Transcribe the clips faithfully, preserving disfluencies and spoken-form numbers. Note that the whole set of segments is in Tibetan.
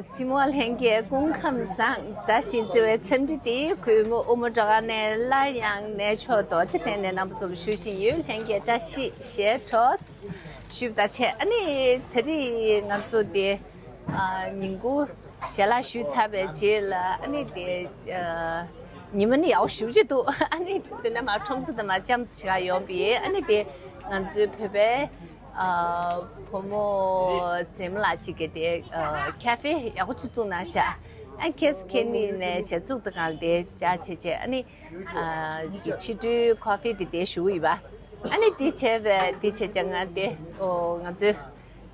སྲིན་མོ་ལྷན་རྒྱས་སྐུ་ཁམས་བཟང་། མཛའ་ཞིང་བརྩེ་བའི་འཚམས་འདྲི་འདི་གུས་མོ་དབུ་མོ་སྒྲོལ་དཀར་ནས་སླར་ཡང་གནས་མཆོག་རྡོ་རྗེ་གདན་ནས་རྣམ་པ་ཚོ་ལ་ཞུ་བཞིན་ཡོད། ལྷན་རྒྱས་བཀྲ་ཤིས་ཞལ་བྲོ་ཞུས་པ་དང་བཅས། ཨ་ནི་དེ་རིང་ང་ཚོ་དེ་ཨ་ཉིན་གུང་ཞལ་ལག་ཞུས་ཚར་བའི་རྗེས་ལ་ཨ་ནི་དེ་ཨ་ཉི་མ་ནི་ཡག་པོ་ཞེ་པོ་ཅིག་འདུག་ཨ་ནི་དེ་ནས་མར་ཁྲོམ་ས་དེ་མར་འཆམ་ཅིག་ཡོང་པས། ཨ་ནི་དེ་ང་ཚོའི་བོད་པའི་ཨ་བུ་མོ་འཛེམ་ལགས་གཅིག་གིས་དེ་ཨ་ཁ་ཧྥེ་ཡག་པོ་ཅིག་བཙུགས་གནང་ཤག་ཨ་ཁེས་ཁེ་ནི་ནས་བྱས་བཙུགས་དུས་སྒང་དེ་བྱ་བྱས་བྱས། ཨ་ནི་ཨ་དེ་ཕྱི་དྲོའི་ཁ་ཧྥེ་དེ་དེ་ཞུ་གི་ཡོད་པ། ཨ་ནི་དེ་བྱས་པས་དེ་བྱས་བྱས་ང་དེ་ཨོ་ང་ཚོའི་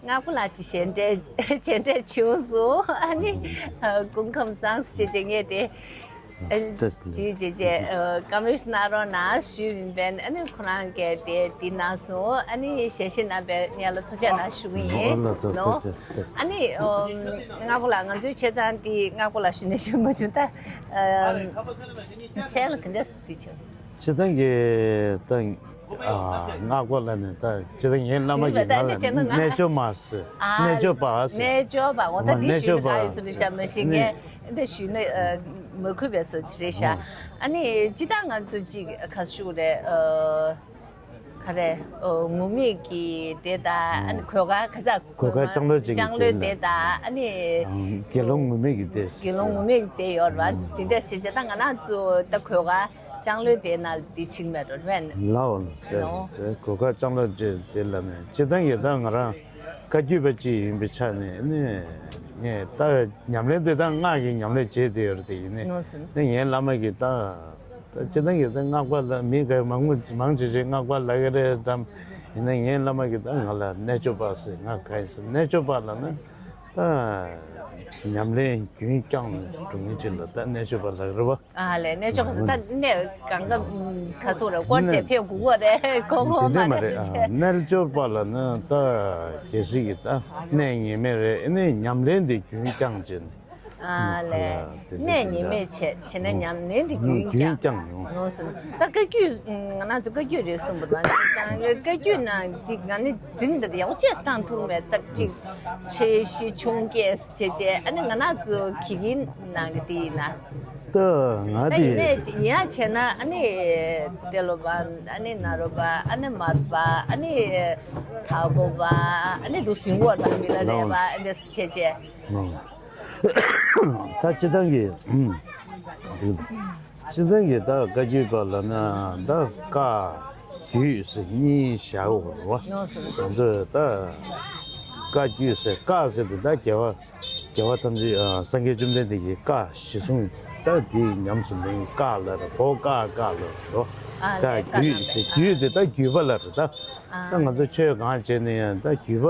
སྔགས་པ་ལགས་ཀྱི་ཞལ་འདྲེན་ཞལ་འདྲེན་བྱུང་སོང་། ཨ་ནི་ཨ་སྐུ་ཁམས་བཟང་ཟེར་བྱས་བྱས་ངས་དེ། ཨ་བཀྲ་ཤིས་བདེ་ལེགས། ཅིའི་ཅེ་ཅེ་ཨ་བཀའ་མོལ་གནང་རོགས་གནང་ཞུས་ཡིན་པས། ཨ་ནི་ཁོ་རང་གིས་དེ་འདི་གནང་སོང་། ཨ་ནི་ཞལ་བཞེས་གནང་པའི་ངས་ལ་ཐུགས་རྗེ་གནང་ཞུ་གི་ཡིན་ཨོ་ལགས་སོ། ནོ། ཐུགས་རྗེ་ཆེ། ཨ་ནི་ཨོ་སྔགས་པ་ལགས། ང་ཚོའི་བྱས་ཙང་འདི་སྔགས་པ་ལགས་ཞུ་ནས་ཞུ་མ་བྱུང་ད། ཨ་མཚན་ལ་ག་འདྲ་སེ་འདི་བྱུང་། སྤྱིར་བཏང་གི་ད་ཨ་སྔགས་པ་ལ་ནི་ད་སྤྱིར་བཏང་ངའི་བླ་མ་གིས་ང་ལ་རྣལ་འབྱོར་མ་ཟེར། ཨ་རྣལ་འབྱོར་པ་ཟེར། རྣལ་འབྱོར་པ། འོ་ད་འདི་ཞུས་ན་ག་ཡོད་སུ་འདྲི་ཤག་མ་གཞི་ངས་འདི་ཞུས་ན་ཨ་མ་གུས་པས་སུ་ཅི་རེད་ཤག་ཨ་ནི་སྤྱིར་བཏང་ང་ཚོ་ཅིག་ག་ཞུ་རེད། ཨ་ག་རེ། ཨ་ངུར་སྨྲིག་གི་དེ་དང་། ཨ་ནི་གོས་དཀར་ག་ས་གོས་དཀར་ལྕང་ལོ་ཅིག་གི་ལྕང་ལོའི་དེ་དེ་དང་། ཨ་ནི་དགེ་སློང་ངུར་སྨྲིག་གི་དེ། དགེ་སློང་ངུར་སྨྲིག་གི་དེ་ཡོད་རེད་པ། དེ་འདྲ་ཞིག་བྱས་ད་ང་རང་ཚོ་ད་གོས་དཀར་ལྕང་ལོའི་དེ་ནང་དེ་ཕྱིན་མེད་འགྲོ་རེད་པས། ལའོ་ལ་ལའོ། གོས་དཀར་ལྕང་ལོ་ཅེས་དེ་ལ་ནི་སྤྱིར་བཏང་གི་ད་ང་རང་བཀའ་བརྒྱུད་པ་ཅིག་ཡིན་པའི་ཆ་ནས་ནི་ངས་ད་ཉམས་ལེན་དེ་ད་སྔགས་ཀྱི་ཉམས་ལེན་བྱས་དེ་ཡོད་རེད། དེ་ཡིན་ནི་ནི་ངའི་བླ་མ་གིས་ད་ད་སྤྱིར་བཏང་གི་ད་སྔགས་པ་ལ་མི་ག་མང་མང་ཆེ་ཆེ་སྔགས་པ་ལབ་ཀྱི་རེད་དམ། ཡིན་ན་ངའི་བླ་མ་གིས་ད་ང་ལ་རྣལ་འབྱོར་པ་ཟེར། ང་ག་ཡིན་ཟེར། རྣལ་འབྱོར་པ་ལབ་ན་ད་ཉམས་ལེན་རྒྱུན་བསྐྱངས་ནས་འགྲོ་མཁན་ཅིག་ལ་ད་རྣལ་འབྱོར་པ་ལབ་ཀྱི་རེད་པ། ཨ་ལས། རྣལ་འབྱོར་པ་ཟེར་ད་གནས་གང་ག་ག་སོ་རེད། སྐོར་བྱས་ཕེབས་དགོས་པ་རེད། གོ་གོ་དེ་མ་འདྲ་མ་རེད། ཟེར་ཨ་བྱས། རྣལ་འབྱོར་པ་ལབ་ན་ད་གལ་སྲིད་ཀྱི་ད་གནས་ངེས་མེད་རེད། ཨ་ནི་ཉམས་ལེན་དེ་རྒྱུན་བསྐྱངས་བྱས་ནས། ཨ་ལས། གནས་ཉེས་མེད་བྱས་བྱས་ན་ཉམས་ལེན་དེ་རྒྱུན་བསྐྱངས་ཡོང་། ནོ་སོ། ད་བཀའ་བརྒྱུད་ང་རང་ཚོ་བཀའ་བརྒྱུད་རེད་གསུངས་པ་དང་། བཀའ་བརྒྱུད་ནང་འདི་ང་ནི་འཛིན་དེ་ཡག་པོ་བྱས་བསྲང་ཐུབ་མེད། ད་ཅིག་ཆེ་བཞི་ཆུང་བརྒྱད་བྱས་བྱས། ཨ་ནི་ང་རང་ཚོ་གི་གི་ནང་གི་དེ་ཡིན་ན། ད་ང་ད་དེ་ཡིན་ནས་ཡིན་ཡང་བྱས་ན་ཨ་ནི་ཏེ་ལོ་པ། ཨ་ནི་ན་རོ་པ། ཨ་ནི་མར་པ། ཨ་ནི་ཐ་གོ་པ། ཨ་ནི་དུ་སུན་གོ་པ་མི་ལ་རེ་པ། ཨ་ནི་བྱས་བྱས། ད་སྤྱིར་བཏང་གི་ཨུམ། སྤྱིར་བཏང་གི་ད་བཀའ་བརྒྱུད་པ་ལབ་ན་ད་བཀའ་བརྒྱུད་ཟེར་གཉིས་བཞག་ཡོད་རེད་པ། ནོ་སོ། ང་ཚོས་ད་བཀའ་བརྒྱུད་ཟེར། བཀའ་ཟེར་དུས་ད་རྒྱལ་བ་རྒྱལ་བ་ཐམས་ཅད་ཨ་སངས་རྒྱས་བཅོམ་ལྡན་འདས་ཀྱི་བཀའ་གཞི་བཟུང་ད་དེ་ཉམས་སུ་ལེན་བཀའ་ལ་རེད། གོ་བཀའ་བཀའ་ལ་རེད། ཨ་བཀའ་ལས་བཀའ་བརྒྱུད་ལ་ཟེར། བརྒྱུད་དེ་ད་བརྒྱུད་པ་ལ་རེད། ད་ད་ང་ཚོ་ཆོས་གང་བྱས་ན་ཡང་ད་བརྒྱུད་པ་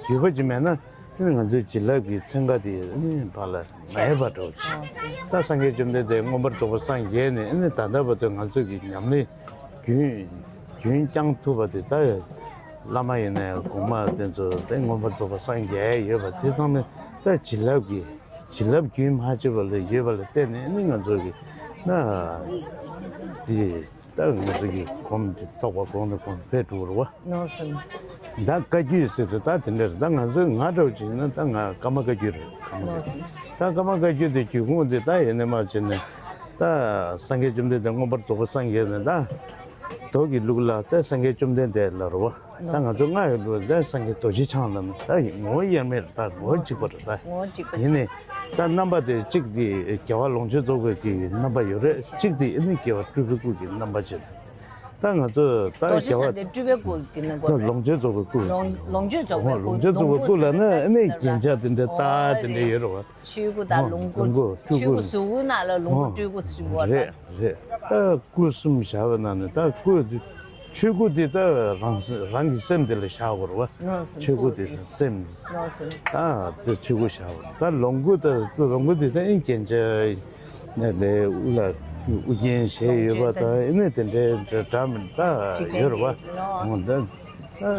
བརྒྱུད་པ་ཅིག་མེད་ན། ཨ་ནི་ང་ཚོའི་བྱིན་རླབས་ཀྱི་ཚན་ཁ་དེ་ཨ་ནི་ཕར་ལ་མ་ཡལ་བར་འགྲོ་ཆེ། ད་སངས་རྒྱས་བཅོམ་ལྡན་འདས་མངོན་པར་རྫོགས་པར་སངས་རྒྱས་ནས་ཨ་ནི་ད་ལྟ་བར་དུ་ང་ཚོ་གི་ཉམས་ལེན་རྒྱུན་རྒྱུན་བསྐྱངས་ཐུབ་པ་དེ་ད་བླ་མ་ཡིན་ནའི་གོང་མ་དེ་ཚོ་དེ་མངོན་པར་རྫོགས་པར་སངས་རྒྱས་ཡོད་པ་དེ་ཚང་མས་ད་བྱིན་རླབས་ཀྱི་བྱིན་རླབས་རྒྱུན་མ་ཆད་པ་ལ་ཡོད་པ་ལ་བརྟེན་ནས་ཨ་ནི་ང་ཚོ་གི་ན་དེ། ད་ང་ཚོ་གི་གོམས་དེ་ཐོག་པ་གོང་ནས་གོང་འཕེལ་འགྲོ་བ་རེད་པ། ནོ་སོ། ད་བཀའ་བརྒྱུད་ཟེར་དུས་ད་དེ་འདྲ་རེད། ད་ང་ཚོས་ང་འདྲ་བོ་བྱས་ན་ད་ང་ཀརྨ་བཀའ་བརྒྱུད་རེད། ཀརྨ་བཀའ་བརྒྱུད། ད་ཀརྨ་བཀའ་བརྒྱུད་དེ་བརྒྱུད་ཁུངས་དེ་ད་ཡེ་ནས་མར་བྱས་ནས་ད་སངས་རྒྱས་བཅོམ་ལྡན་འདས་མངོན་པར་རྫོགས་པར་སངས་རྒྱས་ནས། ད་མདོ་གི་ལུགས་ལ་ད་སངས་རྒྱས་བཅོམ་ལྡན་འདས་ལ་རེད་པ། ད་ང་ཚོ་སྔགས་ཀྱི་ལུགས་ལ་སངས་རྒྱས་རྡོ་རྗེ་འཆང་ལ་ནི་ད་ངོ་བོ་དབྱེར་མེད་རེད། ད་ངོ་བོ་གཅིག་པ་རེད། ད་ངོ་བོ་གཅིག་པ་ཡིན་ནས་ད་རྣམ་པ་དེ་གཅིག་དེ་རྒྱལ་བ་ལོངས་སྤྱོད་རྫོགས་པའི་གི་རྣམ་པ་ཡོད་རེད། གཅིག་དེ་ཨ་ནི་རྒྱལ་བ་སྤྲུལ་པའི་སྐུ་གི་རྣམ་པ་བྱས། ད་ང་ཚོ་ད་རྡོ་རྗེ་རྒྱལ་བ་འཆང་དེ་སྤྲུལ་པའི་སྐུ་གི་རྣམ་པ་ད་རེད། ལོངས་སྤྱོད་རྫོགས་པའི་སྐུ། ལོངས་ལོངས་སྤྱོད་རྫོགས་པའི་སྐུ། ལོངས་སྤྱོད་རྫོགས་པའི་སྐུ་ལབ་ན་ཨ་ནི་རྒྱན་ཆ་དེ་འདྲ་ད་དེ་འདྲ་ཡོད་རེད་པ། ཆོས་སྐུ་དང་ལོངས་སྐུ། ལོངས་སྐུ་སྤྲུལ་སྐུ། ཆོས་སྐུ་གཟུགས་སྐུ་ནང་ལ་ལོངས་སྐུ་སྤྲུལ་སྐུ་ཟེར་བ་རེད། རེད། ད་སྐུ་གསུམ་བཞག་པའི་ནང་ནས་ད་སྐུ་དེ་ཆོས་སྐུ་དེ་ད་རང་རང་གི་སེམས་དེ་ལ་བཞག་དགོས་རེད་པ། ནོ་སོ། ཆོས་སྐུ་དེ་སེམས། ནོ་སོ། ད་དེ་ཆོས་སྐུ་བཞག་པ་ད་ལོངས་སྐུ། ད་ལོངས་སྐུ་དེ་ད་ཨིན་རྒྱན་ཆ་ནས་ལས་དབུ་ལ་དབུ་རྒྱན་བཞེས་ཡོད་པ་ད་ཨིན་ནས་དེ་འདྲའི་འདྲ་འདྲ་མི་འདྲ་ཡོད་རེད་པ། འོ་ད། ཨ་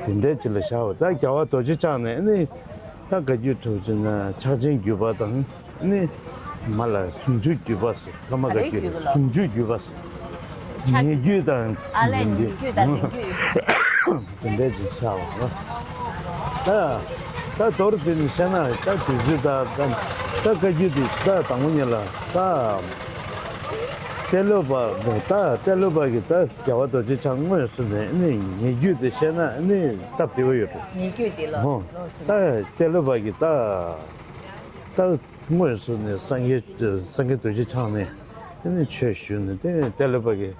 དེ་འདྲའི་ཅིག་ལ་བཞག་པ། ད་རྒྱལ་བ་རྡོ་རྗེ་འཆང་ནས་ཨ་ནི་ད་བཀའ་བརྒྱུད་གྲུབ་ཅིག་ན་ཕྱག་ཆེན་བརྒྱུད་པ་དང་ཨ་ནི་མ་ལ་ཟུང་འཇུག་བརྒྱུད་པ་ཟེར། ཀརྨ་བཀའ་བརྒྱུད་ཟུང་འཇུག་བརྒྱུད་པ་ཟེར། ཉེ་བརྒྱུད་དང་ཨ་ལས་ཉེ་བརྒྱུད་དང་རིང་བརྒྱུད། དེ་འདྲའི་ཅིག་བཞག་པ་རེད། ད་ ད་མདོར་བསྡུས་ནས་བཤད་ན་ད་དུས་ཚོད་ད་ད་ད་བཀའ་བརྒྱུད་དེ་ད་དང་པོ་ཉིད་ལ་ད་ཏེ་ལོ་པ་ད་ཏེ་ལོ་པ་གི་ད་རྒྱལ་བ་རྡོ་རྗེ་འཆང་དངོས་སུ་ནས་ནི་ཉེ་བརྒྱུད་དེ་བཤད་ན་ནི་སྟབས་བདེ་བོ་ཡོད་འགྲོ། ཉེ་བརྒྱུད་དེ་ལོ་ཧོ། ལོ་སུ་ད་ཏེ་ལོ་པ་གི་ད་ད་དངོས་སུ་ནས་སངས་རྒྱས་སངས་རྒྱས་རྡོ་རྗེ་འཆང་ནས་ནི་ཆོས་ཞུས་ནས་དེ་ཏེ་ལོ་པ་གི་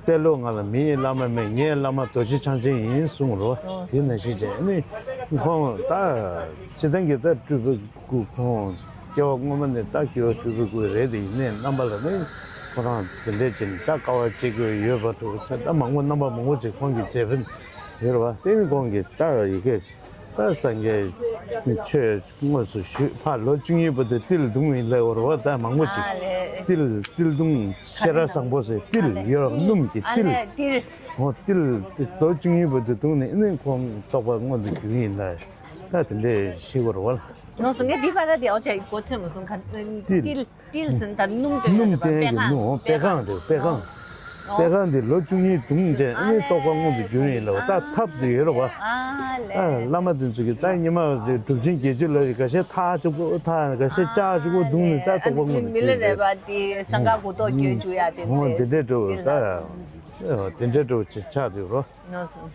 ཏེ་ལོ་ང་ལ་མིའི་བླ་མ་མེད། ངའི་བླ་མ་རྡོ་རྗེ་འཆང་ཆེན་ཡིན་གསུངས་རོ། ཨོ། དེ་ནང་བཞིན་བྱས་ནི་ཁོང་ད་སྤྱིར་བཏང་གི་ད་སྤྲུལ་པའི་སྐུ་ཁོང་སྐྱེ་བ་སྔོན་མ་ནས་ད་སྐྱེ་བ་སྤྲུལ་པའི་སྐུ་རེད་དེ། ཡིན་ནའི་རྣམ་པ་ལ་ནི་ཁོ་རང་དེ་འདྲས་ཅིག་ད་དཀའ་བ་སྤྱད་དགོས་ཡོད་པ་འདུག་ད་མང་པོ་རྣམ་པ་མང་པོ་ཅིག་ཁོང་གི་མཛད་པ་ཡོད་རེད་བ། དེ་ནི་ཁོང་གི་ད་ཡི་གེ་ད་སངས་རྒྱས་ཆོས་དངོས་སུ་ཞུས། ཕར་ལོ་བཅུ་གཉིས་པོ་དེ་ཏིལ་བརྡུངས་ཡིན་ལབ་ཡོད་རེད་བ། ད་མང་པོ་ཅིག་ཨ་ལེ། ཏིལ་ཏིལ་བརྡུངས་ཤེས་རབ་བཟང་པོ་ཟེར་ཏིལ་ཨ་ལེ། ཡོད་རེད། སྣུམ་གྱི་ཨ་ཏིལ། ལེ་ཏིལ། འོ་ཏིལ་ཏིལ་ལོ་བཅུ་གཉིས་པོ་དེ་བརྡུངས་ནས་ཨ་ནི་ཁོང་རྟོགས་པ་མངོན་དུ་གྱུར་ཡིན་ལ། ད་དེ་འདྲས་ཤེས་དགོས་རེད་བ། ནོར་སོང་། ངས་འདི་པར་དེ་ཨོ་ཅེ་གོ་ཚོད་མ་སོང་། ག་ཏིལ། ཏིལ། ཏིལ་ཟིན་ད་སྣུམ་དེ་སྣུམ་ཡོད་རེད་པ། དེ་པད་གི་ཁང་སྣུམ། པད་པད་ཁང་ཁང་དེ་པད་ཁང་། ཨོ། པད་ཁང་དེ་ལོ་བཅུ་གཉིས་བརྡུངས་བྱས་ཨ་ནི་རྟོགས་པ་མངོན་དུ་གྱུར་ཡིན་ལབ། ད་ཐབས་དེ་ཡོད་རེད་བ། ཨ་ལེ། ཨ་བླ་མ་དེ་ཚོ་གིས་ད་སྔོན་མ་དེ་གྲུབ་ཆེན་བརྒྱད་ཅུ་ལ་ཁ་ཤས་ཐག་གཅིག་པོ་ཐག་ཁ་ཤས་ལྕགས་གཅིག་པོ་བརྡུངས་ནས་ད་རྟོགས་པ་མངོན་དུ་མི་གྱུར་ལ་རེད་ཏེ། པ་དེ་སང་ག་གོ་རྟོགས་བསྐྱོན་བཅུག་ཡ་དེ། ཨོ་དེ་འདྲས་འགྲོ་ད། ཨོ་དེ་འདྲས་འགྲོ་ཅིག་ཆགས་འདུག་རོ། ནོར་སོང་།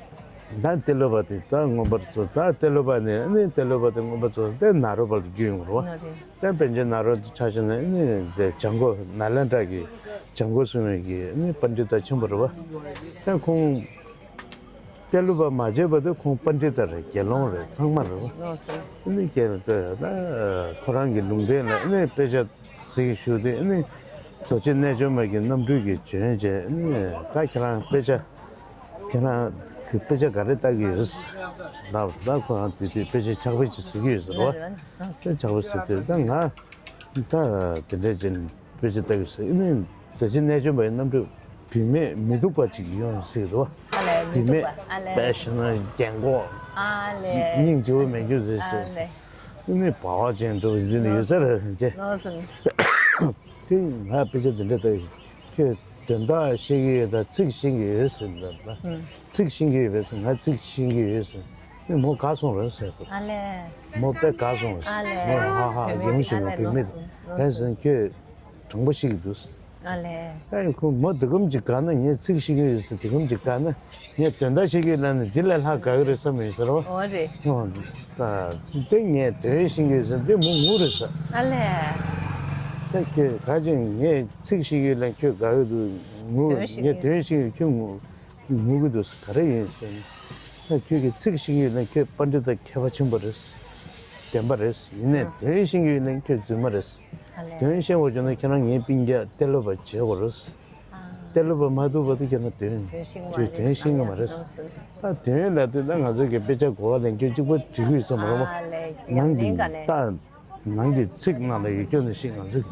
ད་ཏེ་ལོ་པ་དེ་ད་མངོན་པར་རྫོགས། ད་ཏེ་ལོ་པ་ནས་ནི་ཏེ་ལོ་པ་དེ་མངོན་པར་རྫོགས་ཏེ་ནཱ་རོ་པ་ལ་བརྒྱུད་ཡོང་རོ། ནཱ་རོ། ད་པཎ་ཆེན་ནཱ་རོ་ཆ་བཞག་ན་ནི་དེ་བྱང་སྒོ་ནཱ་ལེནྡྲ་གི་བྱང་སྒོ་སྲུང་བའི་གི་ནི་པཎྜི་ཏ་ཆེན་པོ་རེད་བ། ད་ཁོང་ཏེ་ལོ་པ་མ་བྱས་པ་དེ་ཁོང་པཎྜི་ཏ་རེད། དགེ་སློང་རེད། ཚང་མ་རེད་བ། ནོར་སོང་། ནི་དགེ་སློང་ད་ཁོ་རང་གི་ལུང་བསྟན་ལ་ནི་དཔེ་ཆ་གཟིགས་ཞུ་དུས་ནི་རྡོ་རྗེ་རྣལ་འབྱོར་མ་གི་རྣམ་སྤྲུལ་གྱིས་བྱོན་བྱས་ནི་ད་ཁྱེད་རང་དཔེ་ཆ་ཁྱེད་རང་གི་དཔེ་ཆ་ག་རེ་ལྟ་གི་ཡོད་ལབ། ད་ཁོ་རང་དེ་དུས་དཔེ་ཆ་ཕྱག་དཔེ་ཅིག་གཟིགས་ཀྱི་ཡོད་ཟེར་བ། དཔེ་ཕྱག་དཔེ་གཟིགས་དུས་ད་ང་ད་དེ་འདྲས་ཅིག་དཔེ་ཆ་ལྟ་གི་ཟེར་ནི་རྡོ་རྗེ་རྣལ་འབྱོར་མ་ཡི་རྣམ་སྤྲུལ་བུད་མེད་མི་སྡུག་པ་ཅིག་ཡོང་ཟེར་གི་འདུག་བ། ཨ་ལས། མི་སྡུག་པ། བུད་མེད་ཨ་ལས། དཔེ་ཞིག་ན་རྒན་གོག་ཨ་ལས། སྙིང་རྗེ་བོ་མེད་རྒྱུ་ཟེར་ཨ་ཟེར། ལས། ནི་བ་བ་ཅན་འགྲོ་བཞིན་ཡོད་ས་རེད་ཅེས། ནོར་སོང་། དེ་ང་དཔེ་ཆ་འདི་འདྲ་ལྟ་ཡིན། ཁྱོད་དོན་དག་ཤེས་ཀྱི་ཡོད་ད། ཚིག་ཤེས་ཀྱི་ཡོད་ཟེར་འདྲ་ད། ཨུམ། ཚིག་ཤེས་ཀྱི་ཡོད་པས་ཟེར། ང་ཚིག་ཤེས་ཀྱི་ཡོད་ཟེར། ནི་མོ་དགའ་སོང་རེད་ཟེར་ཏོ། ཨ་ལས། མོ་དཔེ་དགའ་སོང་རེད་ཟེར། ཨ་ལས། མོ་ཧ་ཧ་བུད་མེད་ཡོང་བཞིན་ཨ་ལས། བུད་མེད་ནོར་སོང་། ནོར་རེད་ཟེར། སོང་། ཁྱོད་དྲང་པོ་ཤེས་ཀྱི་འདུག་ཟེར། ཨ་ལས། ཨེ་ཁོ་མོ་འདི་གམ་ཅིག་དགའ་ན། ངས་ཚིག་ཤེས་ཀྱི་ཡོད་ཟེར། འདི་གམ་ཅིག་དགའ་ན། ངས་དོན་དག་ཤེས་ཀྱི་ཡོད་ལབ་ནས་འདི་ལས་ལྷག་དགའ་གི་རེད་བསམ་ཡོད་ཟེར་བ། འོ་རེད། ཨོ། ད་དེ་ངས་དོན་ཤེས་ཀྱི་ཡོད་ཟེར། འདི་མོ་ངུ་རེད་ཟེར། ཨ་ལས། ད་ཁྱོད་ག་ཅིག་ངས་ཚིག་ཤེས་ཀྱི་ཡོད་ལབ་ཁྱོད་དགའ་གི་འདུག་ངུ། དོན་ཤེས་ངས་ཀྱི་དོན་ཤེས་ཀྱི་ཁྱོད་ངུ་ངུ་གི་འདུག་ཟེར། ག་རེ་ཡིན་ཟེར་ན། ད་ཁྱོད་ཀྱིས་ཚིག་ཤེས་ཀྱི་ཡོད་ན་ཁྱོད་པཎྜི་ཏ་མཁས་པ་ཆེན་པོ་རེད། བདེན་པ་རེད། ཡིན་ནའི་ཨ། དོན་ཤེས་ཀྱི་ཡོད་ན་ཁྱོད་རྫུན་མ་རེད། ཨ་ལས། དོན་ཤེས་དགོས་བྱུང་ན་ཁྱེད་རང་ངའི་སྤུན་ཀྱག་ཏེ་ལོ་པ་བྱེད་དགོས་རེད། ཨ། ཏེ་ལོ་པ་མ་ཐུག་བར་དུ་ཁྱེད་རང་དོན་དོན་ཤེས་ཀྱི་མ་རེད། དོན་ཤེས་ཀྱི་མ་རེད། ཨ་ལས། ད་དོན་ལབ་དུས་ད་ང་ཚོ་གི་དཔེ་ཆ་གོ་བ་ལེན་རྒྱུ་གཅིག་པོ་འབྲི་དགོས་བསམ་རོགས། ཨ་ལས། ནང་གི་ལེན་ག་ནས། ད། ནང་གི་ཚིག་ནང་ལ་ཡོད་རྒྱུ་ནི་ཞིག་ང་ཚོས་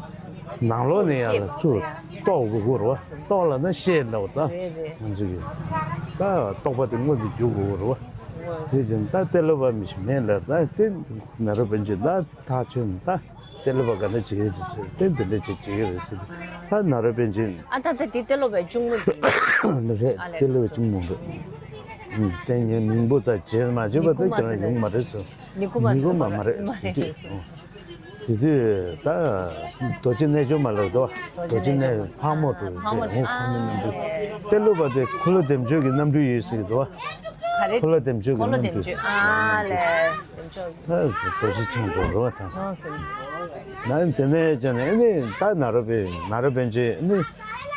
ནང་ལོགས་ནས་ཡར་ལ་ཚུར་རྟོགས་དགོས་ཀྱི་རེད་བ། རྟོགས་ལབ་ན་ཤེས་ལབ་པ་ད། རེད་རེད། ང་ཚོས་ཀྱི་ད་རྟོགས་པ་དེ་མངོན་དུ་འགྱུར་དགོས་ཀྱི་རེད་བ། དེ་བཞིན་ད་ཏེ་ལོ་པ་མི་ཞིག་མེད་ལ། ད་དེ་ནཱ་རོ་པཎ་ཆེན་ད་ཐག་ཆོད་ནས་ད་ཏེ་ལོ་པ་ག་འདྲ་བྱེད་ཀྱི་རེད་ཟེར། དེ་འདི་འདྲ་ཅིག་བྱེད་ཀྱི་རེད་ཟེར། ད་ནཱ་རོ་པཎ་ཆེན། ཨ་ད་ད་དེ་ཏེ་ལོ་པའི་གཅུང་མོ་དེ། རེད། ཨ་ལས། ཏེ་ལོ་པའི་གཅུང་མོ་རེད། ཨུམ། དེ་ངས་མིང་པོ་ཙམ་བརྗེད་མ་བརྗེད་པ་ད་ཁྱེད་རང་ཡོང་མ་རེད་ཟེར། ནི་ཀུ་མ་ཟེར། ནི་ཀུ་མ་མ་རེད། མ་རེད་དེ་དུས། ཟེར། ཨོ། དེ་དུས་ད་རྡོ་རྗེ་རྣལ་འབྱོར་མ་ལབ་འདུག་རྡོ་རྗེ་རྣལ་འབྱོར་ཕག་མོ་གྲུ། ཕག་མོ། ཨོ། ཕག་མོ་རྣམ་འབྱོར། ཨ། ཏེ་ལོ་པ་དེ་འཁོར་ལོ་བདེ་མཆོག་གི་རྣམ་སྤྲུལ་ཡིན་ཟེར་གི་འདུག་ག་རེ། འཁོར་ལོ་བདེ་མཆོག་གི་འཁོར་ལོ་རྣམ་སྤྲུལ། བདེ་མཆོག་ཨ་ལས། བདེ་མཆོག་ད་རྡོ་རྗེ་འཆང་དུ་རུ་བ་དང་། ཨོ་ཟེར། ན་དེ་ནས་ཀྱང་ནི་ད་ནཱ་རོ་པའི་ནཱ་རོ་པཎ་ཆེན་ནི་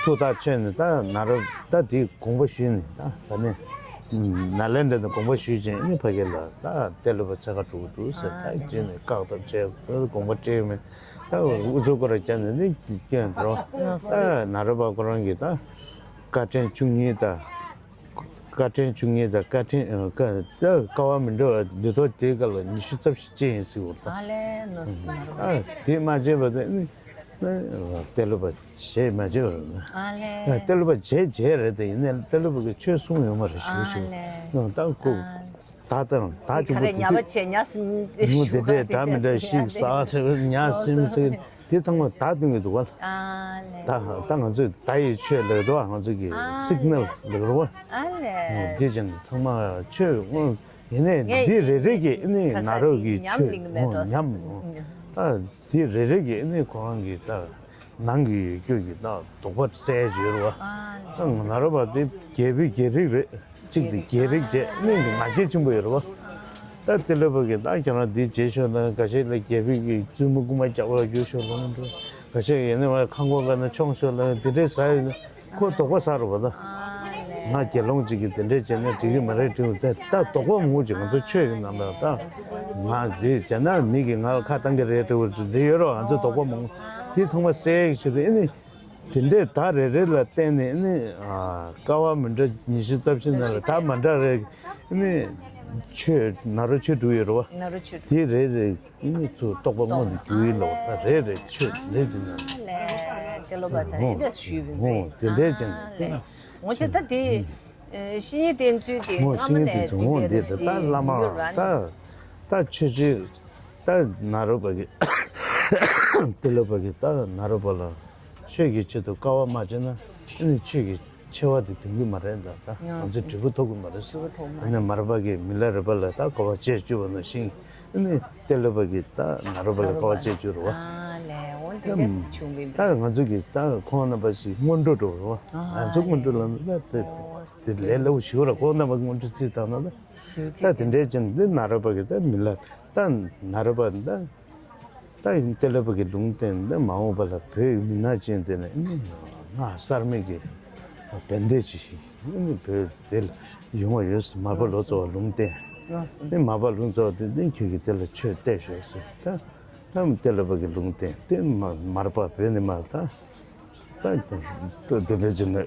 ཐུགས་ཐག་ཆོད་ནས་ད་ནཱ་རོ་ད་དེའི་དགོངས་པ་ཞུས་ནས་ད་ད་ནི། ནཱ་ལེནྡྲ་དུ་དགོངས་པ་ཞུས་ཅིང་ནི་ཕ་གི་ལ་ད་ཏེ་ལོ་པ་ཚ་ཁ་དྲུག་དྲུག་ཟེར། ད་ཨ་ཅི་ནས་བཀག་ཐབས་བྱས་དགོངས་པ་སྤྲད་མེད། ད་ཨུ་ཚུགས་ཁོ་ར་བྱས་ནས་ནི་སྐྱོན་འགྲོ། ད་ནཱ་རོ་པ་ཁོ་རང་གིས་ད་དཀའ་ཕྲན་བཅུ་གཉིས་ད། དཀའ་ཕྲན་བཅུ་གཉིས་ད་དཀའ་ཕྲན་ཀ་ད་དཀའ་བ་མི་འདྲ་བ་འདི་ཐོག་དེའི་སྐབས་ལ་ཉི་ཤུ་རྩ་བཞི་སྤྱད་ཡིན་ཟེར་བ་ད། ཨ་ལས་ནོར་སོང་། ཨ་དེ་མ་བྱས་པ་དེ་ནི། ཏེ་ལོ་པ་བྱས་མ་བྱས་པ་རེད། ཨ་ལས། ཏེ་ལོ་པ་བྱས་བྱས་རེད་དེ། ཡིན་ནའི་ཏེ་ལོ་པ་གི་ཆོས་གསུང་ཡོད་མ་རེད། ཞུ་ཞུ། ཨ་ལས། ད་ཁོ་ད་ལྟ་ད་ཅིག་ག་རེ་ཉ་པ་བྱས་ཉ་སིམ་ངུ་དེ་དེ་ད་མི་འདྲ་ཞིག་ཟ་ཉ་སིམ་ཟེར་དེ་ཚང་མ་ད་སྟོན་གི་འདུག་བ། ཨ་ལས། ད་ད་ང་ཚོས་ད་ཡི་ཆོས་ལེགས་འདུག་ང་ཚོ་གི་སིག་ནལ་ལེགས་རུ་བ། ཨ་ལས། དེ་བཞིན་ཚང་མ་ཆོས་དངོས། ཡིན་ནའི་ངས་འདི་རེ་རེ་གི་ཨ་ནི་ཁ་ནང་སང་རོགས་ཀྱི་ཉམས་ཆོས་ལེན་གི་མེད་འགྲོ། ཉམས། ད་འདི་རེ་རེ་གི་ཨ་ནི་ཁོ་རང་གི་ད་ནང་གི་ཡོད་རྒྱུ་གི་ད་དོགས་པ་སེལ་ཡོད་རེད་བ། ད་ང་རོ་བ་དེ་རྒྱལ་པོའི་རྒྱལ་རིགས་རེད། གཅིག་དེ་རྒྱལ་རིགས་བྱས་ཨ་ནི་ང་རྒྱལ་ཆེན་པོ་ཡོད་རེད་བ། ད་དེ་ལས་བ་གི་ད་ཁྱེད་རང་འདི་བྱེད་ཤོག་ན་འགའ་ཤས་ལ་རྒྱལ་པོའི་གི་བཙུན་མོ་རྐུན་མ་རྒྱག་པ་ལ་རྒྱུག་ཤོག་ལོང་འགྲོ། འགའ་ཤས་ཡིན་ནི་བ་ཁང་གོང་ག་ན་མཆོང་ཤོག་ལ་དེ་འདྲའི་ཟ་ཡོད་ན། ཁོ་དོགས་པ་ཟ་རུ་བ་ད། ང་དགེ་སློང་གཅིག་གིས་དེ་འདྲས་བྱས་ན་འགྲིག་གི་མ་རེད་དྲན་དེ་ད་དོགས་པ་མང་པོ་ཅིག་ང་ཚོ་ཆོས་ཀྱི་ནང་ལ་ད། ང་འདི་བྱས་ན་མི་གིས་ང་ལ་ཁ་བཏང་གི་རེད་དྲན་དེ་ཡོད་རོགས་ང་ཚོ་དོགས་པ་མང་པོ་དེ་ཚང་མ་སེལ་གྱི་ཆེད་དུ་ཨེ་ནི། དེ་འདྲས་ད་རེ་རེ་ལ་བརྟེན་ནས་ཨེ་ནི། ཀ་བ་མི་འདྲ་ཉི་ཤུ་རྩ་བཞི་ནང་ལ་ད་མ་འདྲ་རེད་ཨེ་ནི། ཆོས་ནཱ་རོ་ཆོས་དྲུག་ཡོད་རོགས། ནཱ་རོ་ཆོས་དྲུག་དེ་རེ་རེ། ཨ་ནི་ཚུར་རྟོག་པ་སྔོན་དུ་འགྱུར་ཡིན་ལོ་ད་རེ་རེ་ཆོས་རེ་ཅི་ན། ལས་དེ་ལོ་པ་ཚ་ཡིན་དེ་ཞུས་པིན་པས། དེ་འདྲས་ཅན་དེ། ངོ་ཤེས་ད་དེ། བཤེས་གཉེན་བསྟེན་ཚུལ་དེ་སྔ་མ་ནས་དེ་འདྲས་རེད་ད་ད་བླ་མ་ད་ད་ཆོས་ཆོས་ད་ནཱ་རོ་པ་གི་དེ་ལོ་པ་གི་ད་ནཱ་རོ་པ་ལ་ཆོས་ཀྱི་ཆེད་དུ་དཀའ་བ་མ་བྱས་ན་ཨ་ནི་ཆོས་ཀྱི། ཆེ་བ་དེ་འདོན་གྱི་མ་རེད་ད་ད་ང་ཚོ་འབྲས་བུ་ཐོབ་ཀྱི་མ་རེད། འབྲས་བུ་ཐོབ་མ་རེད། ཨ་ནི་མར་པ་གིས་མི་ལ་རས་པ་ལ་ད་དཀའ་བ་སྤྱད་བཅུག་པ་ནང་བཞིན་ཨ་ནི་ཏེ་ལོ་པ་གིས་ད་ནཱ་རོ་པ་ལ་དཀའ་བ་སྤྱད་བཅུག་རུ་བ། ཨ་ལས་འོ་དེ་འདྲས་བྱུང་བའི་ད་ང་ཚོ་གིས་ད་ཁོང་རྣམ་པ་ཞིག་སྔོན་འགྲོ་འགྲོ་རུ་བ། ང་ཚོ་སྔོན་འགྲོ་ལ་ད་དེ་ལས་སླ་པོ་ཞུ་ར་ཁོང་རྣམ་པ་སྔོན་འགྲོ་རྩིས་བཏང་ན་ད་ཞུ་ཚེ་ད་དེ་འདྲས་ཅན་འདི་ནཱ་རོ་པ་གིས་ད་མི་ལ་ད་ནཱ་རོ་པ་ད། ད་ཡིན་ཏེ་ལོ་པ་གི་ལུང་བསྟན་འདི་མ་འོངས་པ་ལ་བོད་ཡིག་མི་སྣ་ཅན་དེ་ནས་ཨ་ནི་སྔགས་གསར་མའི་གི་བན་དེ་ཅི་ཞིག་ཨ་ནི་བོད་དེ་ལ་ཡོང་བ་ཡོད་ཟེར་མར་པ་ལོ་ཙཱ་བ་ལུང་བསྟན། ཨ་ནི་མར་པ་ལུང་ཙཱ་བ་དེ་ནི་ཁྱོད་ཀྱིས་དེ་ལ་ཆོས་གཏད་ཤོག་ཟེར་ད་ད་ཏེ་ལོ་པ་གི་ལུང་བསྟན་དེ་མ་མར་པ་བོད་ནས་མར་ད། ད་དེ་འདྲ་བྱས་ནས་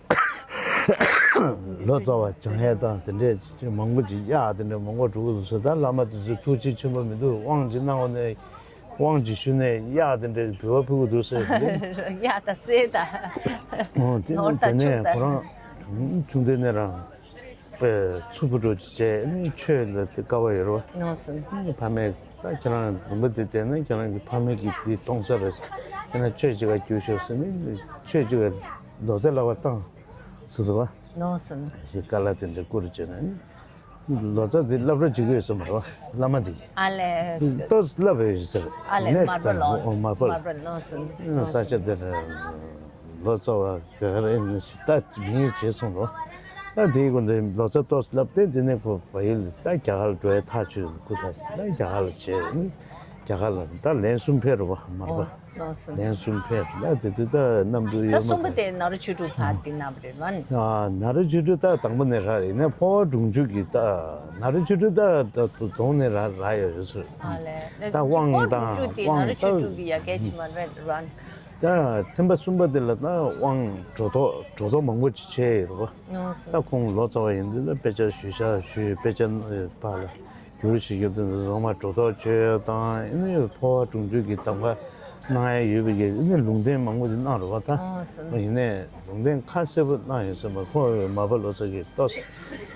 ལོ་ཙཱ་བ་བྱང་ཡས་དང་དེ་འདྲས་ཅིག་མང་པོ་ཅིག་གཡག་དེ་འདྲས་མང་པོ་འགྲོ་གི་འདུག་ཟེར། ད་བླ་མ་དེ་ཚོས་ཐུགས་རྗེ་ཆེན་པོ་མི་འདུག་དབང་ཅིག་གནང་བ་ནས་དབང་ཅིག་ཞུས་ནས་གཡག་དེ་འདྲས་འབུལ་བ་ཕུལ་གི་འདུག་ཟེར་ཏེ། གཡག་དང་སེར་དང་། འོ་དེ་ནོར་ནས་དེ་དང་ཕྱུགས་ནས་དང་ཁོ་རང་ཆུང་དུས་ནས་རང་ཚུར་ཕུད་འགྲོ་བྱས་ནས་ཆོས་ལ་དེ་དཀའ་བ་ཡོད་རེད་བ། ནོར་སོང་། ཕ་མས་ད་ཁྱེད་རང་ལུང་པ་དེ་བསྡད་ན་ཁྱེད་རང་གི་ཕ་མས་ཀྱིས་དེ་གཏོང་ས་རེད། ཁྱེད་རང་ཆོས་ཅིག་ག་རྒྱུགས་ཤོག་ཟེར་ནས་ཆོས་ཅིག་ག་ལོ་ཙཱ་བསླབ་པར་བཏང་ཟེར་བ། ནོར་སོང་། ཞེས་བཀའ་སློབ་དེ་འདྲ་བསྐུར་བྱས་ནས་ལོ་ཙཱ་དེ་བསླབ་གྲྭ་བྱེད་ཀྱི་ཡོད་ས་མ་རེད་བ། བླ་མ་དེ་ཡིས། ཨ་ལས། ཏོག་ཙམ་བསླབ་པ་ཡོད་ཟེར། ཨ་ལས་ནས་མར་པ་ལོ། ཨོ་མར་པ་ལོ། མར་པ་ནོར་སོང་། ནོར་ས་སོང་། ཆ་དེར་ལོ་ཙཱ་བ་ག་རེ་ཡིན་ཞིག་ད་མིང་བྱས་སོང་རོ། ད་དེའི་སྐོར་དེ་ལོ་ཙཱ་ཏོག་ཙམ་བསླབ་སྟེ་དེ་ནས་ཁོ་བལ་ཡུལ་ད་རྒྱ་གར་འགྲོ་བའི་ཐག་ཆོད་སྐུ་ཐག་ད་རྒྱ་གར་ལ་བྱས་ནི་རྒྱ་གར་ལ་ད་ལན་གསུམ་ཕེབས་རོ་བ་མར་པ། ལོ་སོང་། ལན་གསུམ་ཕེབས་ལ་དེ་དུས་ད་གནམ་གྲུ་ད་གཡོར་མ་གསུམ་པ་ཐག་དེ་ནཱ་རོ་ཆོས་དྲུག་ཕར་དེ་གནང་བ་རེད་བ། ཨ་ནཱ་རོ་ཆོས་དྲུག་ད་དང་པོ་ནས་རག་ཡིན་ན་འཕོ་བ་སྒྲུབ་མཆོད་ཀྱི་ད་ནཱ་རོ་ཆོས་དྲུག་ད་ད་དུ་གདོང་ནས་རག་རག་ཡོད་རེད་ཟེར། ཨ་ལས། ད་དབང་འཕོ་བ་དང་སྒྲུབ་མཆོད་དེ་དབང་ནཱ་རོ་ཆོས་ད་དྲུག་གི་ཡ་གལ་ཆེ་མ་རེད་བ། ད་ཐེམ་པ་གསུམ་པ་དེ་ལ་ད་དབང་སྒྲོ་འདོགས་སྒྲོ་འདོགས་མང་པོ་ཅིག་བྱས་ཡོད་རེད་བ། ཨོ་སོ། ད་ཁོང་ལོ་ཙཱ་བ་ཡིན་དུས་ད་དཔེ་ཆ་ཞུ་བྱ་ཞུས་དཔེ་ཆ་པ་ལ་བསྒྱུར་ཞིག་བསྒྱུར་དུས་ཚང་མ་སྒྲོ་འདོགས་ཆོད་དང་ཨ་ནི་འཕོ་བ་སྒྲུབ་མཆོད་ཀྱི་གདམས་ངག་གནང་ཡ་ཡོད་པའི་གི་ཨ་ནི་ལུང་བསྟན་མང་པོ་ཅིག་གནང་རེད་བ་ད། ཨོ་སོ། ཡིན་ནའི་ལུང་བསྟན་ཁ་གསལ་པོ་གནང་ཡོད་ཟེར་མ་ཁོང་མར་པ་ལོ་ཙཱ་གིས་ཏོག་ཙམ་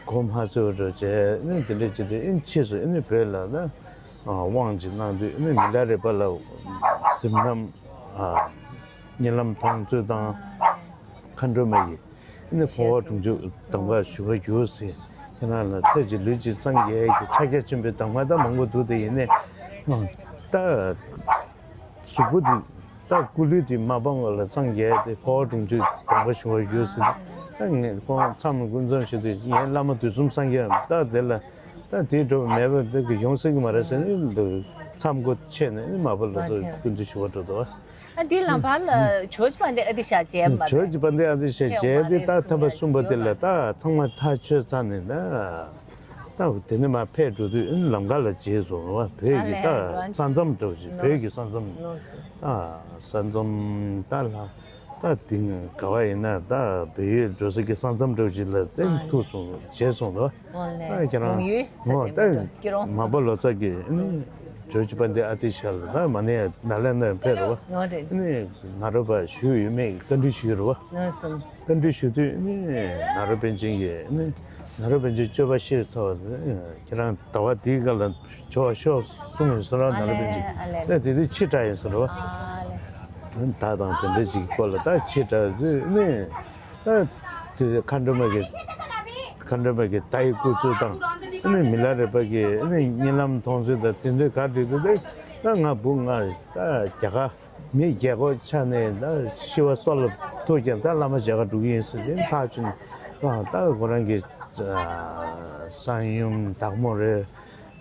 གོ་མ་ཚོད་འགྲོ་བྱས་ཨ་ནི་དེ་འདྲ་ཅིག་རེད། ཨ་ནི་ཕྱིས་སུ་ཨ་ནི་བོད་ལ་ད་དབང་ཅིག་གནང་དུས་ཨ་ནི་མི་ལ་རས་པ་ལ་གཟིམ་ལམ། ཨ། གཉིད་ལམ་བང་མཛོད་དང་། མཁའ་འགྲོ་མ་ཡི། ཨ་ནི་འཕོ་བ་སྒྲུབ་མཆོད་གདམས་ངག་ཞུ་བར་འགྱུར་ཟེར། ཁྱེད་རང་ལ་ཚེ་གཅིག་ལུས་གཅིག་སངས་རྒྱས་ཀྱི་ཕྱག་རྒྱ་ཆེན་པོའི་གདམས་ངག་ད་མང་པོ་འདུག་དེ་ཡིན་ནའི། ད། གཟུགས་པོ་འདི། ད་སྐུ་ལུས་འདི་མ་སྤངས་པ་ལ་སངས་རྒྱས་ཏེ་འཕོ་བ་སྒྲུབ་མཆོད་གདམས་པ་ཞུ་བར་འགྱུར་ཟེར། ད་ངས་ཁོང་མཚམས་སྐུ་མཚམས་བཞུགས་དུས་ངའི་བླ་མ་དུས་གསུམ་སངས་རྒྱས་ད་དེ་ལ། ད་དེའི་འགྲོ་བ་མེད་པ་འདི་གི་ཡོང་སྲིད་ཀྱི་མ་རེད་ཟེར་ནས་མཚམས་སྒོ་ཕྱེ་ནས་མར་པ་ལོ་ཙཱ་སྐུ་མདུན་ཞུ་བར་འགྲོ་འདུག་ཨ་འདི་ལམ་བར་ལ་ཇོ་རྗེ་དཔལ་ལྡན་ཨ་ཏི་ཤ་མཇལ་མ་ཇོ་རྗེ་དཔལ་ལྡན་ཨ་ཏི་ཤ་མཇལ་ཏེ་ད་ཐེམ་པ་གསུམ་པ་དེ་ལ་ད་ཚང་མ་ཐག་ཆོད་ཚར་ནས་ད་ད་དེ་ནས་མར་ཕེབས་འགྲོ་དུས་ཨ་ནི་ལམ་ཁ་ལ་མཇལ་སོང་བ། བོད་ཀྱི་ད་ས་མཚམས་འདྲ་བོ་ཞིག་བོད་ཀྱི་ས་མཚམས་ད་ས་མཚམས་ད་ལྷ། ད་དེང་ག་བ་ཡིན་ན་ད་བལ་ཡུལ་འགྲོ་ས་གི་ས་མཚམས་འདྲ་བོ་ཞིག་ལ་ད་ཐུག་སོང་མཇལ་སོང་ལ། ཨོ་ལེ། ད་ཁྱེད་རང་ལོང་ཡུལ་ཟེར་ངོ་ད་དེ་འདྲ་སྐྱིད་རོང་། མར་པ་ལོ་ཙཱ་གིས་ནི་ཇོ་རྗེ་དཔལ་ལྡན་ཨ་ཏི་ཤ་ལ་ད་མ་ནས་ནཱ་ལེནྡྲར་ཕེབས་རེད་བ། ཨོ་རེད། ནི་ང་རོ་པ་བཞུགས་ཡོད་མེད་བཀའ་འདྲི་ཞུས་རེད་བ། ནོར་སོང་། བཀའ་འདྲི་ཞུ་དུས་ནི་ནཱ་རོ་པཎ་ཆེན་གྱིས་ནི་ནཱ་རོ་པཎ་ཆེན་སྤྱོད་པ་ཤེས་ཚར་བ་ཁྱེད་རང་ཟླ་བ་འདིའི་སྐབས་ལ། ཇོ་བོ་ཤོག་གསུངས་ཡོད་ཟེར་རོ། ནཱ་རོ་པཎ་ཆེན། ཨ་ལས། ཨ་ལས། ད་དེ་དུས་ཕྱི་དྲགས་ཡིན་ཟེར་རོ། ཨ་ལས། ད་དང་དེ་འདྲ་ཞིག་སྐོར་ལ་ད་ཕྱི་དྲགས་དུས་ནི། ད་དེ་དུས་མཁའ་འགྲོ་མ་གི། མཁའ་འགྲོ་མ་གི་ད་ཡི་སྐུ་ཚུལ་དང་། ཨ་ནི་མི་ལ་རས་པ་གིས་ཨ་ནི་གཉིད་ལམ་མཐོང་ཚུལ་དང་དེ་ཚོ་ག་འདྲ་འདུག་ད་ང་བུ་ང་ད་རྒྱ་གར་མི་རྒྱལ་ཁབ་ཆ་ནས་ད་ཤི་བ་སྲོག་ལ་ཐུག་ཀྱང་ད་བླ་མ་མཇལ་ཁ་འགྲོ་གི་ཡིན་ཟེར་དེ་ཐག་ཆོད་ནས་ད་ཁོ་རང་གི་གསང་ཡུམ་བདག་མོ་རེད།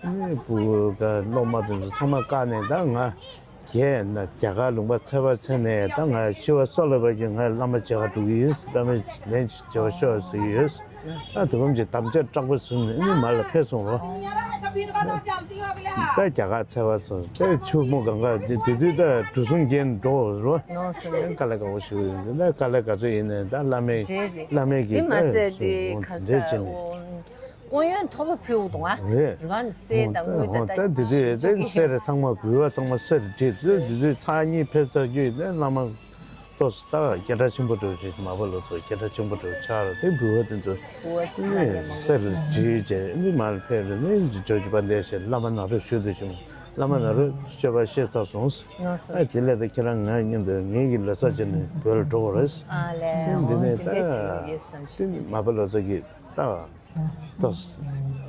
ཨ་ནི་བུ་ག་སློབ་མ་དེ་ཚོ་ཚང་མ་བཀག་ནས་ད་ང་རྒྱལ་ན་རྒྱ་གར་ལུང་པ་ཚད་པ་ཚད་ནས་ད་ང་ཤི་བ་སྲོག་ལ་བབ་ཀྱི་ང་བླ་མ་མཇལ་ཁ་འགྲོ་གི་ཡིན། བླ་མའི་ལན་ཅིག་མཇལ་བ་ཤོག་ཟེར་གྱི་ཡོད། ད་དེ་གོམ་གྱི་དམ་བཅའ་དྲག་པོ་བཟུང་ནས་ཨ་ནི་མར་ལ་ཕེབས་སོང་རོ། ད་རྒྱ་གར་ཚད་པ་སོང་ད་ཆུ་མོ་གང་ག་དེ་དུས་ད་གྲུ་གསུམ་རྒྱན་འགྲོ་རོ། དཀའ་ལས་ཁག་པོ་ཞིག་ཡིན་ད་དཀའ་ལས་ག་ཚོད་ཡིན་ནའི་ད་བླ་མའི་རེད་རེད། བླ་མའི་གི་དེ་མ་ད་ཚད་དེ་ཁ་ས་འདྲེ་བྱས་ནས། སྐུ་ཡོན་མཐོ་པོ་ཕུལ་འདུག་ཨ། རེད། རང་གསེར་དང་དངུལ་དང་ད་འདི་དུས་ད་གསེར་རེ་ཚང་མ་འབུལ་བ་ཚང་མ་གསེར་རེ་བྲིས་དུས་འདི་དུས་ཚར་གཉིས་ཕེབས་ཚར་རྒྱུ་ཡིན་ན་བླ་མ་ཏོག་ཙམ་ད་སྐད་གྲགས་ཆེན་པོ་འགྲོ་ཆེ་མ་པ་ལོ་ཚོ་སྐད་གྲགས་ཆེན་པོ་འགྲོ་ཆགས་རེད། དེ་འབུལ་བ་དེ་ཚོ་གསེར་རེ་བྲིས་བྱས་འདི་མར་ཕེབས་རེད། ནི་ཇོ་ཇོ་པ་འདས་ཤེས་བླ་མ་ནཱ་རོ་ཞུ་དུ་ཞུ་བླ་མ་ནཱ་རོ་སྤྱོད་པ་ཤེས་ཚར་སོང་། ཨ་དེ་ལས་ད་ཁྱེད་རང་ང་མཉམ་དུ་ངེད་ཀྱི་ལོ་ཙཱ་བྱས་ནས་བོད་ལ་འགྲོ་བ་རེད། ཨ་ལས་འོ་འདི་ནས་དེ་འདྲ་བྱེད་ཀྱི་ཡོད་བསམ་ཤེས། དེ་ནི་མ་པ་ལོ་ཙཱ་གི་ད། ད་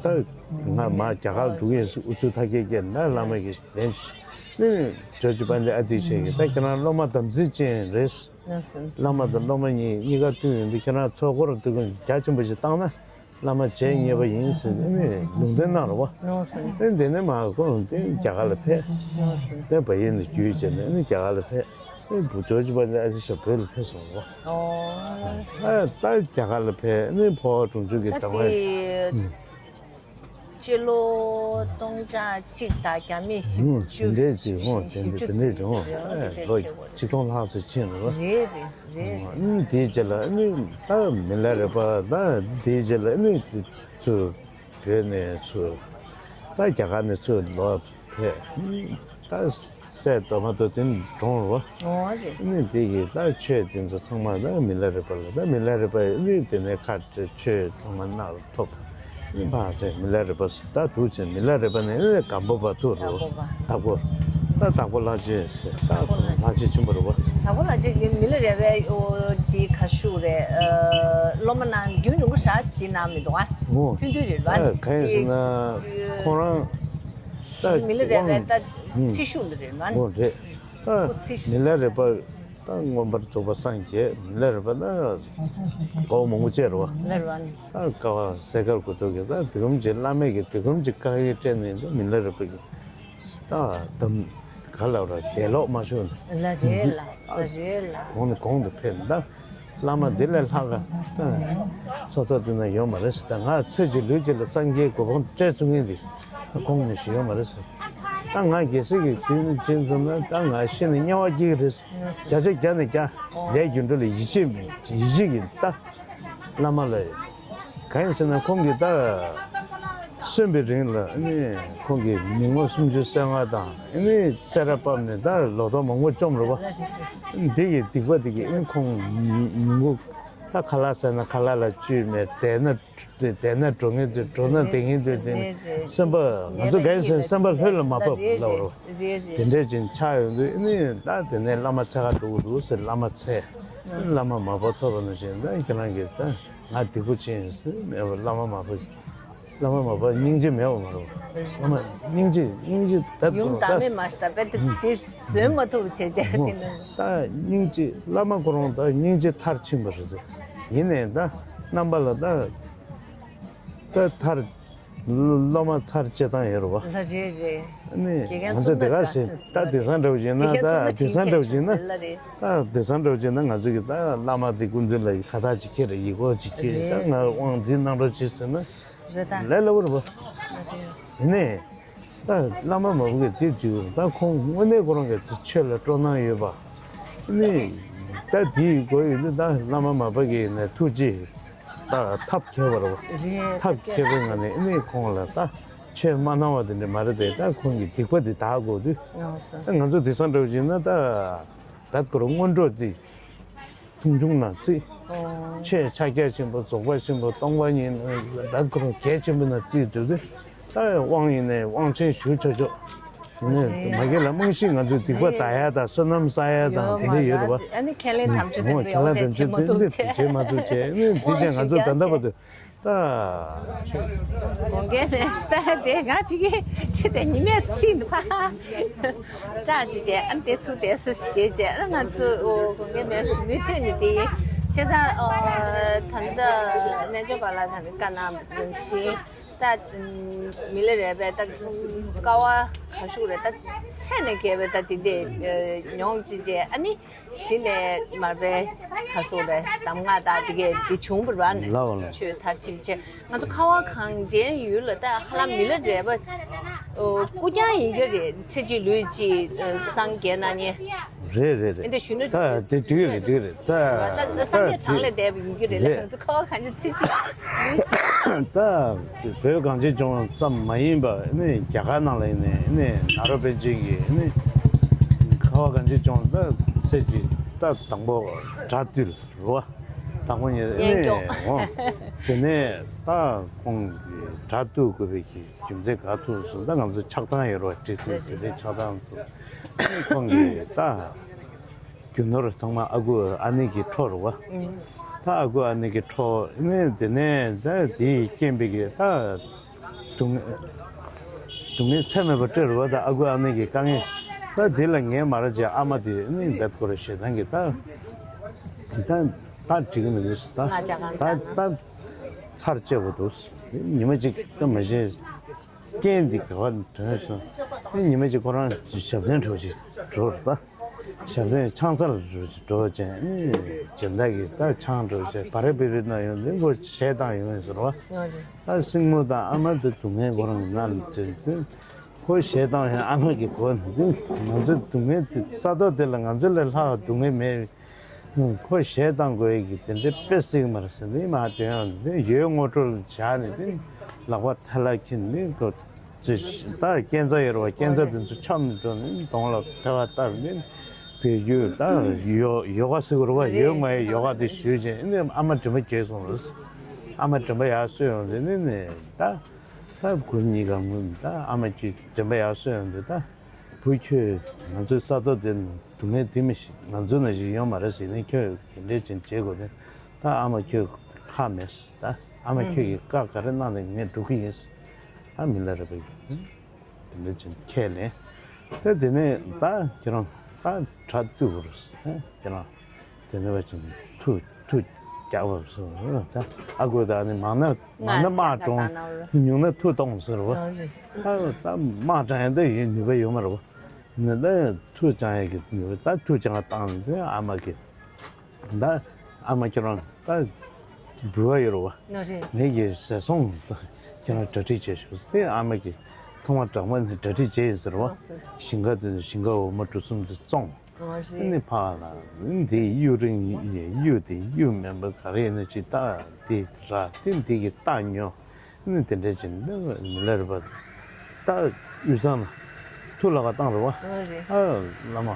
ད་ང་མ་རྒྱ་གར་འགྲོ་གི་ཡིན་ཟེར་ཨུ་ཚུགས་ཐག་གིས་བཀལ་ན་བླ་མ་གིས་ལན་ཅིག་ནི་ཇོ་ཇོ་པ་འདི་ཨ་ཙི་བྱས་ཀྱི་ད་ཁྱེད་རང་སློབ་མ་དམ་ཚིག་ཅན་རེད། བླ་མ་དང་སློབ་མ་གཉིས་གཉིས་ཀ་བསྟུན་ཡོང་དུས་ཁྱེད་རང་ཚོགས་འཁོར་དུས་རྒྱ་ཆེན་པོ་ཞིག་བཏང་ན་བླ་མ་མཇལ་ངེས་པ་ཡིན་ཟེར་ནི་ལུང་བསྟན་གནང་རོགས། ཨེ་འདི་ནས་མ་གོང་དེ་རྒྱ་གར་ལ་ཕེབས། དེ་བ་ཡིན་ནས་བརྒྱུད་བྱས་ནས་ནི་རྒྱ་གར་ལ་ཕེབས། ཨེ་བུ་ཇོ་ཇོ་པ་འདི་ཨ་ཙི་ཤ་བོད་ལ་ཕེབས་སོང་རོགས། ཨ་ད་རྒྱ་གར་ལ་ཕེབས་ནི་འཕོ་བ་གྲོང་ཆོག་གི་ད་དང་བ་དེ་སྤྱི་ལོ་སྟོང་ཕྲག་གཅིག་དང་བརྒྱ་མེད་བཞི་ཨུ་དེ་བཅུ་འདྲས་ཅིག་ཨོ་དེ་བཞི་བཅུ་འདྲས་ཅིག་ཨོ་ཙམ་ཨེ་ལོ་ཡོད་དེ་ཆེ་བོ་ཆིག་སྟོང་ལྷག་ཙམ་ཕྱིན་རེད་བ། རེད་རེད་རེད་རེད། ཨུ་དེའི་རྗེས་ལ་ཨ་ནི་ད་མི་ལ་རས་པ་ད་དེའི་རྗེས་ལ་ཨ་ནི་ཚུར་བོད་ནས་ཚུར་ད་རྒྱ་གར་ནས་ཚུར་ལོག་ཕེབས། ད་སྲས་མདོ་མ་མདོ་དེ་ནི་གྲོངས་རོ། ཨོ་རེད། ཨ་ནི་དེ་གི་ད་ཆོས་དེ་ཚོ་ཚང་མ་ད་མི་ལ་རས་པ་ལ་ད་མི་ལ་རས་པ་ཨ་ནི་དེ་ནས་ཁ་བྲལ་ཆོས་ཚང་མ་གནང་ཐོབ། ཨ་ནི་ཕར་བྲལ་མི་ལ་རས་པ་ཟེར་ད་འདུག་ཅེས་མི་ལ་རས་པ་ནས་ཨ་ནི་སྒམ་པོ་བར་ཐུག་རོ། སྒམ་པོ་བར། སྟག་པོ། ད་སྟག་པོ་ལྷ་རྗེ་ཟེར་སྟག་པོ་ལྷ་རྗེ་ཆེན་པོ་རེད་བ། སྟག་པོ་ལྷ་རྗེ་གི་མི་ལ་རས་པའི་ཨོ་དེ་ག་ཤུ་རེད། ཨ་སློབ་མ་ནང་རྒྱུན་རིང་པོ་ཞག་དེ་ནང་མི་འདུག་ཨ། ཨོ། ཐུན་ཐུན་རེད་བ། ཨ་གང་ཡིན་ཟེར་ན་ཁོང་རང་ད་མི་ལ་རས་པའི་ད་ཚེ་ཤུགས་ལ་རེད་བ། ཨོ་རེད། ད་ཁོ་ཚེ་ཤུགས་མི་ལ་རས་པ་ད་མངོན་པར་རྫོགས་པ་སངས་རྒྱས་མི་ལ་རས་པ་ད་གོ་མང་པོ་བཅས་རེད་བ། ལ་རེད་བ། ད་ཀ་བ་སེ་གར་གོ་ཐོག་གི་ད་དེ་གོམ་གྱི་བླ་མས་ཀྱི་དེ་གོམ་གྱི་བཀའ་ཡིག་སྤྲད་ནས་ད་མི་ལ་རས་པ་གི་ད་དམ་ག་ལ་ར་དད་ལོག་མ་ཤོར་ནས། ལ་རེད་ལ་ལ་རེད་ལ། གོང་ནས་གོང་དུ་འཕེལ་ད། བླ་མ་འདི་ལས་ལྷག་ག་ས་ཐོག་འདི་ན་ཡོད་མ་རེད་ཟེར། ད་ང་ཚེ་གཅིག་ལུས་གཅིག་ལ་སངས་རྒྱས་གོ་འཕང་སྤྲད་ཚུགས་མཁན་འདི་ཁོང་ནས་ཞིག་ཡོད་མ་རེད་ཟེར། ད་ང་རྒྱལ་སྲས་ཀྱི་དུས་ནས་ཕྱིན་ཙམ་ན་ད་ང་ཤི་ནས་དམྱལ་བ་སྐྱེ་གི་རེད་ཟེར། བརྒྱ་ཆ་བརྒྱ་ནས་བརྒྱ་ལས་རྒྱུ་འབྲས་ལ་ཡིད་ཆེས་མེད་ཡིད་ཆེས་ཀྱི་ད་བླ་མ་ལ་གང་ཡིན་ཟེར་ན་ཁོང་གིས་ད་གསོན་པའི་རིང་ལ་ཨ་ནི་ཁོང་གིས་མི་ངོ་སུམ་ཅུ་སོ་ལྔ་དང་ཨ་ནི་སེ་ར་བབས་ནས་ད་ལོ་ཐོག་མང་པོ་བཅོམ་རེད་བ། འདི་ཡི་སྡིག་པ་འདི་གིས་ཨ་ནི་ཁོང་ཉིན་གུང་ད་ཁ་ལག་ཟས་ན་ཁ་ལག་ལ་བཅུད་མེད། བསྡད་ན་བསྡད་ན་འགྲོ་ངེས་འདུག་འགྲོ་ན་བསྡད་ངེས་འདུག་དེ་ནི་སེམས་པ་ང་ཚོ་ག་ཡིན་ཟེར་ན་སེམས་པ་ལྷོད་ལ་མ་བབས་ལབ་རོ། དེ་འདྲས་ཅིག་ཆགས་ཡོང་དུས་ཨ་ནི་ད་དེ་ནས་བླ་མ་འཚོལ་ག་འགྲོ་གི་འདུག་ཟེར་བླ་མ་འཚོལ། བླ་མ་མ་བབས་ཐོབ་པ་ནང་བཞིན་ད་ཁྱེད་རང་གིས་ད་ང་སྡིག་པོ་ཅན་ཡིན་ཟེར་མེད་པར་བླ་མ་མ་བབས། བླ་མ་མ་བབས་སྙིང་རྗེ་མེད་པ་མ་རེད། བླ་མ་སྙིང་རྗེ་སྙིང་རྗེ་ད་ཡུམ་དུ་བདག་མེད་མ་ཤི་ད་དཔེ་དེ་དེ་བཟོད་མ་ཐུབ་བྱས་བྱས་དེ་ནི། ད་སྙིང་རྗེ་བླ་མ་ཁོ་རང་ད་སྙིང་རྗེ་མཐར་ཕྱིན་པ་རེད། ཡིན་ནའི་ད་རྣམ་པ་ལ་ད་ད་མཐར་སློབ་མ་ཚར་བཅད་སྟངས་ཡོད་རེད་བ། ལ་རེད་རེད། ཨ་ནི་དགེ་རྒན་ང་ཚོ་དེ་ག་ཟེར་ད་དེང་སང་འདྲ་བོ་བྱས་ན་ད་དེང་སང་འདྲ་བོ་བྱས་ན་ལ་རེད། ད་དེང་སང་འདྲ་བོ་བྱས་ན་ང་ཚོ་གི་ད་བླ་མ་དེ་སྐུ་མདུན་ལ་ཁ་བཏགས་ཅིག་ཁྱེར་ཡིག་སྐོར་ཅིག་ཁྱེར་ད་ང་དབང་འདི་གནང་རོགས་གྱིས་ཟེར་ན། རེད་ད། ལས་སླ་པོ་རེད་པ། རེད། དེ་ནས་ད་བླ་མ་མ་བུ་གིས་དེ་བརྒྱུད་ད་ཁོང་དངོས་གནས་ཁོ་རང་གི་ཆོས་ལ་སྤྲོ་སྣང་ཡོད་པ། ནི་ད་དེའི་སྒོ་ཡོད་དུས་ད་བླ་མ་མ་པ་གིས་ནས་ཐུགས་རྗེ་ད་ཐབས་མཁས་པ་རེད་པ། རེད། ཐབས་མཁས་པའི་ངང་ནས་ནི་ཁོང་ལ་ད་ཆོས་མ་གནང་བ་དེ་འདྲ་མ་རེད་དེ་ད་ཁོང་གི་སྡིག་པ་དེ་དག་དགོས་དུས། ད་ང་ཚོ་དེང་སང་འདྲ་བོ་བྱས་ན་ད་ད་ཁོ་རང་སྔོན་འགྲོ་དེ། མཐོང་ཆུང་ན་བརྩིས། ཨོ། ཆོས་ཕྱག་རྒྱ་ཆེན་པོ་རྫོགས་པ་ཆེན་པོ་སྟོང་པ་ཉིད་ལ་ཁོ་རང་གལ་ཆེན་པོ་ན་བརྩིས་འདུག་སྟེ། ད་དབང་ཡིན་ནའི་དབང་ཆེན་ཞུ་ཆོག་ཆོག་ཡིན་ནའི་རེད། མ་གི་ལ་རྨང་གཞི་ང་ཚོའི་སྡིག་པ་དག་ཡ་དང་བསོད་ནམས་བསགས་ཡ་དང་དེ་འདྲ་ཡོད་རེད་པ། ཨ་ནི་ཁས་ལེན་དམ་བཅའ་དེ་ཚོ་ཡང་བྱེད་མ་ཐུབ་བྱས། བྱེད་མ་ཐུབ་བྱས་ཨ་ནི་དེ་བྱས་ང་ཚོ་ད་ལྟ་བར་དུ་ ད་ཆོས། དགོངས་འགལ་མེད་ཤི་ད་དེ་ང་ཕི་གེ་ཁྲི་དེ་ཉི་མས་ཚིག་འདུག་ཧ་ཧ། སྐྲག་ཅི་བྱས་ཨ་དེ་ཚུགས་དེ་སུ་ཞིག་བྱས་བྱས་ཨ་ང་ཚོ་དགོངས་འགལ་མེད་ཤི་མི་ཐོན་ནི་དེ་ཡིན། བྱས་ཙང་ད་ལྟ་རྣལ་འབྱོར་པ་ལ་ད་ནི་བཀའ་གནང་བཞིན་ད་མི་ལ་རས་པས་ད་དཀའ་བ་ག་ཤུག་རེད་ད་ཚད་ནས་བརྒལ་བའི་ད་དེ་འདྲས་མྱོང་ཅི་བྱས་ཨ་ནི། གཞི་ནས་མར་པའི་ཁ་སོགས་རེད་གདམས་ངག་དང་དེ་གས་དེ་བྱུང་བ་རེད་ལ་ལ། ཆོས་མཐར་ཕྱིན་བྱས་ང་ཚོ་ཁ་བ་གངས་ཅན་ཡུལ་ལ་ད་ཧ་ལམ་མི་ལ་འདྲེས་པ་རྐུ་རྐྱང་ཡིན་གྱི་རེད། ཚེ་གཅིག་ལུས་གཅིག་སངས་རྒྱས་གནང་མཁན། རེད་རེད་རེད། འདི་ཞུ་ན་ད་དེ་འགྲིག་རེད་འགྲིག་རེད་ད། ད་སངས་རྒྱས་གྲངས་ལས་འདས་པ་ཡིན་གྱི་རེད་ལ་རེད། ང་ཚོ་ཁ་བ་གངས་ཅན་ཚེ་གཅིག་ལུས་གཅིག་ད་བོད་གངས་ཅན་ལྗོངས་ཙམ་མ་ཡིན་པ་ནི་རྒྱ་གར་ནང་ལ་ཡིན་ནའི་ནི་ནཱ་རོ་པཎ་ཆེན་གྱིས་ནི། ཁ་བ་གངས་ཅན་ལྗོངས་ལ་ཚེ་གཅིག་ད་དང་པོ་དགྲ་བཏུལ་རུ་བ། དང་པོ་ཉིད་སྙན་སྐྱོང་། འོ། དེ་ནས་ད་ཁོང་གིས་དགྲ་བཏུལ་དགོས་པའི་གི་རྒྱུ་མཚན་ག་ཐུག་སོང་ད་ང་ཚོ་ཆགས་སྡང་ཡོད་རུ་བ་ཁྲིག་ཁྲིག་ཟི་ཟི་ཆགས་སྡང་ཚོ། ཁོང་གིས་ད་རྒྱུ་ནོར་ཚང་མ་ཨ་ཁུ་ཨ་ནེ་གི་འཕྲོག་རུ་བ། ད་ཨ་ཁུ་ཨ་ནེ་གི་འཕྲོག་ནས་དེ་ནས་ད་དེའི་རྐྱེན་པས་གི་ད། སྡུག་བསྔལ། སྡུག་བསྔལ་ཚད་མེད་པ་སྤྲད་རུ་བ་དང་ཨ་ཁུ་ཨ་ནེ་གི་དཀའ་ངལ། ད་དེ་ལ་ངས་མ་ར་བྱས་ཨ་མ་དེ་ནི་འབད་ཁོ་ར་ཞེ་སྡང་གི་ད། ད་ད་འགྲིག་གི་མི་འདུག་ཟེར་ད། ང་ཅག་གང་ད་ལྟ་ན། ད་ཚར་བཅད་པ་འདུག་ཟེར་ཉི་མ་གཅིག་ད་མ་བྱས། རྐྱེན་འདི་ག་བ་ཐོན་སོང་། ཉི་མ་གཅིག་ཁོ་རང་ཞབས་བརྟན་འགྲོ་ཅིག་འགྲོ་རུ་ད། ཞབས་བརྟན་ཆང་ས་ལ་འགྲོ་བྱས་ནས་སྦྱིན་བདག་གིས་ད་ཆང་འགྲོ་བྱས་བ་རེ་བི་རི་ན་ཡོང་དུས་ཁོ་གཞས་བཏང་ཡོང་ཡིན་ཟེར་བ། ད་སྲིང་མོ་དང་ཨ་མ་དེ་སྡུག་བསྔལ་ཁོ་རང་གི་ནང་ལ་དེ་དུས་ཁོ་གཞས་བཏང་ཡོང་ཨ་མ་གིས་གོ་ནས་ང་ཚོའི་སྡུག་བསྔལ་དེ་ས་ཐོག་དེ་ལ་ང་ཚོ་ལས་ལྷག་སྡུག་བསྔལ་མེད། ཁོ་གཞས་བཏང་དགོས་ཀྱི་དེ་འདྲའི་དཔེ་སྲིད་མ་རེད་ཟེར་ནས་མ་དོན་ཡང་ཡོད་ངོ་སྤྲོད་བྱས་ནས་ལག་པ་ཐལ་ལ་ཁྱེར་ནས་ཁོ། ཅེས་ད་སྐས་འཛེག་ཡོད་རེད་བ། སྐས་འཛེག་དེ་ཚོ་ཆམ་འགྲོ་ནས་གདོང་ལ་ཐལ་བ་བཏབ་ནས་བོད་ཡུལ་ད་ཡོ་ཡོ་ག་ཟེར་དགོས་རེད་བ། ཡོད་མ་ཡོད་ཡོ་ག་དེ་ཞུས་རྗེས་ནས་ཨ་མ་དྲན་པ་བརྗེད་སོང་རེད། ཨ་མ་དྲན་པ་ཡར་གསོས་ཡོང་དུས་ནས་ནས་ད་ད་ཁོ་གཉིས་ཀ་ངུ་ད་ཨ་མ་ཁྱོད་དྲན་པ་ཡར་གསོས་ཡོང་དུས་ད་བུ་ཁྱོད་ང་ཚོའི་ས་ཐོག་དེ་སྡུག་བསྔལ་དེ་མི་ཤེས། ང་ཚོ་ནང་བཞིན་ཡོད་མ་རེད་ཟེར་ནས་ཁྱོད་དེ་འདྲས་ཅིག་བྱེད་དགོས་ནས་ད་ཨ་མ་ཁྱོད་ཁག་མེད་ད་ཨ་མ་ཁྱོད་ཀྱིས་བཀའ་ག་རེ་གནང་ནས་ངས་སྒྲུབ་ཀྱི་ཡིན། ད་མི་ལ་རས་པ་ཡིན། དེ་འདྲ་བྱས་ནས་ཁས་ལེན། ད་དེ་ནས་ད་ཁྱེད་རང་ད་གྲ་བཏུལ་དགོས་རེད། ཁྱེད་རང་དེ་འདྲ་བ་བྱས་ནས་ཐུགས་ཐུགས་རྒྱག་པ་སོ། ད་ཨ་ཁུ་ད་ནི་མང་ན་མང་ན་དམག་དྲོངས། ཉུང་ན་ཐུགས་གཏོང་ཟེར་བ། ད་ད་དམག་དྲང་ཡ་ད་ཡོད་ནུས་པ་ཡོད་མ་རེད་བ། ནི་ད་ཐུགས་བཅང་ཡ་གི་ནུས་པ་ད་ཐུགས་བཅང་བཏང་ནས་ཨ་མ་གི་ད་ཨ་མ་ཁྱོད་རང་ད་འབུལ་བ་ཡོད་རེད་བ། ཨ་རེད། ངེད་ཀྱི་ཟས་སོང་ཁྱོད་རང་གྲ་སྒྲིག་བྱས་ཤོག་ཟེར་ཨ་མ་གི་ཚང་མ་གྲ་མ་ནས་གྲ་སྒྲིག་བྱས་ཡིན་ཟེར་བ། ཨ་ཟེར། ཞིང་ཁ་དེ་ནས་ཞིང་ཁ་འོ་མ་གྲུ་གསུམ་དེ་བཙོངས། ཨ་རེད། ནི་ཕ་ལ་འདི་གཡུ་རིང་ཡིན་གཡུ་དེ་གཡུ་མིན་པ་ག་རེ་ཡིན་ན་ཅི་ད་དེ་ར་དེ་འདི་གི་རྟ་ཉོ། ནི་དེ་འདྲ་བྱས་ནས་མི་ལ་རས་པ་ད་དབུས་གཙང་ལ་ཐུགས་ལ་ཁ་བཏང་རེད་བ། ཨ་རེད། ཨ་བླ་མ་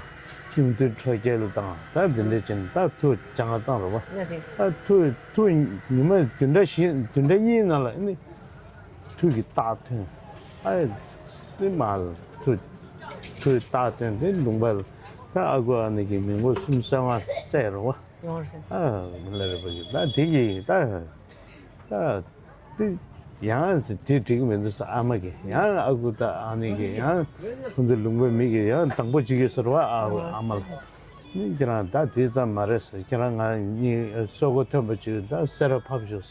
ཁྱིམ་དུ་འཕྲོད་རྒྱལ་ལ་བཏང་ད་དེ་འདྲ་བྱས་ནས་ད་ཐུགས་བཅང་ཁ་བཏང་རེད་བ། ཨ་རེད། ཨ་ཐུགས་ཐུགས་ཉི་མ་བདུན་ཕྲག་བཞི་བདུན་ཕྲག་གཉིས་ནང་ལ་ནི་ཐུགས་ཀྱི་རྟགས་ཐོན། ཨ་དེ་མ་ལ་ཐུགས་ཐུགས་རྟགས་ཐོན་དེ་ལུང་པ་ལ་ད་ཨ་ཁུ་ཨ་ནེ་གི་མི་མགོ་གསུམ་གསང་བ་བསད་རེད་བ། ཨ་མི་ལ་རས་པ་གི་ད་དེ་གི་ད་ད། དེ་ཡང་དེ་འགྲིག་མི་འདུག་ཟེར་ཨ་མ་གིས། ཡང་ཨ་ཁུ་དང་ཨ་ནེ་གིས་ཡང་ཁོ་ཚོ་ལུང་པའི་མི་གིས་ཡང་དང་པོ་བྱེད་ཀྱི་ཟེར་བ། ཨ་ཨ་མ་ལ་ནི་ཁྱེད་རང་ད་དེ་ཙམ་མ་རེད་ཟེར། ཁྱེད་རང་ང་གཉིས་སྲོག་གོ་ཐོན་པ་བྱོས་ད་སེ་ར་ཕབ་ཤོག་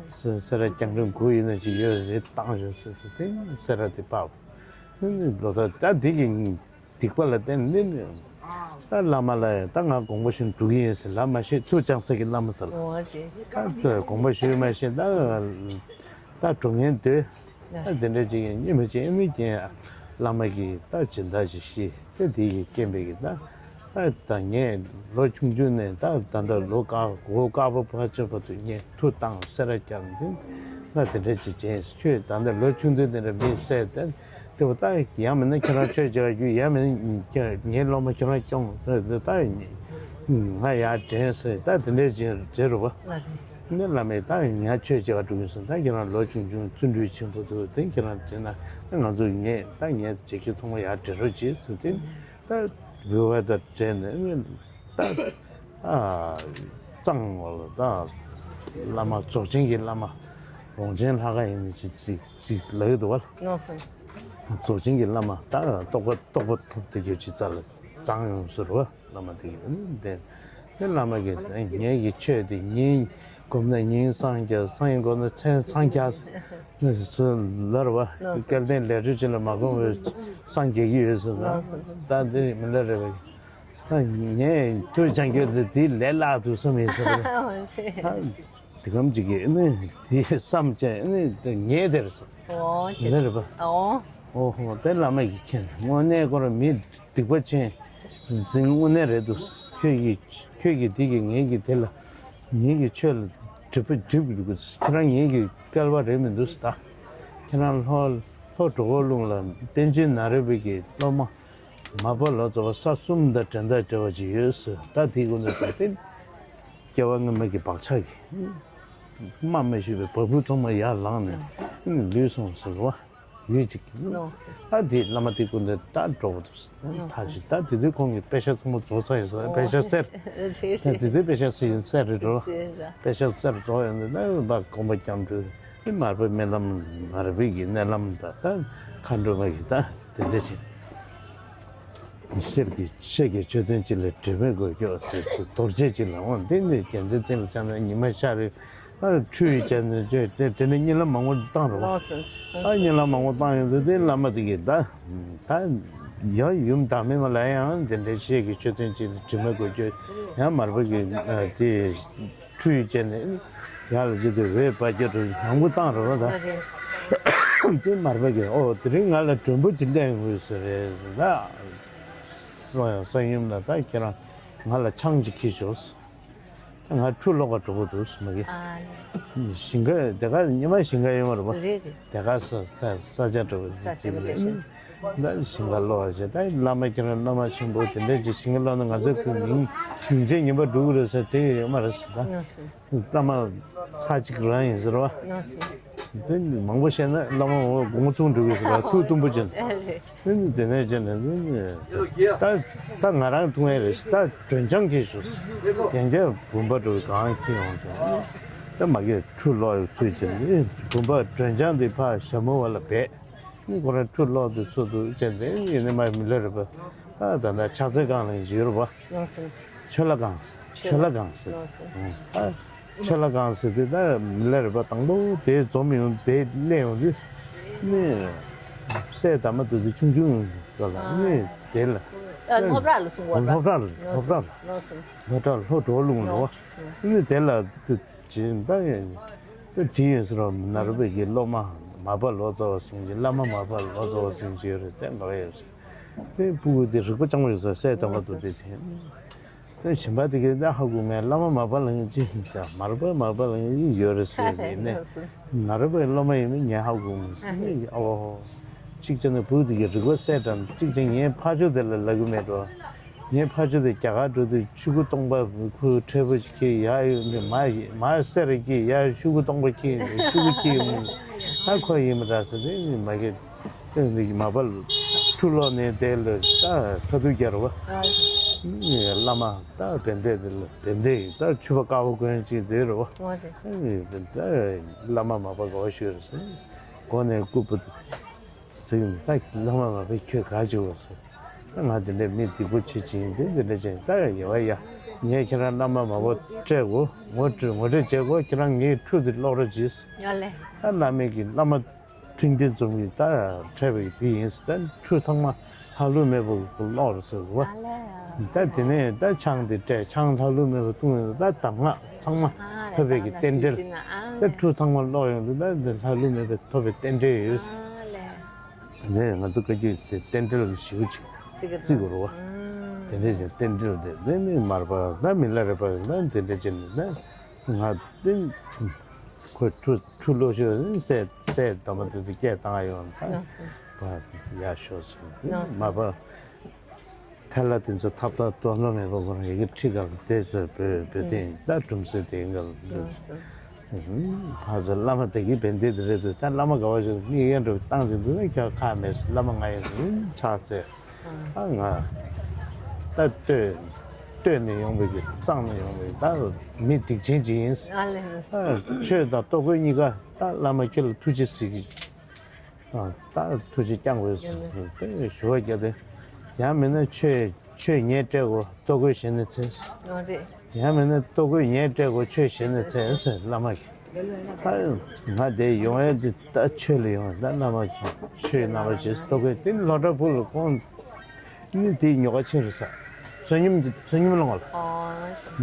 ཟེར། སེ་ར་རྒྱང་རིང་གུ་ཡིན་ན་ཅིག་ཡོད་རེད་བཏང་ཤོག་ཟེར་ཟེར་དེ་སེ་ར་དེ་ཕབ། ནི་ལོ་ད་ད་དེ་གི་སྡིག་པ་ལ་བརྟེན་ནས་ནི། ད་བླ་མ་ལ་ཡང་ད་ང་དགོངས་པ་ཞུ་འགྲོ་གི་ཡིན་ཟེར་ལབ་མ་ཤེས། ཐུགས་བཅངས་ས་གི་བླ་མ་ཟེར་ལ། ཨོ་རེད། ད་དགོངས་པ་ཞུ་མ་ཤེས་ད་ད་འགྲོ་ངན་འདོད། ད་དེ་འདྲ་ཅིག་ཡིན་མི་བྱེད་ནི་ཀྱང་བླ་མ་གིས་ད་སྦྱིན་བདག་ཅིག་ཤེས་ད་དེ་གི་རྐྱེན་པས་གི་ད་ད་ད་ངས་ལོ་ཆུང་ཆུང་ནས་ད་ད་ད་ལོ་དཀར་ལོ་དཀར་པོ་ཕར་ཆེ་བར་དུ་ངས་ཐུགས་བཏང་སེ་ར་བརྒྱབ་ནས་ད་དེ་འདྲ་ཅིག་བྱས་ཁྱོད་ད་ད་ལོ་ཆུང་དུས་དེ་འདྲ་མི་བསད་ད། དེ་བ་ད་ཡང་མིན་ན་ཁྱེད་རང་ཆོས་བྱེད་ག་རྒྱུ། ཡང་མིན་ན་ངའི་སློབ་མ་ཁྱེད་རང་སྐྱོང་། ད་ད་ང་ཡར་དྲན་ཟེར་ད་དེ་འདྲའི་རྗེས་རྗེས་རུ་བ། ཨ་རེད། ནི་བླ་མས་ད་ང་ཆོས་བྱེད་ག་འགྲོ་གི་ཟེར། ད་ཁྱེད་རང་ལོ་ཆུང་ཆུང་བརྩོན་འགྲུས་ཆེན་པོ་འདུག་དེ་ཁྱེད་རང་དྲན་ན་ང་ཚོ་ངས་ད་ངས་བྱེད་ཀྱི་ཚང་མ་ཡར་དྲན་རོགས་བྱེད་ཟེར་དེ་ད་འབུལ་བ་ད་དྲན་ནས་ནི། ད་ཨ་གཙང་བ་ལ་ད་བླ་མ་རྫོགས་ཆེན་གྱི་བླ་མ་ གྲོང་ཆེན་ལྷ་ཁང་ཡིན་ནི་ཅིག་ཅིག་ཅིག་ལབ་ཀྱི་འདུག་བ། ནོར་སོང་། རྫོགས་ཆེན་གྱི་བླ་མ་ད་རྟོགས་པ་རྟོགས་པ་ཐོབ་དེ་གྱོད་ཅིག་རྩ་ལ་བྱང་ཡོང་ཟེར་བ། བླ་མ་དེ་གི་བདེན། དེ་བླ་མ་གི་ངེད་ཀྱི་ཆོས་དེ་ཉིན་སྒོམ་ན་ཉིན་སངས་རྒྱས། སང་ཉིན་སྒོམ་ན་མཚན་སངས་རྒྱས། ནི་སུ་ལར་བ་སྐལ་ལྡན་ལས་འབྲས་ཅན་ལ་མ་གོམས་པའི་སངས་རྒྱས་ཀྱི་ཡོད་ཟེར་ན། ད་འདི་མི་ལ་རེ་བ། ད་ངས་ཐུགས་བྱང་རྒྱུ་འདི་དེའི་ལས་སླ་འདུག་བསམ་ཡིན་ཟེར་བ། ད་དེ་གམ་ཅིག་གིས་ནི་དེ་བསམ་བྱས་ནི་ངས་དེར་སོང་། ཨོ་ཆེ། ལ་རེ་བ། ཨོ། ཨོ་ཧོ། དེ་བླ་མ་གིས་མཁྱེན། དངོས་གནས་ཁོ་རང་མི་སྡིག་པ་ཅན་འཛིན་དངོས་གནས་རེད་འདུག་ཁྱོད་ཀྱིས་ཁྱོད་ཀྱིས་འདི་གིས་ངེད་ཀྱི་དེ་ལ་ངེད་ཀྱི་ཆོས་ལ་སྒྲིབ་པ་སྒྲིབ་ཀྱི་འདུག་ཁྱེད་རང་ངེད་ཀྱི་སྐལ་བ་རེད་མི་འདུག་ད་ཁྱེད་རང་ལྷོ་ལྷོ་གྲོ་གོ་ལུང་ལ་པཎ་ཆེན་ནཱ་རོ་པའི་གི་སློབ་མ་མར་པ་ལོ་ཙཱ་བ་ས་གསུམ་དང་འགྲན་ཟླ་བྲལ་བ་ཅིག་ཡོད་ཟེར། ད་དེའི་སྐོར་ནས་ད་དེ་སྐྱེ་བ་སྔོན་མ་གི་བག་ཆགས་ཀྱིས་སྨྲ་མི་ཤེས་པའི་བ་སྤུ་ཚང་མ་ཡར་ལངས་ནས་ལུས་སོང་ཟེར་བ། ཡོད་ཅིག་ནོར་སོང་། ཨ་དེ་བླ་མ་དེ་ཀུན་ནས་ད་འགྲོ་བ་འདུག་ནོར་ཐག་སོང་ཆོད། ད་དེ་དུས་ཁོང་གི་པད་ཤག་ཚང་མ་རྫོགས་ཚར་ཡོད་ས། ཨོ་པད་ཤག་གསེར། རེད་རེད། དེ་དུས་པད་ཤག་གསེར་ཡིན་གསེར་རེད་འགྲོ། གསེར་ར། པད་ཤག་གསེར་རྫོགས་ཡོད་འདི་ན་བ་སྒོམ་པ་སྐྱབས་འགྲོ། དེ་མར་པའི་སྨོན་ལམ་མར་པའི་གི་མནལ་ལམ་ད་ད་མཁའ་འགྲོ་མ་གི་ད་དེ་འདྲ་ཞིག་གསེར་གྱི་ཤེལ་གྱི་མཆོད་རྟེན་གཅིག་ལ་དྲི་མེད་སྒོས་སྐྱོབ་ཟེར་རྡོ་རྗེ་གཅིག་ལ་འོང་། དེ་ནི་རྒྱལ་མཚན་ཅན་ལ་བཅངས་ན་ཉི་མ་ཤར་རེ། ཨ་ཁྲུས་བྱས་ནས་བྱས་དེ་དེ་ནས་གཉིད་ལམ་མང་པོ་བཏང་རོགས། ལགས་སོ། ཨ་གཉིད་ལམ་མང་པོ་བཏང་ཡོང་དུས་དེ་བླ་མ་དེ་གིས་ད་ད་ཡང་ཡུམ་བདག་མེད་མ་ལ་ཡང་དེ་འདྲའི་ཤེལ་གྱི་མཆོད་རྟེན་ཅིག་དྲི་མ་དགོས་ཀྱི་ཡང་མར་པ་གི་ཨ་དེ་ཁྲུས་བྱས་ནས་ཡར་ལ་བྱེད་དུས་འོད་དཔལ་སྐྱེས་རུ་མང་པོ་བཏང་རོགས་ད། དེ་མར་པ་གིས་ཨོ་དེ་རིང་ང་ལ་མགྲོན་པོ་ཅིག་སླེབས་ཡོང་གི་ཡོད་ས་རེད་ད། ས་ས་ཡུམ་ལ་ད་ཁྱེད་རང་ང་ལ་ཆང་ཅིག་ཁྱེར་ཤོག་ང་ཁྲུས་ལོག་ག་འགྲོ་གི་འདུག་མ་གི་ཨ་ནི། ཞིང་ཁ་དེ་ག་ཉི་མ་ཞིང་ཁ་ཡོང་བ་རེད་པ། རེད་རེད། དེ་ག་ས་ས་ས་ཆ་འགྲོ་གི་ས་ཆ་འགྲོ་གི་ལས་ད་ཞིང་ཁ་ལོག་བྱས་ད་བླ་མ་ཁྱེད་རང་བླ་མ་ཆེན་པོ་དེ་འདྲ་ཅིག་ཞིང་ཁ་ལོག་ན་ང་ཚོའི་ཁུལ་མིང་མིང་ཆད་ངན་པ་འགྲོ་གི་རེད་ཟེར་དེ་ཡོད་མ་རེད་ཟེར་ད། ལགས་སོ། བླ་མ་ཚ་གཅིག་རང་ཡིན་ཟེར་བ། ལགས་སོ། དེ་མང་པོ་བཤད་ན་བླ་མ་འོ་དགོངས་ཚུལ་འགྲོ་གི་ཟེར་བ་ཐུགས་གཏུམ་པོ་ཅན། ཨ་རེད། དེ་ནི་དེ་ནས་བྱས་ནས་ནི་ད་ད་ང་རང་ཐུག་ངེས་རེད་ད་སྒྲོན་ཆང་གིས་ཞུ། ཡང་བསྐྱར་བུམ་པ་འགྲོ་གི་གང་ཁྱེར་ཡོང་ཀྱང་ད་མ་གིར་ཁྲུས་ལོག་ཡོད་ཚུལ་བྱས་ནས་བུམ་པ་སྒྲོན་ཆང་དེ་ཕར་ཞྭ་མོ་བ་ལ་སྦས། ནི་ཁོ་རང་ཁྲུས་ལོག་དུས་ཚུར་དུ་བྱས་ཏེ་ཡིན་ནི་མ་མི་ལ་རེད་པ། ཨ་ད་ལྟ་ཕྱག་འཚལ་སྒང་ལ་ཡིན་གྱི་ཡོད་རེད་པ། ལགས་སོ། ཆོས་ལྷ་སྒང་ཟེར་ཆོས་ལྷ་སྒང་ཟེར། ལགས་སོ། ཨ་ཆོས་ལྷ་སྒང་ཟེར་དུས་ད་མི་ལ་རེད་པ་དང་པོ་དེ་འཛོམས་ཡོང་དེ་སླེབས་ཡོང་དུས་ནི་སྲས་དར་མ་དུ་དུ་ཆུང་ཆུང་ག་ལ་ནི་དེ་ལ་ཨ་སློབ་གྲྭ་ལ་སོང་བ་རེད་པ། སློབ་གྲྭ་ལ་སློབ་གྲྭ་ལ་ལགས་སོ། སློབ་གྲྭ་ལ་ལྷོ་འགྲོ་ལུང་ལོ་ནི་དེ་ལ་དུ། ཅེས་ད་ཡང་ད་བྲིས་ཡོད་ཟེར་རོ། ནཱ་རོ་པའི་གི་སློབ་མ་མར་པ་ལོ་ཙཱ་བ་སེང་གེ་བླ་མ་མར་པ་ལོ་ཙཱ་བ་སེང་གེ་ཡོད་རེད་དེ་འགྲོ་ཡོད་ཟེར། དེ་སྤུ་གུ་དེ་རིག་པ་སྐྱོ་བོ་ཡོད་ཟེར་སྲས་དར་མ་དུ་དེ་དེ། དེ་གཞན་པ་དེ་གས་ད་ཧ་གོ་མེད། བླ་མ་མར་པ་ལྷ་ཡིན་ཅི་ཡིན་ཀྱང་མར་པ་མར་པ་ལྷ་ཡིན་ཡོད་རེད་ཟེར་ཡིན་ནས་ནཱ་རོ་པའི་སློབ་མ་ཡིན་ནི་ངས་ཧ་གོ་མི་སྲིད་ནས་ཨོ། གཅིག་བྱས་ན་སྤུ་གུ་དེ་གས་རིག་པ་གསལ་དྲགས། གཅིག་བྱས་ངས་ཕ་ཆོས་དེ་ལ་ལབ་གི་མེད་འགྲོ། ངའི་ཕ་ཆོས་དེ་རྒྱ་གར་འགྲོ་དུས་ཆུ་ཁུ་སྟོང་པ་ཁུ་ཁྲེ་པོ་ཞིག་ཁྱེར་ཡར་ཡོང་དུས་མ་མ་སེར་ཁྱེར་ཡར་ཤུ་གུ་སྟོང་པ་ཁྱེར་ཡོང་དུས་ཤུ་གུ་ཁྱེར་ཡོང་དུས་ད་ཁོ་ཡིན་མི་འདྲ་ཟེར་དེ་མ་གི་དེ་འདི་གི་མ་པ་ཁྲུས་ལོག་ནས་དེ་ལ་ད་ཁ་ཐུག་རྒྱག་རོ་བ། བླ་མ་ད་བན་དེ་དེ་ལ་བན་དེ་ད་ཆུ་བ་དཀར་པོ་གོན་ཅིག་དེ་རོ་བ། ད་བླ་མ་མ་པ་དགའ་བ་ཞུ་རེད་ཟེར་མགོ་ནས་སྐུ་པུ་ཟིག་ད་བླ་མ་མ་པའི་ཁྱོད་ག་བྱེད་འོ་ཟེར། ད་ང་དེ་འདྲའི་མི་སྡིག་པོ་ཆེ་ཅིག་ཡིན་དེ་འདི་འདྲ་ཅན་ད་ཡ་ཡ་ཡ། ངས་ཁྱེད་རང་བླ་མ་མ་པ་སྤྲད་གོ་ངོ་སྤྲོད་ངོ་སྤྲོད་བྱེད་གོ་ཁྱེད་རང་ངའི་ཁྲུས་དེ་ཀློག་རོགས་གྱིས། ཡ་ལེ། ད་བླ་མའི་གི་བླ་མ་ཐིང་ཐིང་འཛོམས་ཀྱི་ད་འཕྲད་པའི་དེ་ཡིན་ཟེར་ད་ཁྲུས་ཚང་མ་ལྷ་ཀླུ་མེ་བོ་ཀློག་རོགས་ཟེར་གོ་ད་དེ་ནས་ད་ཆང་དེ་སྤྲད་ཆང་ལྷ་ཀླུ་མེ་བོ་བཏུང་ཡོང་ད་གདམས་ངག་ཚང་མ་ཐོབ་པའི་གི་རྟེན་འབྲེལ། ད་ཁྲུས་ཚང་མ་ཀློག་ཡོང་དུས་ད་འདི་ལྷ་ཀླུ་མེ་བོ་ཐོབ་པའི་རྟེན་འབྲེལ་ཡོད་ཟེར། ནས་ང་ཚོ་བཀའ་བརྒྱུད་དེ་རྟེན་འབྲེལ་ཞེ་པོ་ཅིག་བརྩི་གི་འདུག་བ། དེ་འདྲ་ཅིག་རྟེན་འབྲེལ་དེ་ནས་ནི་མར་པ་ན་མི་ལ་རས་པ་ན་དེ་འདྲ་ཅིག་ནི་ན་ང་དེ་ཁོ་ཁྲུ་ཁྲུ་ལོ་ཤོར་ནི་སྲས་སྲས་དམ་པ་དེ་ཚོ་སྐད་བཏང་ཡོང་ད་ལགས་སོ། བ་ཡ་ཤོར་སོང་ལགས་སོ། མར་པ། ཐལ་ལ་དེ་ཚོ་ཐབ་ཐབ་ཏོ་ལོ་མེད་པ་ཁོ་རང་ཡི་གེ་ཁྲི་ག་ལ་དེ་ཚོ་བོད་བོད་དེ་ད་གྲུམ་སེ་དེ་ག་ལ་འདུག་ཧ་ཚོ་བླ་མ་དེ་གི་བན་དེ་དེ་རེད་འདུག་ད་བླ་མ་ག་བ་ཞིག་མིག་ཡན་འགྲོ་བཏང་ཅིག་འདུག་ན་ཁྱོད་ཁ་མེད་སོ་བླ་མ་ང་ཡིན་ཕྱག་འཚལ་ཨ་ང་ད་ལྟོས། བསྟོད་ནས་ཡོང་བའི་གི་བཙངས་ནས་ཡོང་བའི་ད་མི་སྡིག་ཅན་ཅིག་ཡིན། ཨ་ལས། ཨ། ཆོས་དང་ལྟོ་གོས་གཉིས་ཀ་ད་བླ་མ་ཁྱེད་ལ་ཐུགས་རྗེ་གཟིགས་ཀྱི། ཨ། ད་ཐུགས་རྗེ་བསྐྱང་དགོས་ཟེར་ཞུ་བ་རྒྱག་དེ། ཡང་མིན་ན་ཆོས་ཆོས་ཉེས་སྤྲད་དགོས། ལྟོ་གོས་གཞན་ནས་འཚོལ། ཨོ་རེད། ཡང་མིན་ན་ལྟོ་གོས་ཉེས་སྤྲད་དགོས། ཆོས་གཞན་ནས་འཚོལ་ཟེར་བླ་མ་གིས། ད་ང་དེ་ཡོང་ཡས་འདི་ད་ཆོས་ལ་ཡོང་ཡས། ད་བླ་མ་གིས་ཆོས་རྣམ་པར་འབྱེད་ལྟོ་གོས་དེ་སློབ་གྲྭ་ཕུག་ལ་ཁོང་ནི་དེའི་ཉོ་ག་ཕྱིན་རེད་ཟེར། བསོད་སྙོམས་དེ་བསོད་སྙོམས་ལ་ངོ་ལ། ཨོ།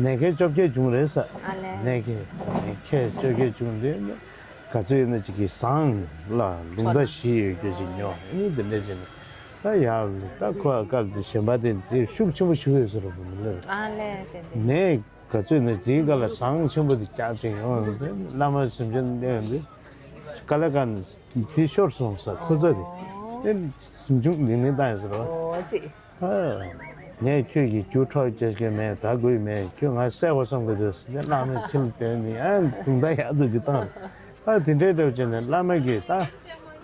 ནས་ཁལ་བཅོ་བརྒྱད་བྱུང་རེད་ཟེར། ཨ་ལས། ནས་ཁལ་ནས་ཁལ་བཅོ་བརྒྱད་བྱུང་རེད། ག་ཚོད་ཡིན་ན་ཅིག་གི་ཟངས་ལ་ལུང་ཐག་བཞི་ཡོད་རྒྱུ་ཅིག་ཉོ། ཨ་ནི་དེ་འདྲ་བྱས་ནས་ད་ཡར་ད་ཁོ་ཨ་ཀར་དེ་གཞན་པ་དེ་དེ་ཤུགས་ཆེན་པོ་ཞུ་ཡོད་ཟེར་བ་མི་ལེར། ཨ་ལས་དེ་འདྲ། ནས་ག་ཚོད་ནས་དེའི་སྐབས་ལ་ཟངས་ཆེན་པོ་དེ་རྒྱག་ཅིག་ཡོང་། བླ་མ་སེམས་ཅན་གནས་འདི་དཀའ་ལས་ཁག་ནས་དེ་ཤོར་སོང་ཟེར། ཁོ་ཚོ་དེ་ཨོ། ཨེ་གཟིམ་ཆུང་ལིང་ལིང་བཏང་ཡོད་ཟེར་བ། ཨོ་ཙི། ཨ། ངས་ཁྱོད་ཀྱི་རྒྱུ་འཕྲོག་རྒྱག་རྒྱུ་མེད། དགའ་དགོས་མེད། ཁྱོད་ང་བསད་དགོས་བསམ་གི་འདུག་ཟེར་ནས་བླ་མས་ཁྲིམས་བཏོན་ནས། ཨ། དུང་ཟླ་ཡག་ཏུ་ཅིག་བཏང་། ཨ། དེ་འདྲའི་འདྲ་བྱས་ནས་བླ་མ་གིས་ད་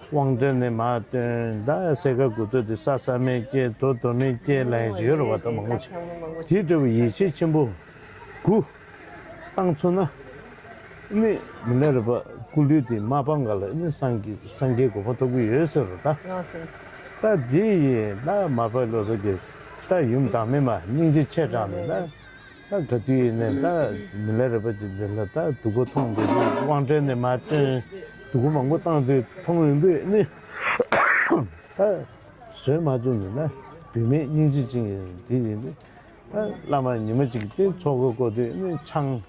དབང་གྲལ་ནས་མར་བཏོན། ད་སེ་ག་དགུ་ཐོག་དེ་ས་ས་མེད་སྐྱེས། རྡོ་རྡོ་མེད་སྐྱེས་ལབ་ཡག་ཅིག་ཡོད་རེད་བ། ད་མང་པོ་ཅིག་དེ་འདྲ་བའི་ཡིད་ཆེས་ཆེན་པོ་དགུ། བཏང་ཚུགས་ན། ནི་མི་ལ་རས་པ་སྐུ་ལུས་དེ་མ་སྤངས་ག་ལ་ནི་སངས་རྒྱས་སངས་རྒྱས་གོ་འཕང་ཐོབ་ཀྱི་ཡོད་ཟེར་རོ་ད། ལགས་སོ། ད་འདི་ཡིས་ད་མར་པ་བློ་བཟང་གིས་ད་ཡུམ་བདག་མེད་མ་སྙིང་རྗེ་ཆེ་དྲགས་ནས་ད། ད་ག་དུས་ཡིན་ནས་ད་མི་ལ་རས་པ་ཅིག་འདི་ལ་ད་སྡུག་པོ་མཐོང་དུས། དབང་གྲལ་ནས་མར་བཏོན། སྡུག་པོ་མང་པོ་བཏང་དུས་མཐོང་ཡོང་དུས་ནི། ད་བཟོད་མ་ཐུབ་ནས་ན་བུད་མེད་སྙིང་རྗེ་ཅན་གྱི་འདི་ཡིན་དུས། ད་བླ་མ་ཉི་མ་གཅིག་དེ་ཚོགས་འཁོར་བསྐོར་དུས་ནི་ཆང་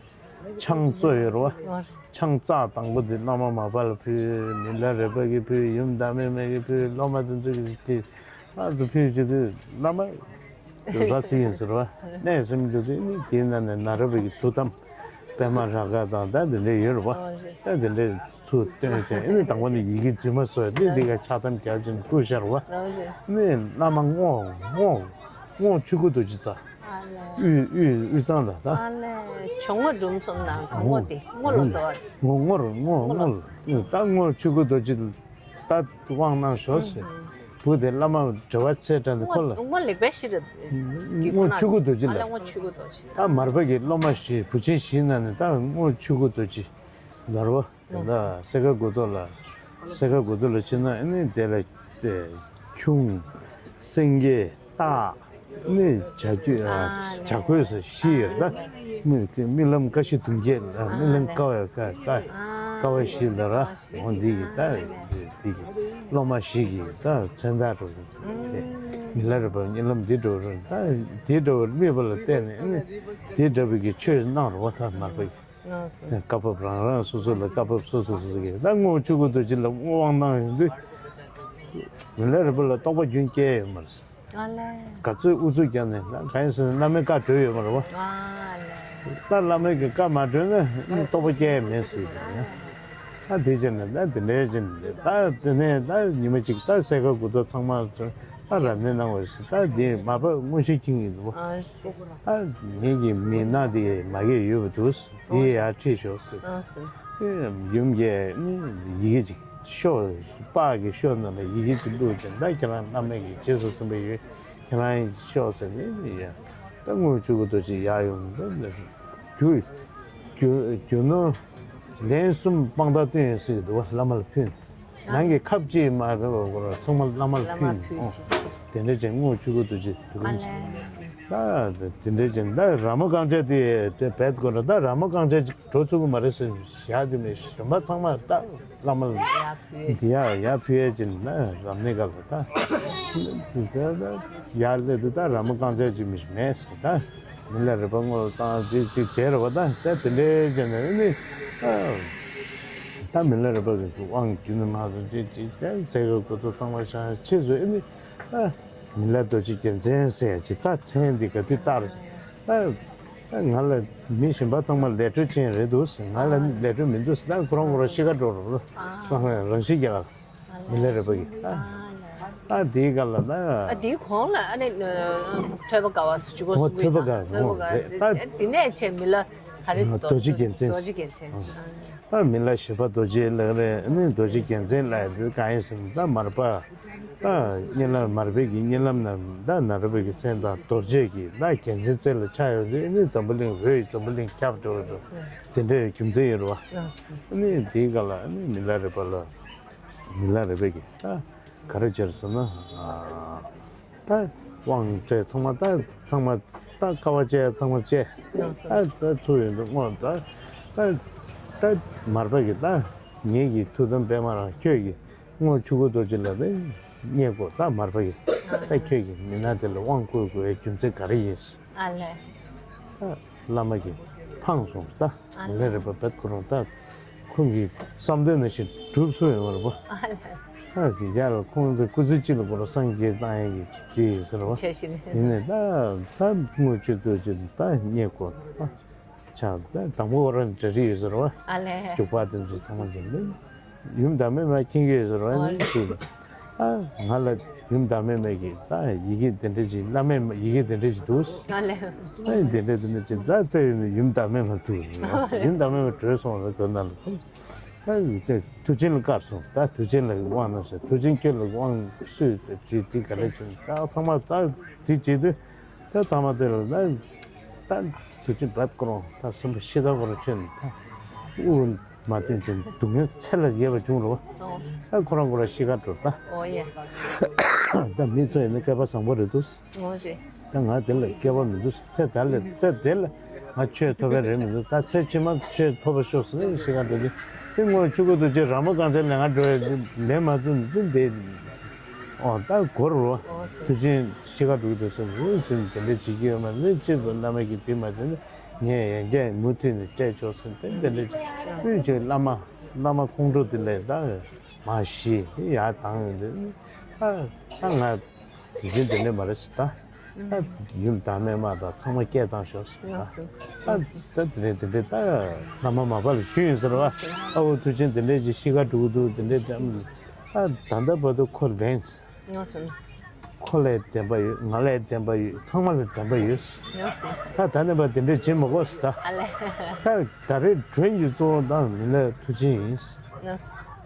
ཆང་བཙོ་ཡོད་རེད་བ། ཨོ། ཆང་རྩ་དང་པོ་དེ་བླ་མ་མར་པ་ལ་ཕུལ། མི་ལ་རས་པ་གིས་ཕུལ། ཡུམ་བདག་མེད་མ་གིས་ཕུལ། སློབ་མ་དེ་ཚོ་གིས་དེ་ཨ་ཙི་ཕུལ་བྱེད་དུས་བླ་མ་ར་ཙི་ཡིན་ཟེར་བ། གནས་སེམས་རྒྱུ་དེ་ནི་དེའི་ནང་ནས་ན་རོ་པའི་གི་ཐུགས་དམ་པདྨ་རཱ་ག་དང་ད་དེ་འདྲ་ཡོད་རེད་བ། ཨོ་རེད། ད་དེ་འདྲ་ཚུར་བཏོན་བྱས། ཨ་ནི་དང་པོ་ནི་ཡི་གེ་རྫུན་མ་བཟོས་ཏེ་འདི་ག་ཕྱག་དམ་རྒྱབ་ཅིང་བསྐུལ་ཤར་བ། ཨོ་རེད། ནི་བླ་མ་རྔོག་རྔོག་རྔོག་ཆོས་སྐུ་རྡོ་རྗེ་རྩ། ཨ་ལས། དབུས་དབུས་དབུས་གཙང་ལ་ད། ཨ་ལས། ཇོ་རྔོག་སྒྲོལ་མ་གསུམ་ནང་གང་རྔོག་དེ་རྔོག་ལ་རྩ་བ། རྔོག་རྔོག་རྔོག་རྔོག་ལ། ད་རྔོག་ཆོས་སྐུ་རྡོ་རྗེ་ད་དབང་གནང་ཤོག་ཟེར། བུ་དེ་བླ་མ་བྲེལ་བ་ཆེ་དྲགས་ནས་ཁོ་ལ། རྔོག་ལེགས་པའི་ཤེས་རབ་ཀྱི་རྔོག་ཆོས་སྐུ་རྡོ་རྗེ་ཨ་ལས། ལ། རྔོག་ཆོས་སྐུ་རྡོ་རྗེ། ད་མར་པ་གི་སློབ་མ་བཞི་བུ་ཆེན་བཞིའི་ནང་ནས་ད་རྔོག་ཆོས་སྐུ་རྡོ་རྗེ་ལ་རེད་བ། དེ་འདྲ་སེ་ག་དགུ་ཐོག་ལ། སེ་ག་དགུ་ཐོག་ལ་ཕྱིན་ན་ཨ་ནི་དེ་ལ་དེ་ཁྱུང་། སེང་གེ། སྟག་ནི་བྱ་རྒྱུད། ཨ་ཨ་བྱ་རྒོད་སོགས་བཞི་ཡོད་ད། རྨི་རྨི་ལམ་ཀ་བཞི་གདུང་བརྒྱད་ལ། རྨི་ལམ་ཀ་བ་ཀ་ཀ་ཀ་བ་བཞི་ལ་ར། འོ་འདི་གི་ད་འདི་གི་སློབ་མ་བཞི་གི་ད་མཚན་རྟགས་འགྲོ་གི། དེ་མི་ལ་རས་པ་རྨི་ལམ་འདི་འགྲོ་རུང་ད་འདི་འགྲོ་བར་རྨིས་པ་ལ་བརྟེན་ནས་ནི་འདི་འདྲ་བའི་གི་ཆོས་གནང་རུང་བ། ད་མར་པ་གི། ལགས་སོ། བཀའ་བབས་རང་རང་སོ་སོ་ལ་བཀའ་བབས་སོ་སོ་སོ་སོ་གིས་ད་རྔོག་ཆོས་སྐུ་རྡོ་རྗེ་ལ་བསྔོ་བ་གནང་ཡོང་དུས། མི་ལ་རས་པ་ལ་རྟོགས་པ་རྒྱུན་སྐྱེས་ཡོད་མ་རེད། ཨ་ལས། ག་ཚོད་ཨུ་ཚུགས་བརྒྱབ་ནས་ད་གང་ཡིན་ཟེར་ན་བླ་མའི་བཀའ་གྲོལ་ཡོད་མ་རེད་བ། ཨ་ལས། ད་བླ་མའི་གི་བཀའ་མ་གྲོལ་ན་རྟོགས་པ་སྐྱེ་ཡས་མེད་ཟེར་གི་ཡོད། ད་དེ་བྱས་ནས་ད་དེ་འདྲའི་བྱས་ནས་ད་དེ་ནས་ད་ཉི་མ་གཅིག་ད་སེ་ག་དགུ་ཐོག་ཚང་མ་ད་རབ་གནས་གནང་བ་ཞིག་ད་དེ་མར་པ་དངོས་གཞི་ཁྱིམ་ཡིན་འདུག་བ། ཨ་ཤེས། ད་ངེད་ཀྱི་མི་སྣ་དེ་མ་གིར་ཡོད་པ་འདུག་དེ་ཡར་ཁྲིད་ཤོག་ཟེར། ཨ་ཤེས། ཡུམ་གྱིས་ནི་ཡི་གེ་ཅིག་ཤོག་པགས་ཀྱི་ཤོག་ནང་ལ་ཡི་གེ་ཅིག་བླུགས་ཅིང་ད་ཁྱེད་རང་བླ་མ་གི་རྗེས་སུ་འཛིན་པ་ཡོད། ཁྱེད་རང་ཤོག་ཟེར་ནས་ཡ། ད་རྔོག་ཆོས་སྐུ་རྡོ་རྗེ་ཡར་ཡོང་ནས་རྒྱུ་རྒྱུ་རྒྱུ་ནོར་ལན་གསུམ་དཔང་རྟགས་བསྟན་ཡོད་ཟེར་གི་འདུག་བ། བླ་མ་ལ་ཕུལ། ནང་གི་ཁབ་ཅིག་མ་རེད་བ། ཚང་མ་བླ་མ་ལ་ཕུལ་ནས། ཨོ། དེ་འདྲ་བྱས་རྔོག་ཆོས་སྐུ་རྡོ་རྗེ་དེ་རིང་ད་དེ་འདྲ་བྱས་ད་ར་མོ་རྐང་ཆ་དེ་དེ་བེད་དགོས་ར། ད་ར་མོ་རྐང་ཆ་ཅིག་འགྲོ་ཚུགས་ཀྱི་མ་རེད་ཟེར་བཞག་དུས་ནས་གཞན་པ་ཚང་མ་ད་བླ་མ་ལ་འདི་ཡ་ཡ་ཕུལ་ཡས་ཅིག་ན་རབ་གནས་སྐབས་ལ་ད་ཡར་སླེབས་དུས་ད་ར་མོ་རྐང་ཆ་ཅིག་མི་མེད་ཟེར། ད་མི་ལ་རས་པ་བསྔོ་བཏང་ཅིག་ཅིག་བྱས་ར་བ། ད་ད་དེ་འདྲ་བྱས་ནས་ནི་ད་མི་ལ་རས་པ་གི་དབང་རྒྱུད་ནས་མ་རུ་ཅིག་ཅིག་ད་སེ་ག་དགུ་ཐོག་ཚང་མ་ཤང་ཕྱིས་སུ་ཨེ་ནི་ཨ། མི་ལ་རྡོ་རྗེ་རྒྱལ་མཚན་ཟེར་ཡ་ཅིག་ད་མཚན་འདི་ག་དུས་བཏགས་རེད། ད་ང་ལ་མི་གཞན་པ་ཚང་མ་ལས་འཕྲོ་ཅན་རེད་འདུག་ང་ལ་ལས་འཕྲོ་མི་འདུག་ད་ཁོ་རང་ཁོ་རང་ཤི་ཁ་འགྲོ་རོགས། རང་བཞིན་རྒྱལ་ལ་མི་ལ་རས་པ་གི་ད་དེའི་སྐབས་ལ་ད། ཨ་དེའི་གོང་ལ་ཨ་ནི་ཐོས་པ་དགའ་བ་ཟེར་ཅིག་གོ། ཐོས་པ་དགའ། ཐོས་པ་དགའ་རེད། ད་དེ་ནས་བྱས་མི་ལ་ག་རེ་རྡོ་རྗེ་རྒྱལ་མཚན། རྡོ་རྗེ་རྒྱལ་མཚན། ད་མི་ལ་བཞི་པ་རྡོ་རྗེ་ལགས་རེད། ཨ་ནི་རྡོ་རྗེ་རྒྱལ་མཚན་ལགས་དེ་གང་ཡིན་ཟེར་ན། ད་མར་པ་ད་གཉིད་ལམ། མར་པའི་གི་གཉིད་ལམ་ན་ད་ནཱ་རོ་པའི་གི་མཚན་དང་རྡོ་རྗེ་གི་ད་རྒྱལ་མཚན་རྩེ་ལ་ཆགས་ཡོད་དུས། ཨ་ནི་འཛམ་བུ་གླིང་འོད། འཛམ་བུ་གླིང་ཁྱབ་འགྲོ་འགྲོ། དེ་འདྲའི་རྒྱུ་མཚན་ཡོད་རེད་བ། ཨ་ནི་དེའི་སྐབས་ལ་ཨ་ནི་མི་ལ་རས་པ་ལ། མི་ལ་རས་པ་གི་ད་ག་རེ་བྱས་ཟེར་ན། ཨ། ད་དབང་སྤྲད། ཚང་མ་ད་ཚང་མ་ད་དཀའ་བ་སྤྱད། ཚང་མ་སྤྱད། ད་ད་ཚུར་ཡོང་དུས་སྔོན། ད་ད་ད་མར་པ་གིས་ད་ངེད་ཀྱི་ཐུགས་དམ་པདྨ་རང་། ཁྱོད་ཀྱིས་དངོས་ཆོས་སྐུ་རྡོ་རྗེ་ལ་ནི་བསྙེན་བཀུར། ད་མར་པ་གིས་ད་ཁྱོད་ཀྱིས་མི་སྣ་དེ་ལ་དབང་བསྐུར་དགོས་པའི་རྒྱུ་མཚན་ག་རེ་ཡིན། ཨ་ལས། ད་བླ་མ་གིས་ཕངས་སོང་ད། ཨ་ལས། མི་ལ་རས་པ་རྦད་ཁོ་རང་ད་ཁོང་གི་བསམ་དོན་ནང་བཞིན་འགྲུབ་སོང་ཡོད་མ་རེད་པ། ཨ་ལས། ཨ་ཅེ་ཡ་ལ་ཁོང་ཚོ་སྐུ་ཚེ་གཅིག་ལ་ཁོ་རང་སངས་རྒྱས་བཏང་ཡས་ཀྱི་དེ་ཡིན་ཟེར་བ། ཆེ་ཞིང་། ཡིན་ནའི་ད་ད་དངོས་ཆོས་རྡོ་རྗེ་ད་བསྙེན་བཀུར་ད་ཆགས། ད་དང་པོ་ཁོ་རང་གྲ་སྒྲིག་ཡོད་ཟེར་བ། ཨ་ལས། རྒྱུག་པ་དེ་ཚོ་ཚང་མ་བྱས་ནས། ཡུམ་བདག་མེད་མ་མཁྱེན་གྱི་ཡོད་ཟེར་བ། ཨ་ནི་ལས། ཁྱོད་ཨ་ང་ལ་ཡུམ་བདག་མེད་མ་གིས་ད་ཡི་གེ་དེ་འདྲ་ཅིག། བླ་མས་ཡི་གེ་དེ་འདྲ་ཅིག་འདུག། ཨ་ལས། ཨ་དེ་འདྲ་དེ་འདྲ་ཅིག་ད་བཙལ་ཡོང་དུས་ཡུམ་བདག་མེད་མ་ཐུག་ཟེར་བ། ཡུམ་བདག་མེད་མ་བྲོས་སོང་ཟེར། དོན་དག་ལ་ད་དེ་མཐུ་ཆེན་ལ་བཀར་སོང་། ད་མཐུ་ཆེན་ལ་དབང་གནང་ཟེར། མཐུ་ཆེན་ཁྱོད་ལ་དབང་སུས་ད་ཅིག་དེ་ག་རེ་བྱས། ད་ཚང་མ་ད་དེ་བྱེད་དུས། ད་ཐ་མ་དེ་ལ་ད་ད་དུས་ཆེན་རྦད་ཁོ་རང་ད་སེམས་པ་ཤི་ད་ཁོ་རང་ཆེན་ད་དབུགས་མ་བཏུན་ཅིང་སྡུག་བསྔལ་ཚད་ལས་འདས་པ་བྱུང་རེད་བ། ཨོ། ད་ཁོ་རང་ཁོ་རང་ཤི་ཁར་འགྲོ་ད། ཨོ་ཡ། ད་མི་ཚོ་ཡིན་ན་སྐལ་པ་བཟང་པོ་རེད་འདུག། ཨོ་རེད། ད་ང་དེ་ལ་སྐལ་པ་མི་འདུག། ཚེ་ད་ལས་ཚེ་དེ་ལ་ང་ཆོས་ཐོབ་པ་རེད་མི་འདུག། ད་ཚེ་ཕྱི་མ་ཆོས་ཐོབ་པ་ཤོག་ཟེར་ནས་ཤི་ཁར་འགྲོ་དུས། དེ་སྔོན་ཆོས་སྐུ་རྡོ་རྗེ་ར་མ་རྐང་ཚའི་ལས་ང་འགྲོ་ཡ་ལས་མ་བཏུན་དུས་འདི། ཨོ་ད་གོ་རུ་ཨོ་ཟེར། མཐུ་ཆེན་ཤི་ཁར་འགྲོ་གི་འདུག་ཟེར་ནས་ཟེར་ནས་དེ་འདྲ་བྱེད་ཀྱི་ཡོད་མ་རེད། ཁྱེད་ཚོ་བླ་མ་གིས་དེ་མ་བྱས་ན་ངས་ཡང་བསྐྱར་མུ་མཐུད་ནས་སྤྲད་ཆོག་ཟེར་ནས་དེ་འདྲ་ཅིག་ཀུན་གྱིས་བླ་མ་བླ་མ་ཁོང་ཁྲོ་དེ་ལས་ད་མ་ཤི་ཡར་བཏང་ཡོང་དུས། ཨ་ད་ང་དེ་བཞིན་དེ་འདྲ་མ་རེད་ཟེར། ད་ད་ཡུམ་བདག་མེད་མ་དང་ཚང་མ་སྐད་བཏང་ཤོག་ཟེར། ཨ་ད་དེ་འདྲ་དེ་འདྲ་ད་བླ་མ་མར་པ་ལ་ཞུས་ཡིན་ཟེར་བ། ཨ་འོ་མཐུ་ཆེན་དེ་འདྲ་ཅིག་ཤི་ཁར་འགྲོ་གི་འདུག། དེ་འདྲ་ད་ད་ལྟ་བར་དུ་ཁོ་ལན་ཟེར། ངོ་སོང་། ཁོ་ལ་བདེན་པ་ཡོད། ང་ལ་བདེན་པ་ཡོད། ཚང་མ་ལ་བདེན་པ་ཡོད། ངོ་སོང་། ད་ད་ནས་བར་དེ་འདྲས་བྱེད་མི་དགོས་ཟེར་ད། ཨ་ལས། ད་ད་རེས་མགྲོན་གྱི་གཙོ་བོ་ད་མི་ལ་མཐུ་ཆེན་ཡིན་ཟེར། ངོ་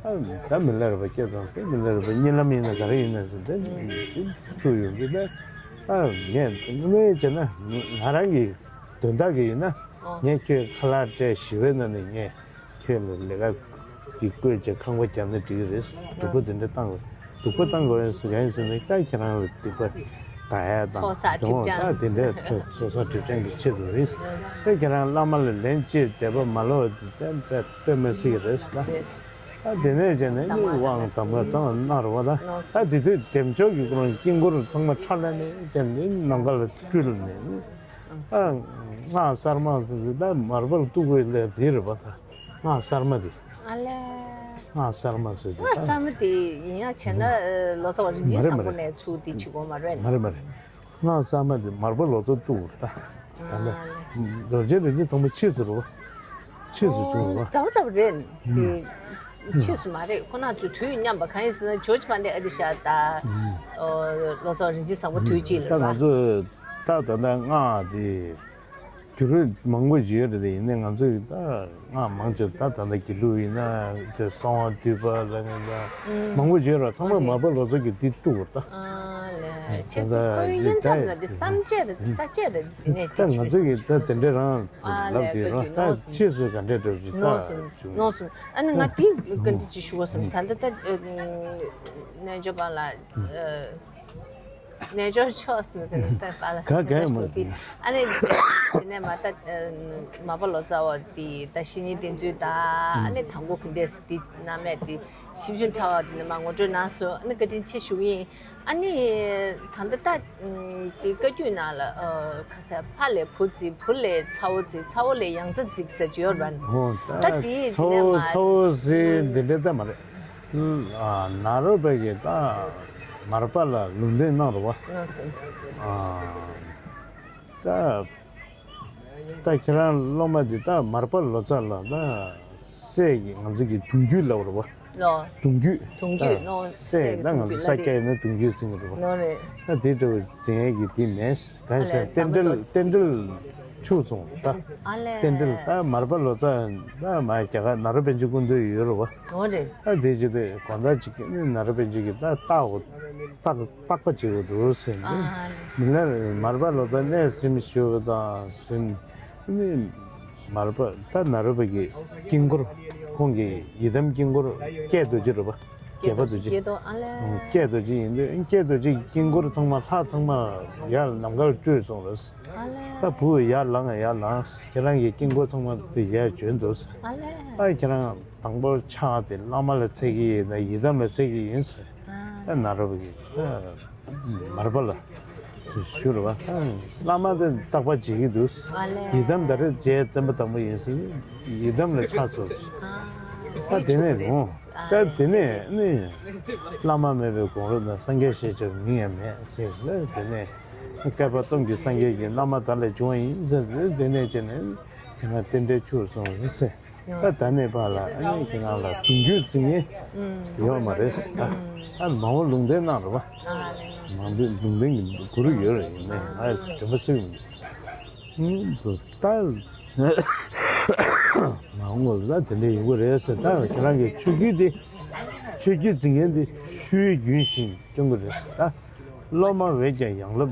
སོང་། ད་ད་མི་ལ་རས་པ་སྐད་བཏང་སྟེ། མི་ལ་རས་པ་གཉིད་ལམ་ཡིན་ན་ག་རེ་ཡིན་ན་ཟེར་ཏེ་ཚུར་ཡོང་གི་ད། ད་ངས་དངོས་གནས་བྱས་ན་ངས་ང་རང་གི་དོན་དག་གི་ཡིན་ན། ཨོ། ངས་ཁྱོད་ཁ་ལག་སྤྲད། ཞི་བའི་ནང་ནས་ངས་ཁྱོད་ལ་ལས་ཀ་གི་བསྐོས་བྱས་ཁང་པ་བརྒྱབ་ན་འགྲིག་གི་རེད། སྡུག་པོ་དེ་འདྲ་བཏང་དགོས། སྡུག་པོ་བཏང་དགོས་ཡིན་ཟེར་ག་ཡིན་ཟེར་ན། ད་ཁྱེད་རང་ལ་སྡིག་པ་ད་ཡ་དང་ཚོགས་བསགས་སྒྲིབ་སྦྱང་། ད་དེ་འདྲ་ཚོགས་བསགས་སྒྲིབ་སྦྱང་གི་ཆེད་དུ་རེད། ད་ཁྱེད་རང་བླ་མ་ལ་ལན་གཅིག་དད་པ་མ་ལོག་དེ་ད་དཔེ་མི་སྲིད་ཀྱི་རེད་ཟེར་ད། ད་དེ་ནས་བྱས་ནས་ནི་དབང་གདམས་ངག་ཚང་མ་གནང་རེད་བ། ད་ད་དེ་དུས་བདེ་མཆོག་གི་ཁོ་རང་དཀྱིལ་འཁོར་ཚང་མ་ཁྲ་ལ་ནས་བྱས་ནས་ནམ་མཁའ་ལ་སྤྲུལ་ནས་ནི། ཨ་སྔགས་གསར་མ་ཟེར་དུས་ད་མར་པ་ལ་གཏུག་དགོས་ལས་དེ་རེད་པ། ད་སྔགས་གསར་མ་དེ། ཨ་ལས། སྔགས་གསར་མ་ཟེར་དུས་སྔགས་ད་གསར་མ་དེ་ཡིན་ཡང་བྱས་ན། ཨ། ལོ་ཙཱ་བ་རིན་ཆེན་མ་རེད། བཟང་པོ་མ་རེད། ནས་ཚུར་དེ་བྱེད་དགོས་མ་རེད། མ་རེད་མ་རེད། སྔགས་གསར་མ་དེ་མར་པ་ལོ་ཙཱ་གཏུག་དགོས་རེད་ད། ད་ལྟ་ཨ་ལས། རྡོ་རྗེ་རིན་ཆེན་བཟང་པོ་ཕྱིས་སུ་རེད་པ། ཕྱིས་སུ་བྱུང་རེད་པ། འདྲ་བོ་འདྲ་བོ་རེད། དེ་ཕྱིས་སུ་མ་རེད། ཁོ་ན་ཚོ་དུས་མཉམ་པ། གང་ཡིན་ཟེར་ན་ཇོརྗ་ཕན་ཌེ་ཨ་ཏི་ཤ་དང་། ཨ། ལོ་ཙཱ་བ་རིན་ཆེན་བཟང་པོ་དུས་གཅིག་ལ་ད་རེད་པ། ང་ཚོ་ད་ད་ལྟ་སྔགས་དེ་བརྒྱུད་རིམ་མང་པོ་ཞིག་ཡོད་རེད་དེ། ཡིན་ནའི་ང་ཚོས་ད་སྔགས་མང་ཆེ་བ་ད་ད་ལྟ་དགེ་ལུགས་ཡིན་ན་ཅིག་གསང་བ་འདུས་པ་ལབ་མཁན་དང་མང་པོ་ཞིག་ཡོད་རེད། ཚང་མ་མར་པ་ལོ་ཙཱ་གིས་འདི་གཏུག་པ་རེད་ད། ཨ་ལས། ད་ཁྱེད་ཚོ་ད་ཁོའི་དབྱེ་མཚམས་ལ་དེ་བསམ་བྱས་རེད། ས་བཅད་རེད། དེ་ནས་ད་ང་ཚོ་གིས་ད་དེ་འདྲ་རང་ཨ་ལབ་ལས་དེ་རང་ད་ཕྱིས་སུ་ག་འདྲས་འདྲ་བོ་ཅིག་ད་བྱུང་། ནོར་སོང་། ཨ་ནི་ང་དེ་ག་འདྲ་ཅིག་ཞུ་དགོས་བསམ། ད་ལྟ་ད་རྣལ་འབྱོར་པ་ལ། རྣལ་འབྱོར་ཕྱོགས་ཟེར་ན་དེ་ནི་ད་པཱ་ལགས་ག་ག་ཡང་མ་ཟེར་ཏེ། ཨ་ནི་དེ་ནས་མ་ད་མར་པ་ལོ་ཙཱ་བ་དེ་ད་བཤེས་གཉེན་བསྟེན་ཚུལ་དང་། ཨ་ནི་དང་པོ་ག་འདྲས་དེ་རྣམ་དབྱེ་དེ་ཞིབ་ཅིང་ཕྲ་བ་དེ་ནས་མར་ངོ་སྤྲོད་གནང་སོང་། ཨ་ནི་བཀའ་དྲིན་ཆེ་ཞུ་གི་ཡིན། ཨ་ནི་ད་ལྟ་ད་དེ་བཀའ་བརྒྱུད་ནང་ལ་ཁ་ས་ཕ་ལས་བུ་བརྩི། བུ་ལས་ཚ་བོ་བརྩི། ཚ་བོ་ལས་ཡང་ཚ་བརྩི་ཟེར་གྱི་ཡོད་རེད་པ། ད་དེ་ཚ་བོ་ཚ་བོ་ཟེར་འདི་འདྲ་ད་མ་རེད། ཨ། ནཱ་རོ་པ་གིས་ད་མར་པ་ལ་ལུང་བསྟན་གནང་རེད་པ། ལགས་སོ། ཨ། ད་ད་ཁྱེད་རང་སློབ་མ་འདི་ད་མར་པ་ལོ་ཙཱ་ལ་ད་སྲས་ཀྱི་ང་ཚོ་གི་གདུང་རྒྱུད་ལབ་རེད་པ། ལོ། གདུང་རྒྱུད། གདུང་རྒྱུད། ད་ལོ། སྲས་ད་ང་ཚོ་ས་སྐྱ་ཡིན་ན་གདུང་རྒྱུད་ཟེར་གི་རེད་པ། ལོ་རེད། ད་དེ་འདྲ་བོ་འཛིན་ཡས་ཀྱི་དེ་མེད། གང་ཟེར་ཨ་ལས། རྟེན་འབྲེལ་རྟེན་འབྲེལ་གྲོས་ ཕྱུགས་སོང་ད། ཨ་ལས། རྟེན་འབྲེལ་ད་མར་པ་ལོ་ཙཱ་ད་མ་རྒྱ་གར་ནཱ་རོ་པཎ་ཆེན་སྐུ་མདུན་ཡོད་རེད་བ། འོ་རེད། ད་དེ་ཅི་དེ་དགོང་དག་ཅིག་ནི་ནཱ་རོ་པཎ་ཆེན་གྱིས་ད་རྟགས་འོ་རྟགས་རྟག་པ་བྱེད་དགོས་འདུག་ཟེར་ནས། ཨ་ལས། མི་ལ་མར་པ་ལོ་ཙཱ་གནས་གཟིམ་ཞུ་བ་དང་གཟིམ་ནི་མར་པ་ད་ནཱ་རོ་པ་གི་དཀྱིལ་འཁོར་ཁོང་གི་ཡི་དམ་དཀྱིལ་འཁོར་ཀྱེ་རྡོ་རྗེ་རེད་བ། རྒྱས་པ་རྡོ་རྗེ། རྒྱས་རྡོ་ཨ་ལས། ཀྱེ་རྡོ་རྗེ་ཡིན་དུས་ཀྱེ་རྡོ་རྗེ་དཀྱིལ་འཁོར་ཚང་མ་ལྷ་ཚང་མ་ཡར་ནམ་མཁར་སྤྲོས་སོང་རེད། ཨ་ལས། ད་བུ་ཡར་ལངས་ཡར་ལངས། ཁྱེད་རང་གི་དཀྱིལ་འཁོར་ཚང་མ་དེ་ཡར་བྱོན་འདུག་ཨ་ལས། ཨ་ཁྱེད་རང་དང་པོར་ཕྱག་དེ་བླ་མ་ལ་འཚལ་གྱི་ཡིན་ན་ཡི་དམ་ལ་འཚལ་གྱི་ཡིན་ཟེར། ཨ། ད་ནཱ་རོ་པ་གིས་ད་མར་པ་ལ་ཞུ་རུ་བ། ད་བླ་མ་དེ་རྟག་པར་བྱེད་ཀྱི་འདུག་ཨ་ལས། ཡི་དམ་ད་རེས་རྗེ་བསྟན་པ་དང་པོ་ཡིན་ཟེར། ཡི་དམ་ལ་ཕྱག་འཚལ། ད་དེ་ནས་རུང་། ད་དེ་ནས་ནི་བླ་མ་མེད་པའི་གོང་རོལ་ན་སངས་རྒྱས་ཞེས་བྱ་མིང་ཡང་མེད་ཟེར་ལ། དེ་ནས་བསྐལ་པ་སྟོང་གི་སངས་རྒྱས་ཀྱི་བླ་མ་དག་ལས་བྱུང་བ་ཡིན་ཟེར། དེ་ནས་བྱས་ནས་དེ་ན་རྟེན་འབྲེལ་འཆུགས་སོང་ཟེར། ད་ད་ནས་ཕར་ལ་ཨ་ནི་ཁྱེད་རང་ལ་གདུང་རྒྱུད་འཛིན་མཁན་ཡོད་མ་རེད། ད་ཨ་མ་འོངས་ལུང་བསྟན་གནང་རོགས། མ་འདི་ལུང་བསྟན་གྱི་གུ་རུ་ཡོད་རེད། ཡིན་ནའི་ང་དྲན་པ་གསོས་མི་འདུག་ད་མ་འོངས་ལ་ད་དེ་འདྲ་ཡོང་གི་རེད་ཟེར། ད་ཁྱེད་རང་གི་ཆོས་བརྒྱུད་དེ་ཆོས་བརྒྱུད་འཛིན་མཁན་དེ་ཤུལ་རྒྱུན་བཞིན་སྐྱོང་གི་རེད་ཟེར། ད་སློབ་མ་བས་ཀྱང་ཡང་སློབ་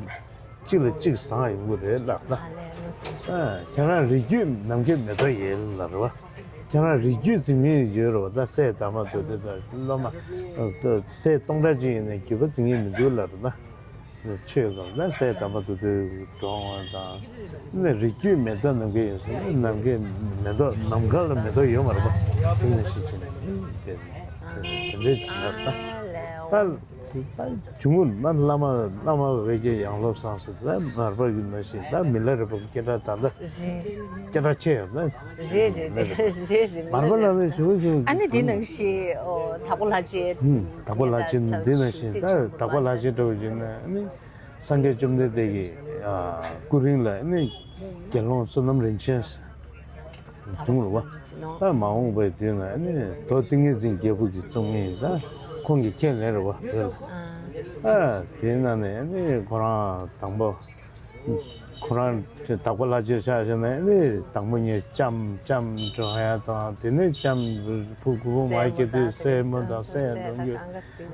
གཅིག་ལ་གཅིག་བཟང་ཡོང་གི་རེད་ལབ་ན། ཨ་ཁྱེད་རང་རིགས་རྒྱུད་ནམ་མཁའི་མེ་ཏོག་ཡིན་ལབ་རེད་བ། ཁྱེད་རང་རིགས་རྒྱུད་འཛིན་མཁན་ཡོད་རེད་བ། ད་སྲས་དར་མ་མདོ་སྡེ་དང་སློབ་མ་སྲས་སྟོང་ཕྲག་གཅིག་ཡིན་ནའི་རྒྱུད་པ་འཛིན་མཁན་མི་འདུག་ལབ་རེད་ན། ཆོས་སྐབས་ན་སྲས་དར་མ་མདོ་སྡེ་འགྲོ་འོང་དང་། ནི་རིགས་རྒྱུད་མེ་ཏོག་ནམ་མཁའི་ཡོད་ཟེར་ན་ནམ་མཁའི་མེ་ཏོག་ནམ་མཁའ་ལ་མེ་ཏོག་ཡོད་མ་རེད་པ། དེ་ནས་ཤེས་བྱས་ནས་དེ་དེ་འདྲའི་བྱས་ན་ད་ད་ད་ཇུ་མུ་ན་བླ་མ་བླ་མ་བས་ཀྱང་ཡང་སློབ་བཟང་ཟེར། ད་མར་པ་གི་ནང་བཞིན་ད་མི་ལ་རས་པ་གི་སྐད་གྲགས་ད་ལྟ་སྐད་གྲགས་ཆེ་ཡོད་ན། རེད་རེད་རེད་རེད་རེད། མར་པ་ལ་ནི་ཞུ་ཞུ། ཨ་ནི་འདི་ནང་བཞིན་ཨོ་དྭགས་པོ་ལྷ་རྗེ། ཨུམ། དྭགས་པོ་ལྷ་རྗེ་འདི་ནང་བཞིན་ད་དྭགས་པོ་ལྷ་རྗེ་འདྲ་བོ་ཡིན་ན་ཨ་ནི་སངས་རྒྱས་བཅོམ་ལྡན་འདས་ཀྱི་ཨ་སྐུ་རིང་ལ་ཨ་ནི་དགེ་སློང་བསོད་ནམས་རིན་ཆེན་བྱུང་རུ་བ། ད་མ་འོངས་པའི་དུས་ན་ཨ་ནི་རྡོ་ཏིང་ངེ་འཛིན་རྒྱལ་པོ་གིས་བཙུགས་མཁན་ད་ཁོང་གི་ཁས་ལེན་རུ་བ་བོད་ལ། ཨ་དེའི་ནང་ནས་ཨ་ནི་ཁོ་རང་དང་པོ། ཁོ་རང་དེ་དྭགས་པོ་ལྷ་རྗེ་ཆགས་བྱས་ནས་ནི་དང་པོ་ཉིད་ལྕམ་ལྕམ་འགྲོ་ཡ་དང་དེ་ནས་ལྕམ་བུ་གུ་བུ་མ་སྐྱེས་དུས་སྲས་མོ་དང་སྲས་འགྲོ་རྒྱུ་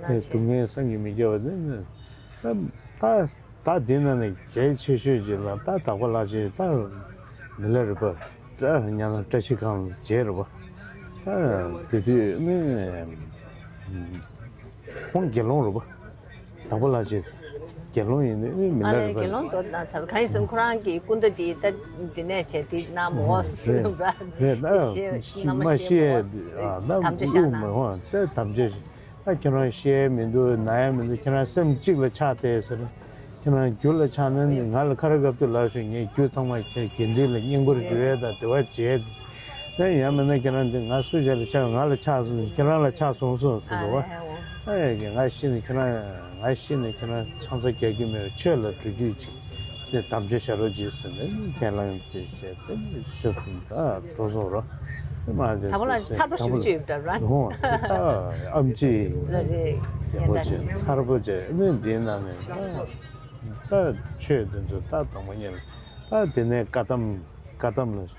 དེ་སྡུག་བསྔལ་བསམ་གྱིས་མི་ཁྱབ་པ་དེ་ནི་ད་ད་དེ་ན་ནི་གལ་ཆེ་ཤོས་ཅིག་ལ་ད་དྭགས་པོ་ལྷ་རྗེ་ད་མི་ལ་རས་པ་ད་ཉ་ན་བཀྲ་ཤིས་སྒང་ལ་མཇལ་རེད་པ། ད་དེ་དུས་ནི་ཁོང་དགེ་སློང་རེད་པ། དྭགས་པོ་ལྷ་རྗེ་དགེ་སློང་ཡིན་ནི་མི་ཨ་ལ་ལས་རེད་པ། དགེ་སློང་དོ་དང་ཚར་གང་ཡིན་ཟེར་ཁོ་རང་གི་སྐུ་མདའ་དེ་ད་འདི་ནས་བྱས་དེ་ན་མོ་ཟེར་བ། རེད་ན་མ་ཤེས་ཨ་ན་དམ་བཅའ་བཞག་ན་མ་ཧོ་ད་དམ་བཅའ་ད་ཁྱེད་རང་ཤེས་མི་འདུག་ན་ཡ་མི་འདུག་ཁྱེད་རང་སེམས་གཅིག་ལ་ཆགས་ཏེ་ཟེར། ཁྱེད་རང་རྒྱུ་ལ་ཆགས་ན་ང་ལ་ཁ་ར་བཀབ་དུས་ལབ་ཤོག་ངས་རྒྱུ་ཚང་མ་ཁྱེད་དགེ་འདུན་ལ་བསྙེན་བཀུར་ཞུ་ཡས་དང་དེ་བ་བྱས་ཏེ་ཡང་མིན་ན་ཁྱེད་རང་འདི་ང་སུ་ཞིག་ལ་ཆགས་ང་ལ་ཆགས་སོང་ཁྱེད་རང་ལ་ཆགས་སོང་སོང་ཟེར་འདུག་བ། ཨ་ཡ་ང་ཤི་ནས་ཁྱེད་རང་ང་ཤི་ནས་ཁྱེད་རང་ཆང་ས་རྒྱག་གི་མེད་ཆོས་ལ་འགྲོ་རྒྱུ་ཅིག་དེ་དམ་བཅའ་བཞག་རོགས་གྱིས་ཟེར་ནས་ཁས་བླངས་དེ་བྱས་ཏེ་ཤི་སོང་ད་འགྲོ་སོང་རོ། དེ་མ་དེ་དང་པོ་ལ་ཚར་པོ་ཞུ་ཅིག་ཡོད་འདྲ་ར། ཧོ་ད་ཨམ་ཅི་ལ་རེད་ཡག་པོ་བྱས་ཚར་པོ་བྱས་ནས་འདིའི་ནང་ནས་ད་ད་ཆོས་དེ་ཚོ་ད་དང་པོ་ཉིད་ལ་ད་དེ་ནས་བཀའ་གདམས་བཀའ་གདམས་ལ་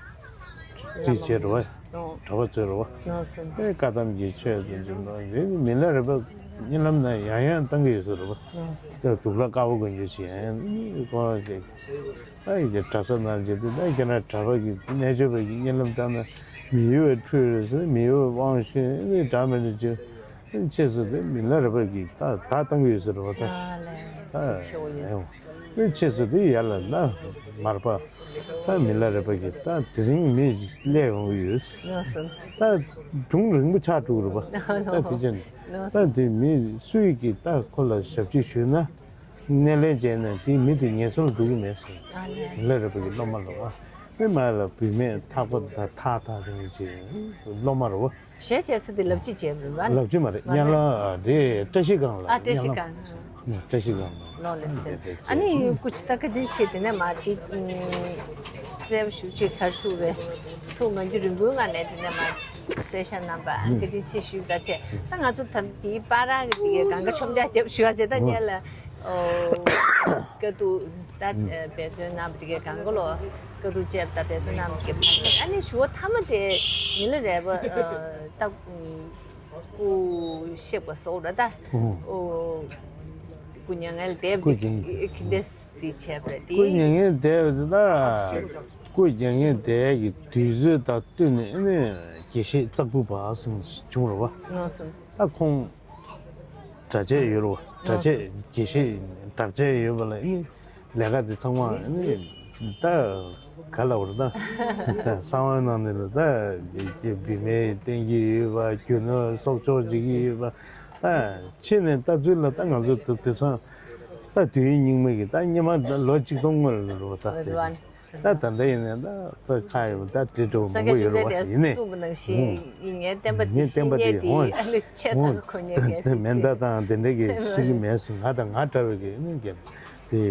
ཅི་བྱས་རོ། གྲྭ་པ་ཚོས་རོ། ཨེ་བཀའ་གདམས་ཀྱི་ཆོས་དེ་ཚོ་རེད། མི་ལ་རས་པ་གཉིད་ལམ་ན་ཡང་ཡང་བཏང་གི་ཡོད་ས་རེད་པ། ད་སྡུག་ལ་དཀར་པོ་དགོན་རྒྱུ་ཞིག་ཡང་ཡང་ཁོ་རང་གི་ཨ་ཡི་གེ་གྲྭ་ས་ནང་བྱེད་དུས་ད་ཁྱེད་རང་གྲྭ་པ་གི་གནས་མཆོད་པ་གི་གཉིད་ལམ་བཏང་ན་མི་ཡུལ་བའི་འཁྲུལ་རེད་ཟེར་མི་ཡུལ་བའི་དབང་ཤེས་ཨེ་འདྲ་མི་འདྲ་བྱེད། ཆེ་སུ་དེ་མི་ལ་རས་པ་གིས་ད་ད་བཏང་གི་ཡོད་ས་རེད་པ། ད་ཨ་ལས་ད་ཆེ་ཆེ་བོ་ཡིན། ཨེ་ཆེ་སུ་དེ་ཡར་ལ་ན་མར་པ་ད་མི་ལ་རས་པ་གིས་ད་དེ་རིང་མི་ཞིག་སླེབས་ཡོང་གི་ཡོད། ཡོད་སོང་། ད་སྒྲུང་རིང་པོ་ཆགས་འགྲོ་གི་རེད་པ། ད་དེ་ཅན་ད་དེ་མི་སུ་ཡིས་ཀྱིས་ད་ཁོ་ལ་ཞབས་ཕྱི་ཞུས་ན་སྣེ་ལེན་བྱས་ན་དེ་མི་དེ་ངན་སོང་ལ་འགྲོ་གི་མེད་ཟེར། ཨ་ལས་མི་ལ་རས་པ་གི་སློབ་མ་རེད་པ། མི་མ་ལ་བུད་མེད་ཐག་པ་ད་ཐག་ཐག་དེ་མི་བྱེད་སློབ་མ་རེད་པ། གཞས་བྱས་ས་དེ་ལབ་ཅི་བྱས་པ་རེད་པ། ལབ་ཅི་མ་རེད། མ་རེད། སྙན་ལམ་དེ་བཀྲ་ཤིས་སྒང་ལ། ཨ་བཀྲ་ཤིས་སྒང་། བཀྲ་ཤིས་སྒང་ལ། ལོ་ལེགས་སེ། ཨ་ནི་སྐུ་མཁྱེན་ད་བཀའ་དྲིན་ཆེ། དེ་ནས་མ་དེ་གསལ་པོ་ཞུ་ཆེད་ཁར་ཞུ་བའི་ཐུགས་ང་རྒྱུ་རིང་པོའི་ངང་ནས་དེ་ནས་མ་གསལ་ཤ་རྣམ་པ་བཀའ་དྲིན་ཆེ་ཞུ་ད་ཆེ། ད་ང་ཚོ་ད་དེའི་པར་ར་གི་དེ་གི་གང་ག་ཆོམ་རྒྱག་རྒྱབ་ཞུ་བ་བྱེད་ད་ཉེ་ལ་ཀ་ཏུ་ད་འབད་བརྩོན་གནང་བ་དེ་གི་གང་ག་ལོ། སྐྱོ་སྡུག་བཅས་པ་དང་འབད་བརྩོན་གནང་གི་ཕར་བཞག་ཨ་ནི་ཞུ་བ་མཐའ་མ་དེ་མི་ལ་རས་པ་ད་སྐུ་གཤེགས་པ་སོགས་ར་ད་ཨོ་སྐུ་མྱ་ངན་ལས་འདས་པ་དེ་ག་འདྲས་དེ་བྱས་པ་རེད་དེ། སྐུ་མྱ་ངན་འདས་པ་དེ་ད་སྐུ་མྱ་ངན་འདས་ཀྱི་དུས་ཚོད་དང་བསྟུན་ནས་ཨ་ནི་དགེ་བཤེས་ཙག་ཕུ་བ་ཟེར་བྱུང་ར་བ། ད་ཁོང་གྲྭ་ཆས་ཡོད་རེད་བ། གྲྭ་ཆས་དགེ་བཤེས་གྲྭ་ཆས་ཡོད་པ་ལ་ནི་ལས་ཀ་དེ་ཚང་མ་ནི་ད་ག་ལ་བར་ད་གསང་བའི་ནང་ནས་ལ་ད་བི་མའི་བསྟན་གྱི་ཡོད་པ་རྒྱུ་ནོར་གསོག་འཇོག་བྱེད་ཀྱི་ཡོད་པ་ད་ཕྱི་ནས་ལྟ་ཚུལ་ལ་ད་ང་ཚོ་ད་དེ་སང་ད་དུས་ཡུན་སྙིགས་མ་གི་ད་སྙེ་མ་ད་ལོ་གཅིག་སྟོང་སྔོན་ལ་རེད་བ་ད་དེ། ད་ད་ལྟ་ཡིན་ནའི་ད་ད་ཁ་ཡོད་ད་དེ་འདྲ་བོ་མང་པོ་ཡོད་རེད་བ་ཡིན་ནའི། གསུངས་པ་ནང་བཞིན་ཡིན་ངའི་བསྟན་པ་དེ་ངའི་བསྟན་པ་ཤེས་མཁན་དེ་དེ་ཨ་ནི་ཆེ་ད་ཁོ་ཉེ་མེ་མདའ་དང་དེ་འདྲ་གི་ཤི་གི་མེད་ཟེར་ང་དང་ང་འདྲ་བའི་གི་ནི་གི་དེ་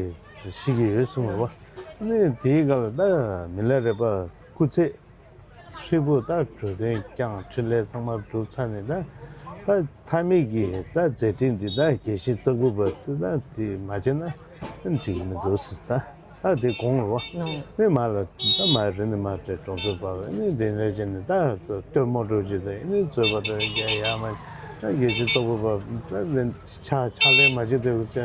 ཤི་གི་ཡོད་གསུངས་རེད་བ། ནི་དེའི་སྐབས་ལ་ད་མི་ལ་རས་པ་སྐུ་ཚེ་ཧྲིལ་པོ་ད་གྲོས་དོན་བསྐྱངས་འཕྲིན་ལས་ཚང་མ་གྲུབ་ཚར་ནས་ད་ད་མཐའ་མིག་གི་ད་མཛད་འཕྲིན་འདི་ད་དགེ་བཤེས་ཙག་ཕུ་བ་ད་དེ་མ་བྱས་ན་འགྲིག་མི་འདུག་ཟེར་ད། ད་དེ་དགོངས་རེད་བ། ནི་མ་ལ་ད་མ་རེད་ནི་མ་རེད་གྲོང་ཚོ་པ་བས་ནི་དེ་འདྲ་བྱས་ནས་ད་སྟོན་མོ་འགྲོ་རྒྱུ་དང་ནི་རྩོད་པ་འགྲོ་རྒྱ་ཡ་མ་ད་དགེ་བཤེས་ཙོག་པོ་པ་ད་ལན་ཆ་ཆ་ལས་མ་བྱེད་དེ་བྱས་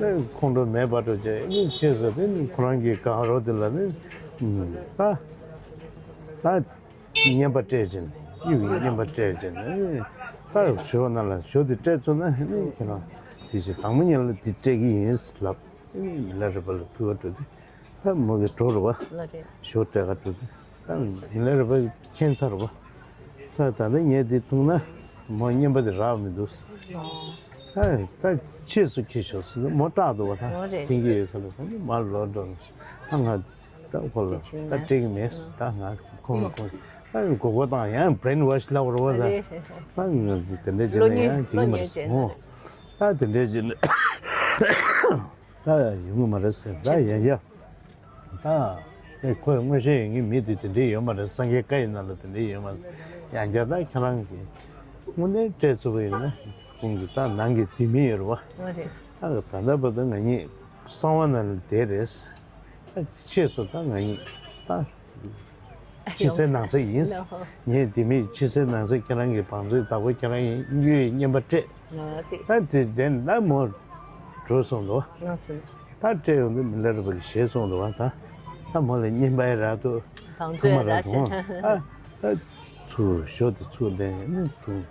ནི་ཁོང་ཁྲོ་མེད་པ་འགྲོ་བྱས་ནི་ཆེས་སོ་དེ་ནི་ཁོ་རང་གི་གང་རོ་དེ་ལ་ནི་ད་ད་བསྙེན་པ་སྤྲད་བྱས་ནི་གཡུ་གི་བསྙེན་པ་སྤྲད་བྱས་ནི་ད་ཞོ་ན་ལ་ཞོ་དེ་སྤྲད་ཚུགས་ན་ནི་ཁྱེད་རང་དེ་བཞིན་དང་མ་ཉལ་ལ་དེ་སྤྲད་ཀྱི་ཡིན་ལབ། ཨེ་ནི་མི་ལ་རས་པ་ལ་ཕུལ་བ་འགྲོ་དུས་ད་མོ་གི་འགྲོ་རུ་བ། ལ་རེད། ཞོ་སྤྲད་ག་འགྲོ་དུས་ད་མི་ལ་རས་པ་མཁྱེན་ཚར་བ། ད་ད་ལྟ་ངས་དེ་བཏུང་ན་མོ་བསྙེན་པ་དེ་རག་མི་འདུག་ད་ད་ཆེས་སུ་ཁྱི་ཞོག་ཟེར་མོ་སྐྲག་འདུག་བ་ད་ལ་རེད། མཁྱེན་གྱི་ཡོད་ས་ལ་ཟེར་ནས་མར་ལོག་འགྲོ་ནས་ད་ང་ད་ཁོ་ལ་ད་སྤྲད་ཀྱི་མེད་ད་ང་ཁོང་ཁོང་ད་མགོ་སྐོར་བཏང་ཡང་brainwash ལབ་རུ་བ་ད་ད་ང་དེ་འདྲ་བྱས་ན་ཡང་འགྲིག་གི་མ་རེད་ད་དེ་འདྲ་བྱས་ན། ད་ཡོང་གི་མ་རེད་ཟེར་ད་ཡ་ཡ། ད་དེ་ཁོས་མངོན་ཤེས་ཡོད་མཁན་མི་དེ་དེ་འདྲའི་ཡོད་མ་རེད་སངས་རྒྱས་བཀའ་ཡི་ནང་ལ་དེ་འདྲའི་ཡོད་མ་རེད། ཡང་བསྐྱར་ད་ཁྱེད་རང་གིས་དངོས་གནས་སྤྲད་ཐུབ་པ་ཡིན་ན་ཁོང་གི་ད་ནང་གི་དེ་མི་ཡོད་རེད་བ། ད་ད་ལྟ་བར་དུ་ང་གཉིས་གསང་བ་ནང་ལ་བསྡད་རེད། ད་ཕྱིས་སུ་ད་ང་གཉིས་ད། ཕྱི་གསལ་ནང་གསལ་ཡིན། ངས་དེ་མིན་ཕྱི་གསལ་ནང་གསལ་ཁྱེད་རང་གི་བང་མཛོད་བདག་པོ་ཁྱེད་རང་ཡིན་གཡུ་ཡི་བསྙེན་པ་སྤྲད། ད་དེ་དེ་ན་མོ་འགྲོ་སོང་འདུག་ད་སྤྲད་ཡོང་དུས་མི་ལ་རས་པ་གིས་བཞེས་སོང་འདུག་ད་ད་མོ་ལ་བསྙེན་པ་ཡི་རག་ཏུ་ཚང་མ་རག་སོང་། ད་ད་ཚུར་ཞོ་དེ་ཚུར་ལེན་ནས་ད་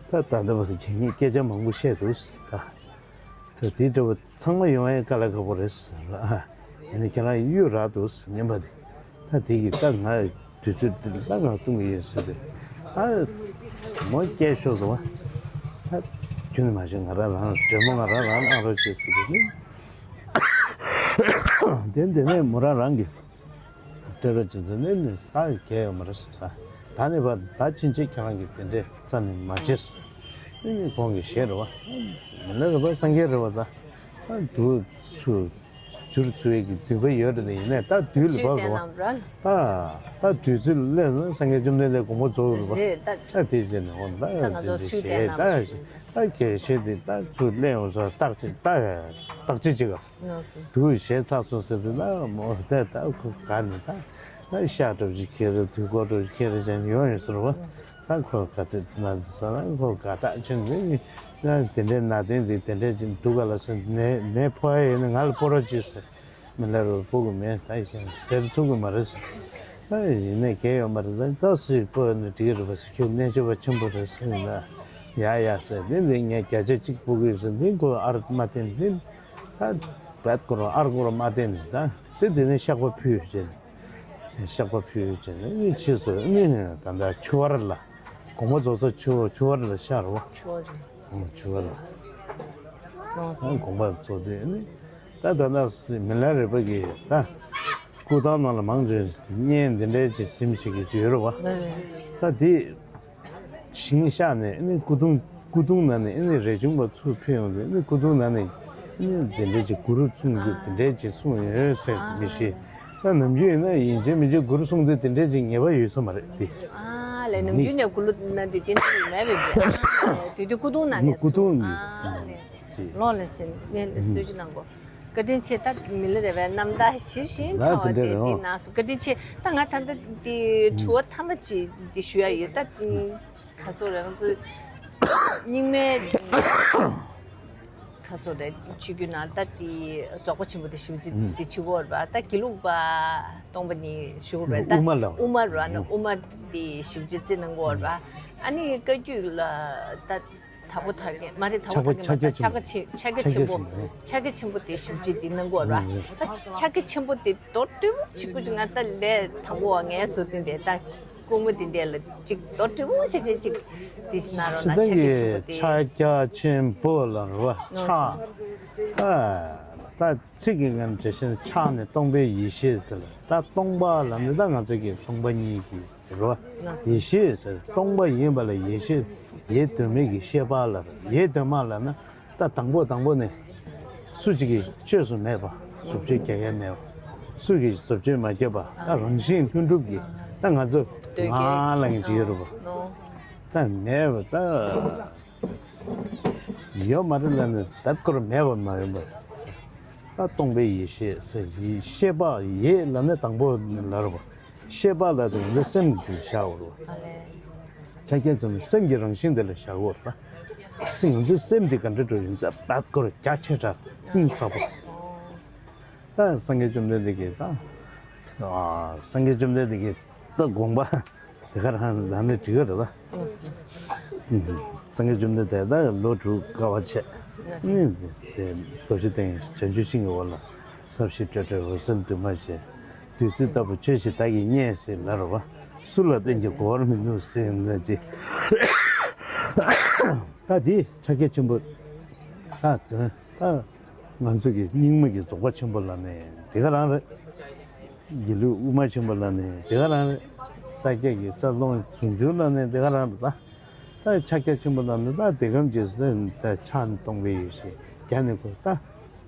ད་ལྟ་བར་དུ་ཁྱེད་གཉིས་སྐད་ཆ་མང་པོ་བཤད་འདུག་ད། ད་དེ་འདྲ་བོ་ཚང་མ་ཡོང་ཡ་དཀའ་ལས་ཁག་པོ་རེད་ཟེར་ལ། ཨ་ཡིན་ན་ཁྱེད་རང་གཡུ་རག་འདུག་ཟེར་བསྙེན་པ་དེ། ད་དེ་གི་ད་ང་དུས་ཚོད་འདི་ལ་ང་བཏུང་གི་ཡོད་ཟེར་ཏེ། ཨ་མོ་སྐྱེལ་ཤོག་ཟེར་བ། ད་ཁྱོད་ནི་མ་ཤེས་ང་རང་རང་འདྲེ་མོ་ང་རང་རང་གནང་རོགས་བྱེད་ཟེར་ཏེ། དེ་འདི་ནས་མོ་རང་རང་གི་སྤྲད་རོགས་བྱེད་ཟེར་ནས་ནི་ད་གལ་ཡོད་མ་རེད་ཟེར། ད་ནི་བ་ད་ཕྱིན་ཆད་ཁྱེད་རང་གི་དེ་འདྲའི་རྩ་ནས་མ་བྱེད་ཟེར། ཨེ་ནི་ཁོང་གིས་བཞེས་རེད་བ། མི་ལ་རས་པ་སངས་རྒྱས་རེད་བ་ད། ད་དུ་ཚུར་འཇུར་ཚུར་བའི་གི་འདུན་པ་ཡོད་རེད་ཡིན་ནའི་ད་དུས་ལ་བབ་རེད་བ། ད་ད་དུས་ཚོད་སླེབས་ན་སངས་རྒྱས་བཅོམ་ལྡན་འདས་དགོངས་པ་རྫོགས་རེད་བ། ད་དེ་བྱས་ནས་འོ་ད་ད་ང་ཚོ་འཛིན་གྲྭ་ཚུལ་ལྡན་རྣམས་ཞེས་ད་ད་དགེ་བཤེས་དེ་ད་ཚུར་སླེབས་ཡོང་ས་རྟགས་ཅིག་ད་རྟགས་ཅིག་ཅིག་ག་དུ་བྱས་ཚར་སོང་ཟེར་དུས་ན་མོ་ད་ད་ཁོ་ག་ནས་ད་ད་ཤ་འདྲ་བོ་ཅིག་ཁྱེར་རེད་དུས་འཁོར་འདྲ་བོ་ཅིག་ཁྱེར་རེད་ཅན་ཡོང་ཡོང་ཟེར་བ། ད་ཁོ་ག་ཚོད་ན་ཟེར་ན་ཁོ་ག་ད་ཁྱོད་འདི་ན་དེ་འདྲའི་ན་དོན་འདི་དེ་འདྲའི་ཅིག་འདུག་ག་ལ་ཟེར་ནས་ནས་ཕོ་ཡ་ཡིན་ན་ང་ལ་སྤོ་རོགས་གྱིས་ཟེར། མི་ལ་རུ་སྤོ་གི་མེད་ད་ཡིན་ཟེར་ཐུབ་གི་མ་རེད་ཟེར། ད་ཡིན་ནས་གལ་ཡོད་མ་རེད་ད་ད་སུས་སྤོ་ཡོད་ན་འགྲིག་གི་རེད་པ་ཟེར་ཁྱོད་རྣལ་འབྱོར་པ་ཆེན་པོ་རེད་ཟེར་ཡིན་ན་ཡ་ཡ་ཟེར་འདི་འདི་ངས་བརྒྱ་ཆ་གཅིག་སྤོ་གི་ཡོད་ཟེར་འདི་ཁོ་ཨར་མ་བསྟན་འདི་ད་བད་ཁོ་རང་ཨར་ཁོ་རང་མ་བསྟན་ནས་ད་དེ་འདི་ནས་བཤགས་པ་ཕུལ་ཡོད་ཅེས། བཤགས་པ་ཕུལ་བྱས་ནས་ཕྱིས་སུ་ནི་ད་ལྟ་ཆུ་བར་ལ་དགོངས་པ་རྫོགས་ས་ཆུ་ཆུ་བར་ལ་ཤར་བ། ཆུ་བར་ཆུ་བར་ལ་དགོངས་པ་རྫོགས་དུས་ནི་ད་ད་ལྟ་མི་ལ་རས་པ་གི་ད་སྐུ་ཐང་ནང་ལ་མང་ཆེ་བརྙན་འདི་འདྲའི་ཅིག་ཟིན་ཞིག་གི་ཡོད་རེད་བ། ད་དེ། ཞིང་གཤགས་ནས་ཨ་ནི་སྐུ་གདུང་སྐུ་གདུང་ནང་ནས་ཨ་ནི་རས་ཆུང་པ་ཚུར་ཕེབས་ཡོང་དུས་ཨ་ནི་སྐུ་གདུང་ནང་ནས་ཨ་ནི་དེ་འདྲའི་ཅིག་གུ་རུ་གསུང་དུས་དེ་འདྲའི་ཅིག་གསུང་ཡོད་ཟེར་མི་ཤེས། ད་ནམ་རྒྱུན་ཡིན་ན་ཡིན་གཅིག་མིན་གཅིག་གུ་རུ་གསུང་དུས་དེ་འདྲའི་ཅིག་ངེས་པ་ཡོད་ས་མ་རེད་དེ། ཨ་ལས་ནམ་རྒྱུན་ནས་གུ་རུ་ན་དེ་སྐྱེ་འདུག་མེད་པས་དེ་དུས་སྐུ་གདུང་ནང་ནས་སྐུ་གདུང་ཨ་ལས་ལོ་ལས་ཟིན་ནས་གསོལ་ཇ་གནང་གོ། བཀའ་དྲིན་ཆེ། ད་མི་ལ་རས་པའི་རྣམ་ཐར་ཞིབ་ཞིབ་ཕྲ་བ་དེ་འདྲ་རེད། འདི་ཨོ། གནང་སོང་། བཀའ་དྲིན་ཆེ། ད་ང་ད་ལྟ་འདི་དྲི་བ་ཐ་མ་ཅིག་འདི་ཞུ་ཡ་ཡོད། ད་ཁ་སོ་རང་ཚོ་རྙིང་མའི་ཁ་སོ་རེད། ཆོས་བརྒྱུད་ནང་ད་དེ་རྫོགས་པ་ཆེན་པོ་དེ་ཞུ་ཅི་ཨུམ། དེ་ཆི་གོ་ར་བ། ད་དགེ་ལུགས་པ་སྟོང་པ་ཉིད་ཞུ་ར་ད་དབུ་མ་ལ། དབུ་མ་ར་ན་ཨུམ། དབུ་མ་དེ་ཞུ་ཅི་རྩི་གནང་གོ་ར་བ། ཨ་ནི་བཀའ་བརྒྱུད་ལ་ད་དྭགས་པོ་ཐར་རྒྱན་མ་རེད། དྭགས་པོ་ཐར་རྒྱན་མ་ད་ཕྱག་ཕྱག་རྒྱ་ཆེན་པོ། ཕྱག་རྒྱ་ཆེན་པོ། ཕྱག་རྒྱ་ཆེན་པོ་དེ་ཞུ་ཅི་དེ་གནང་གོ་ར་བ། ཨུམ། ད་ཕྱག་རྒྱ་ཆེན་པོ་དེ་མདོར་བསྡུས་པོ་གཅིག་པུ་ཅིག་ང་ད་ལས་དང་པོ་བ་ངས་བཟོ་དེ་འདྲ་ད། སྐུ་ངོ་དེ་འདྲ་ལ་ཅིག་མདོར་བསྡུས་པོ་ཆེ་ཆེ་ཅིག་དེ་ཞིག་གནང་རོགས་གནང་། ཕྱག་རྒྱ་ཆེན་པོ་དེ། ཕྱག་རྒྱ་ཆེན་པོ་ལ་རོ་ཕྱག་ཨ། ད་ཚིག་གི་ངན་འགྲེལ་བཤད་ཕྱག་ནི་སྟོང་པའི་ཡེ་ཤེས་ཟེར་ལ། ད་སྟོང་པ་ལ་ནི་ད་ང་ཚོ་གི་སྟོང་པ་ཉིད་ཀྱི་རོ། ཡེ་ཤེས་ཟེར་སྟོང་པ་ཡིན་པ་ལ་ཡེ་ཤེས། ཡེ་གདོད་མའི་གི་ཤེས་པ་ལ་རོ། ཡེ་གདོད་མ་ལ་ན། ད་དང་པོ་དང་པོ་ནས་སུ་གཅིག་གིས་བཅོས་སུ་མེད་པ། བཟོ་བཅོས་རྒྱག་ཡ་མེད་པ། སུ་གིས་བཟོ་བཅོས་མ་བརྒྱབ་པ། ད་རང་བཞིན་ལྷུན་གྲུབ་ཀྱི་ད་ང་ཚོ་ང་ལ་ངེས་ཅི་ཡོད་རུ་བ། ད་མེད་པ་ད་ཡོད་མ་རེད་ལ་ནི་ད་སྐོར་མེད་པ་མ་ཡིན་པ། ད་སྟོང་པའི་ཡེ་ཤེས་ཟེར་ཡེ་ཤེས་པ་ཡེ་ལ་ནི་དང་པོ་ལ་རུ་བ། ཤེས་པ་ལ་དེ་ང་ཚོའི་སེམས་དེ་བཞག་འོ་རུ། ཕྱག་རྒྱ་ཚོ་ནི་སེམས་ཀྱི་རང་བཞིན་དེ་ལ་བཞག་འོ་རུ། སེམས་ང་ཚོའི་སེམས་དེ་ག་འདྲ་འགྲོ་ཡིན་ད་བད་སྐོར་རྒྱ་ཆེ་དྲགས་གཏིང་ཟབ་པོ། ད་སངས་རྒྱས་བཅོམ་ལྡན་འདས་ཀྱིས་ད་སངས་རྒྱས་བཅོམ་ལྡན་འདས་ཀྱིས་ད་དགོངས་པ་དེ་ག་རང་རང་ནས་འགྲིག་གི་རེད་ད། སངས་རྒྱས་བཅོམ་ལྡན་འདས་ད་ལོ་དྲུག་དཀའ་བ་སྤྱད། ནི་དེ་རྡོ་རྗེ་གདན་བྱང་ཆུབ་ཤིང་གི་འོག་ལ་ཟབ་ཞི་སྤྲོས་བྲལ་འོད་གསལ་འདུས་མ་བྱས། བདུད་རྩི་ལྟ་བུ་ཆོས་ཤིག་བདག་གིས་རྙེད་ཟེར་ལ་རོ་བ། སུ་ལ་བསྟན་ཀྱང་གོ་བར་མི་ནུས་ཟེར་ན་ཅི། ད་དེ་ཕྱག་རྒྱ་ཆེན་པོ་ད་དོན་ད། ང་ཚོ་གི་རྙིང་མ་གི་རྫོགས་པ་ཆེན་པོ་ལ་ནི་དེ་ག་རང་རེད། དགེ་ལུགས་དབུ་མ་ཆེན་པོ་ལ་ནི་དེ་ག་རང་རེད། ས་སྐྱ་གི་ས་ལོང་ཟུང་འཇུག་ལ་ནི་དེ་ག་རང་རེད་ད། ད་ཕྱག་རྒྱ་ཆེན་པོ་ལ་ནི་ད་དེ་གམ་གྱི་སེམས་ད་ཕྱག་ནི་སྟོང་པའི་ཡེ་ཤེས་རྒྱ་ནི་འཁོར་ད།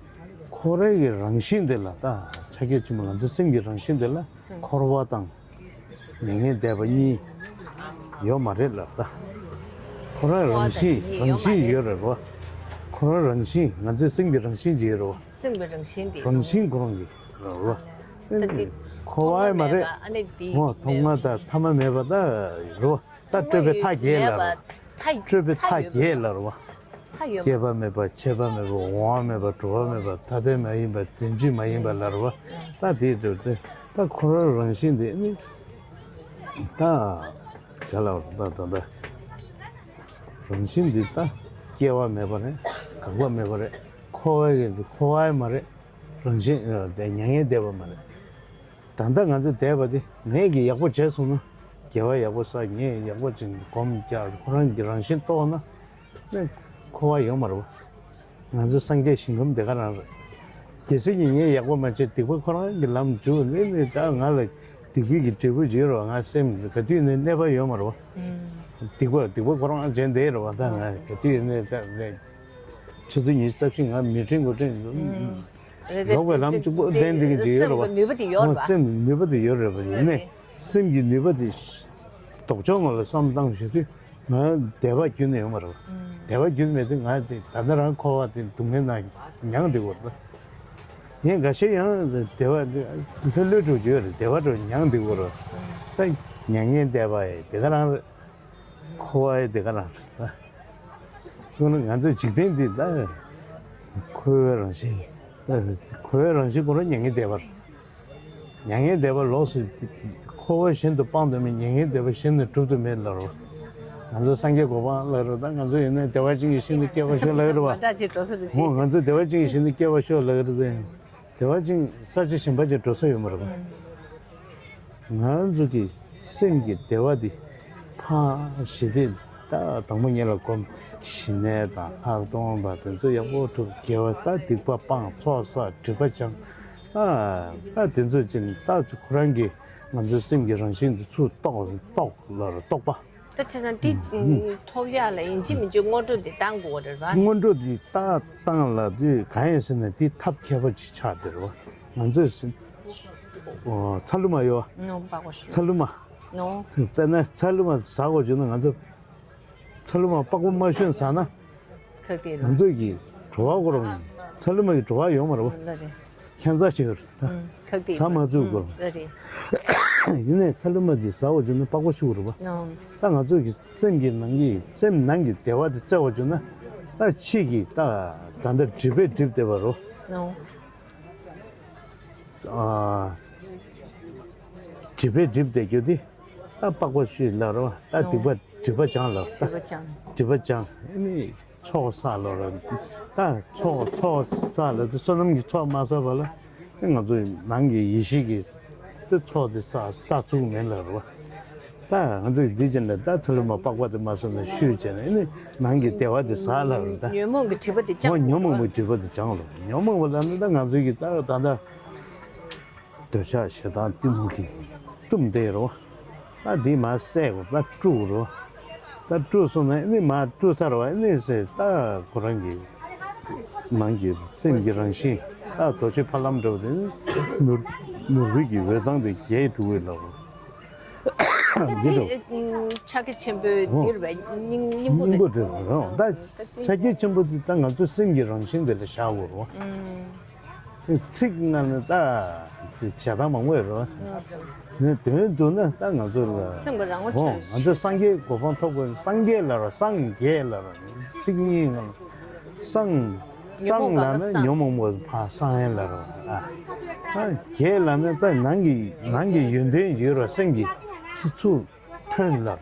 འཁོར་བའི་གི་རང་བཞིན་དེ་ལ་ད་ཕྱག་རྒྱ་ཆེན་པོ་ང་ཚོ་སེམས་ཀྱི་རང་བཞིན་དེ་ལ་འཁོར་བ་དང་། མྱ་ངན་འདས་པ་གཉིས་ཡོད་མ་རེད་ལ་ད། འཁོར་བ་རང་བཞིན་རང་བཞིན་ཡོད་རེད་རོ། འཁོར་བ་རང་བཞིན་ང་ཚོའི་སེམས་ཀྱི་རང་བཞིན་ཅིག་ཡོད་རེད་བ། སེམས་ཀྱི་རང་བཞིན་དེ་རང་བཞིན་ཁོ་རང་གི་རེད་རོ། ད་དེ་འཁོར་བ་མ་རེད། ཨ་ནི་དེ་འོ་ཐོག་མ་དང་ཐ་མ་མེད་པ་ད་རོ། ད་སྤྲོས་པའི་མཐའ་རྒྱས་ལ་རོ། སྤྲོས་པའི་མཐའ་རྒྱས་ལ་རོ། མཐའ་ཡོད། སྐྱེས་པ་མེད་པ། ཆད་པ་མེད་པ། འོང་བ་མེད་པ། འགྲོ་བ་མེད་པ། ཐ་དད་མ་ཡིན་པ། རྫུན་གཅོད་མ་ཡིན་པ་ལ་རོ། ད་དེའི་འགྲོ་དེ་ད་འཁོར་བའི་རང་བཞིན་དེ་ནི། ད་ག་ལ་ད་ད་ད་རང་བཞིན་འདི་ད་སྐྱེ་བ་མེད་པ་རེད། འགག་པ་མེད་པ་རེད། འཁོར་བའི་གི་འདི་འཁོར་བ་མ་རེད། རང་བཞིན་དེ་མྱ་ངན་འདས་པ་མ་རེད། ད་ལྟ་ང་ཚོ་འདས་པ་དེ་ངས་ཀྱི་ཡག་པོ་བྱས་སོང་ན་དགེ་བ་ཡག་པོ་བསགས། ངས་ཡག་པོ་ཅིག་སྒོམ་རྒྱག་ཁོ་རང་གི་རང་བཞིན་རྟོགས་ན་ནི་འཁོར་བ་ཡོད་མ་རེད་པ། ང་ཚོ་སངས་རྒྱས་ཞིང་ཁམས་དེ་ག་རང་རེད། གལ་སྲིད་ཀྱི་ངས་ཡག་པོ་མ་བྱས་སྡིག་པ་ཁོ་རང་གི་ལམ་འཇུག་ནས་ནས་ད་ང་ལ་སྡིག་པའི་གི་འབྲས་བུ་འཇུག་རོགས། ང་སེམས་ག་དུས་ནས་གནས་པ་ཡོད་མ་རེད་པ། སྡིག་པ་སྡིག་པ་ཁོ་རང་བྱས་བསྡད་རེད་པ། ད་ང་ག་དུས་ནས་ད་ནས་ཆུ་ཚོད་ཉི་ཤུ་རྩ་བཞི་ང་མི་དྲན་དགུ་དྲན་ལོག་པའི་ལམ་གཅིག་པོ་བསྟན་འདི་གི་འཇུག་ཡོད་རེད་པ། ནུས་པ་དེ་ཡོད་རེད་པ། སེམས་ནུས་པ་དེ་ཡོད་རེད་པ། ཡིན་ནས་སེམས་ཀྱི་ནུས་པ་དེ་ལྡོག་ཕྱོགས་ངོ་ལ་བསམ་བཏང་ཞུ་དུས། ང་བདེ་བ་རྒྱུན་ནས་ཡོང་མ་རེད། བདེ་བ་རྒྱུན་མེད་དུས་ང་དེ་ད་ལྟ་རང་འཁོར་བ་དེ་སྡུག་བསྔལ་ནང་མྱངས་བསྡད་ཡོད་རེད། ངས་འགའ་ཤས་ཡང་བདེ་བ་ལྷོད་ལྷོད་འགྲོ་རྒྱུ་ཡོད་རེད། བདེ་བ་འགྲོ་མྱངས་བསྡད་ཡོད་རེད། ད་མྱ་ངན་འདས་པ་ཡི་དེ་ག་རང་རེད། འཁོར་བ་ཡི་དེ་ག་རང་རེད། ང་ཚོ་འཇིག་རྟེན་འདི་ད་འཁོར་བའི་རང་བཞིན། འཁོར་བའི་རང་བཞིན་ཁོ་རང་མྱ་ངན་འདས་པ་རེད། མྱ་ངན་འདས་པ་ལོགས་སུ་འཁོར་བ་གཞན་དུ་སྤངས་ཏེ་མེད། མྱ་ངན་འདས་པ་གཞན་ནས་གྲུབ་ཏུ་མེད་ལབ་རོ། ང་ཚོ་སངས་རྒྱས་གོ་འཕང་ལབ་རོ། ད་ང་ཚོ་ཡིན་ན་བདེ་བ་ཅན་གྱི་ཞིང་དུ་སྐྱེ་བར་ཤོག་ལབ་རེད་བ། མ་འདྲ་ཅིག་འགྲོ་ས་རེད་ཅེས། འོ་ང་ཚོ་བདེ་བ་ཅན་གྱི་ཞིང་དུ་སྐྱེ་བར་ཤོག་ལབ་རེད་དེ། བདེ་བ་ཅན་ས་ཆ་གཞན་པ་ཅིག་འགྲོ་ས་ཡོད་མ་རེད་བ། ང་ཚོ་གི་སེམས་ཀྱི་བདེ་བ་འདི་ཕར་ཞི་བདེ་ད་དང་པོ་ཉིད་ལ་སྒོམ། ཞི་གནས་དང་ལྷག་མཐོང་པ་དེ་ཚོ་ཡག་པོ་ཐུབ། དགེ་བ་ད་སྡིག་པ་སྤང་། ཚོགས་བསགས་སྒྲིབ་པ་སྦྱང་། ཨ་ད་དེ་ཚོ་ཅིག་ད་ཁོ་རང་གི་ང་ཚོའི་སེམས་ཀྱི་རང་བཞིན་དེ་ཚུར་རྟོགས་རྟོགས་ལ་རྟོགས་པ། ད་བྱས་ཙང་འདི་ཐོབ་ཡག་ལ་ཡིན་གཅིག་མིན་གཅིག་སྔོན་འགྲོ་འདི་བཏང་དགོས་རེད་བ། སྔོན་འགྲོ་འདི་ད་བཏང་ལ་དུས་གང་ཡིན་ཟེར་ན་འདི་ཐབས་མཁས་པ་ཅིག་ཆགས་བསྡད་རེད་བ། ང་ཚོས་ཚ་ལུ་མ་ཡོད་བ། ཨོ་པགས་པ་ཤོར། ཚ་ལུ་མ། ཨོ། དཔེར་ན་ཚ་ལུ་མ་ཟ་དགོས་བྱུང་ན་ང་ཚོ་ཚ་ལུ་མ་པགས་པ་མ་ཤོར་ཟ་ན། ཁག་དེ་རུ། ང་ཚོས་ཀྱི་བྲོ་བ་ཁོ་རང་ ཚ་ལུ་མ་གི་བྲོ་བ་ཡོད་མ་རེད་པ། ལ་རེད། ཁྱད་མཚར་ཞིག་ཡོད་རེད་ད། ཁག་དེ་ཟ་མ་བཅུག་གོ། ལ་རེད། ཡིན་ནའི་ཚ་ལུ་མ་དེ་ཟ་བ་བྱུང་ན་པགས་པ་ཤོར་གི་རེད་པ། ད་ང་ཚོ་གི་སེམས་ཀྱི་ནང་གི་སེམས་ནང་གི་བདེ་བ་དེ་བཙལ་བ་བྱུང་ན་ད་ཕྱིས་ཀྱི་ད་ད་ལྟ་སྒྲིབ་པས་སྒྲིབ་བསྡད་པ་རོ། ཨ། སྒྲིབ་པས་སྒྲིབ་བསྡད་རྒྱུ་དེ་ད་པགས་པ་ཤོར་ལ་རོ། ད་སྡིག་པ་སྒྲིབ་པ་སྦྱངས་ལ། ད་སྒྲིབ་པ་སྦྱངས། སྒྲིབ་པ་སྦྱངས་ཨ་ནི། ཚོགས་བསགས་ལ་རོ། ད་ཚོགས་ཚོགས་བསགས་ལ་དེ་བསོད་ནམས་ཀྱི་ཚོགས་མ་བསགས་པ་ལ་དེ་ང་ཚོའི་ནང་གི་ཡེ་ཤེས་ཀྱི་དེ་ཚོགས་དེ་བསགས་བསགས་ཚུགས་མེད་ལ་རོ། ད་ང་ཚོས་འདི་བྱས་ན་ད་ཚ་ལུ་མ་པགས་པ་དེ་མ་བཟོས་ན་ཤོད་བྱས་ན་ཨ་ནི་ནང་གི་བདེ་བ་དེ་ཟ་ལ་རོ། ད་ཉོན་མོངས་ཀྱི་སྒྲིབ་པ་དེ་སྦྱངས། ཉོན་མོངས་པའི་སྒྲིབ་པ་དེ་སྦྱངས་ལ་རོ། ཉོན་མོངས་པ་ལ་ནི་ད་ང་ཚོའི་གི་ད་ད་ད། འདོད་ཆགས་ཞེ་སྡང་གཏི་མུག་གིས་བཏུམས་བསྡད་རོ། ད་འདི་མར་བསལ་དགོས། ད་བཀྲུ་དགོས་རོ། ད་བཀྲུས་སོང་ན་ཨ་ནི་མར་བཀྲུ་ཚར་བ་ཨ་ནི་ཟེར་ད་ཁོ་རང་གི་ནང་གི་སེམས་ཀྱི་རང་བཞིན་ད་རྡོ་རྗེ་ཕ་ལམ་འདྲ་བོ་དེ་ནི་ནོར་ནོར་བུའི་གི་འོད་མདངས་དེ་རྒྱས་འགྲོ་གི་ལ་རོ། འདི་འདྲ་བོ། ཕྱག་རྒྱ་ཆེན་པོའི་འདིར་བའི་སྙིང་སྙིང་པོ་སྙིང་པོ་རེད། རེད་རོ། ད་ཕྱག་རྒྱ་ཆེན་པོ་དེ་ད་ང་ཚོའི་སེམས་ཀྱི་རང་བཞིན་དེ་ལ་བཞག་དགོས་རོ། ཚིག་ལྔ་ནི་ད་ཅེས་བྱ་སྟངས་མང་པོ་ཡོད་རེད་བ། དོན་བསྡུ་ན་ད་ང་ཚོ་ལ་སེམས་ཀྱི་རང་ངོ་འོ་འཕྲོད། ང་ཚོ་སངས་རྒྱས་གོ་འཕང་ཐོབ་དགོས། སངས་རྒྱས་ལ་རོ། སངས་རྒྱས་ལ་རོ། ཚིག་གཉིས་ལྔ་ལ་སངས་སངས་ལ་ནི་ཉོན་མོངས་པ་ཕར་སངས་ཡན་ལ་རོ། ཨ་རྒྱས་ལ་ནི་ད་ནང་གི་ནང་གི་ཡོན་ཏན་ཡོད་རོ། སེམས་ཀྱི་ཚུར་ཐོན་ལ་ད་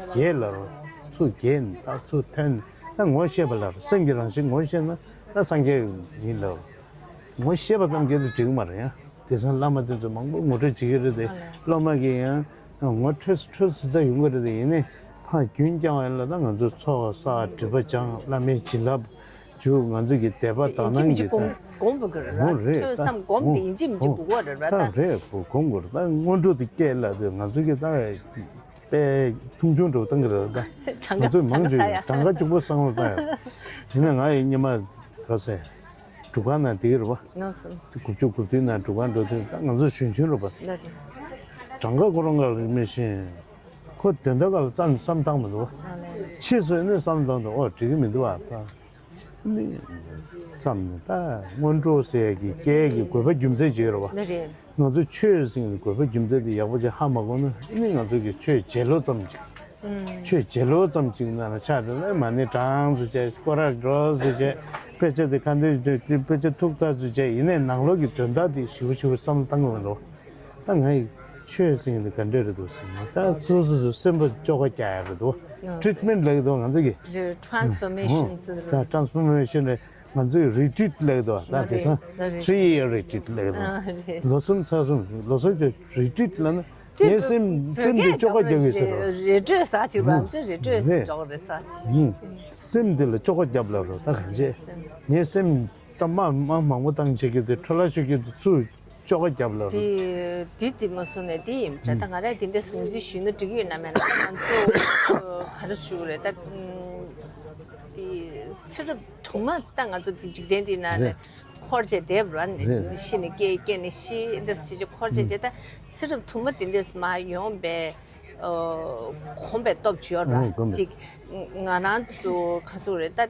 རྒྱས་ལ་རོ། ཚུར་རྒྱས་ད་ཚུར་ཐོན་ད་ངོ་ཤེས་པ་ལ་རོ། སེམས་ཀྱི་རང་བཞིན་ངོ་ཤེས་ན་ད་སངས་རྒྱས་ཡིན་ལ་རོ། ངོ་ཤེས་པ་ཙམ་གྱིས་དེ་འགྲིག་གི་མ་རེད་ཡ། དེང་སང་བླ་མ་དེ་ཚོ་མང་པོ་ངོ་སྤྲོད་བྱེད་ཀྱི་རེད་དེ། སློབ་མ་གིས་ཡང་ངོ་འཕྲོད་སུ་འཕྲོད་སུ་ད་ཡོང་གི་རེད་དེ། ཡིན་ནའི་ཕར་རྒྱུན་བསྐྱངས་པ་ལ་ད་ང་ཚོ་ཚོགས་བསགས། སྒྲིབ་པ་སྦྱངས། བླ་མའི་བྱིན་རླབས་འཇུག་ང་ཚོ་གི་དད་པ་དག་སྣང་གི་ད་སྒོམ་དགོས་རེད། འོ་རེད། ཐོས་བསམ་སྒོམ་དེ་ཡིན་གཅིག་མིན་གཅིག་དགོས་ཀྱི་རེད་ད། ད་རེད། སྒོམ་དགོས་རེད། ད་སྔོན་འགྲོ་དེ་སྐྱེད་ལ་དེ་ང་ཚོ་གི་ད་དཔེ་མཐོང་ཆུང་འགྲོ་བཏང་གི་རེད་ད། ང་ཚོས་མང་ཆེ་གྲངས་ཀ་གཅིག་པོ་བསམ་བློ་བཏང་ཡོད། དེ་ནས་ང་ཡི་སྙེ་མ་ག་ཟེ། སྒྲུབ་ཁང་ནང་དེ་རེད་པ། ལགས་སོ། དགུ་བཅུ་གོ་བདུན་ནང་སྒྲུབ་ཁང་འགྲོ་དུས་ད་ང་ཚོ་གཞོན་གཞོན་རེད་པ། ལགས་རེད། གྲངས་ཀ་ཁོ་རང་ག་ལ་མི་ཤེས། ཁོ་དོན་དག་ག་ལ་བསམ་བསམ་བཏང་མི་འདུག་པ། ཕྱིས་སུ་ནི་བསམ་བཏང་འདུག་ཨོ་འགྲིག་གི་མི་འདུག་པ་ད། ནི་བསམ་ནས་ད་སྔོན་འགྲོ་ཟེར་ཡ་གི་སྐྱེ་ཡ་གི་དགོས་པ་རྒྱུ་མཚན་ཅིག་ཡོད་རེད་པ། ལགས་རེད། ང་ཚོ་ཆོས་ཟེར་གི་དགོས་པ་རྒྱུ་མཚན་དེ་ཡག་པོ་ཅིག་ཧ་མ་གོ་ན་ནི་ང་ཚོ་གི་ཆོས་བརྗེད་ལོ་ཙམ་ཅིག་ཆོས་བརྗེད་ལོ་ཙམ་ཅིག་ན་ཆགས་འགྲོ་ན་མ་ཎི་བགྲངས་སུ་བྱས། སྐོར་ར་འགྲོ་སུ་བྱས། དཔེ་ཆ་དེ་ག་འདྲ་དཔེ་ཆ་ཐུགས་ཚ་སུ་བྱས། ཡིན་ནའི་ནང་ལོགས་ཀྱི་དོན་དག་དེ་ཞིབ་ཞིབ་བསམ་བློ་བཏང་གི་མི་འདུག་ད་ང་ཡི་ཆོས་ཟེར་ཡིན་དུས་ག་འདྲ་རེད་འདུག་ཟེར་ན་ད་སོ་སོ་སོ་སེམས་པ་བཅོ་ཁ་རྒྱག་ཡ་རེད་འདུག་ཊི་རི་ཊི་མེན་ཊི་ལབ་ཀྱི་འདུག་ང་ཚོ་གི་ཊི་རན་སི་ཕོར་མེ་ཤན་ཟེར་ད། ཊི་རན་སི་ཕོར་མེ་ཤན་རེད། ང་ཚོས་རི་ཊིཊ་ལབ་ཀྱི་འདུག་ད་དེང་སང་ཐི་རི་ཡི་ཡར་རི་ཊིཊ་ལབ་ཀྱི་འདུག་ལོ་གསུམ་ཚར་གསུམ་ལོ་གསུམ་གྱི་རི་ཊིཊ་ལབ་ན། དེ་ངའི་སེམས་བོད་སེམས་ཀྱི་སྐད་བཅོ་ཁ་རྒྱག་གི་ཟེར་རོ། རི་ཊིཊ་ཟེར་ཅིག་རང་ཚོས་རི་ཊིཊ་ཟེར་འཇོག་རེད་ཟེར་ཅིག་སེམས་འདི་ལ་བཅོ་ཁ་རྒྱབ་ལ་རོ། ད་གང་བྱེད། ངའི་སེམས་ད་མ་མ་མང་པོ་བཏང་བྱེད་ཀྱི་དེ་འཕྲོ་བརླག་ཤོར་གྱི་དེ་ཚུར་བཅོ་ཁ་རྒྱབ་ལ་རོ། དེ་དེ་དེ་མ་སོང་ནས་དེ་ཡིན་ད། ད་ང་རས་དེ་འདྲས་ངོས་འཛིན་ཞུས་ན་འགྲིག་གི་ཡོད་ན་མེད་ན། ད་ང་ཚོ་ག་རེ་ཞུ་རེད་ད། དེ་ཚེ་རབས་དུ་མ་ད་ང་ཚོ་དེ་འཇིག་རྟེན་འདི་ནང་ནས་འཁོར་བྱས་བསྡད་པ་རེད། ཤི་ནས་སྐྱེ། སྐྱེ་ནས་ཤི། འདི་ཞིག་འཁོར་བྱས་བྱས་ད་ཚེ་རབས་དུ་མ་དེ་འདྲས་མ་ཡོང་པའི་གོམས་པའི་སྟོབས་ཅིག་ཡོད་རེད་ཅིག་ང་རང་ཚོ་ག་ཚོད་རེད་ད།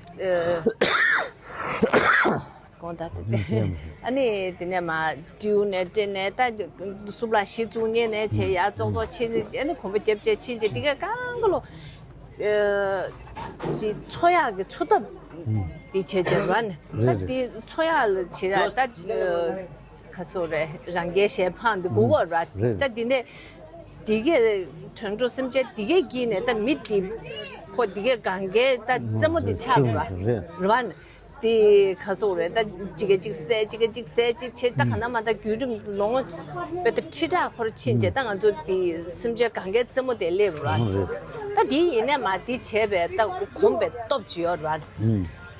དགོངས་དག་དེ་ཨ་ནི་དེ་ནས་མ་སྤྲེའུ་ནས་སྤྲེལ་ནས་ད་གསུམ་ལ་གཞི་བཙུགས་ཉེ་ནས་བྱས་ཡར་ཙོག་ཙོག་ཕྱིན་ནས་ཨ་ནི་གོམ་པ་རྒྱབ་བྱས་ཕྱིན་བྱས་དེ་གས་གང་ག་ལོ། དེ་འཚོ་ཡག་གི་འཚོ་ཐབས་དེ་བྱས་བྱས་ར་ནས་ད་དེ་འཚོ་ཡག་ལ་བྱེད་ཡག་ད་ག་ཚོད་རེད། རང་རྒྱལ་གཞན་ཕམ་འདི་དགོས་ཀྱི་ཡོད་ར། ད་དེ་ནས་དེ་གས་དུད་འགྲོ་སེམས་ཅན་དེ་གས་སྐྱིད་ནས་ད་མི་དེ་ཁོ་དེ་གས་གང་གས་ད་རྩེད་མོ་དེ་ཆགས་ར་ར་ནས། དེ་ག་ཟེར་རེད་ད། གཅིག་གིས་གཅིག་བསད། གཅིག་གིས་གཅིག་བསད། གཅིག་བྱས་ད་ག་ན་མ་ད་བརྒྱུད་རིམ་ལོངས་པའི་ད་ཁྲི་ཕྲག་འཁོར་ཕྱིན་བྱས་ད་ང་ཚོ་དེ་སེམས་ཅན་གང་གའི་རྩེད་མོ་དེ་སླེབས་ར། ད་དེ་ཡིན་ནས་མ་དེ་བྱས་པའི་ད་གོམས་པའི་སྟོབས་ཅིག་ཡོད་ར།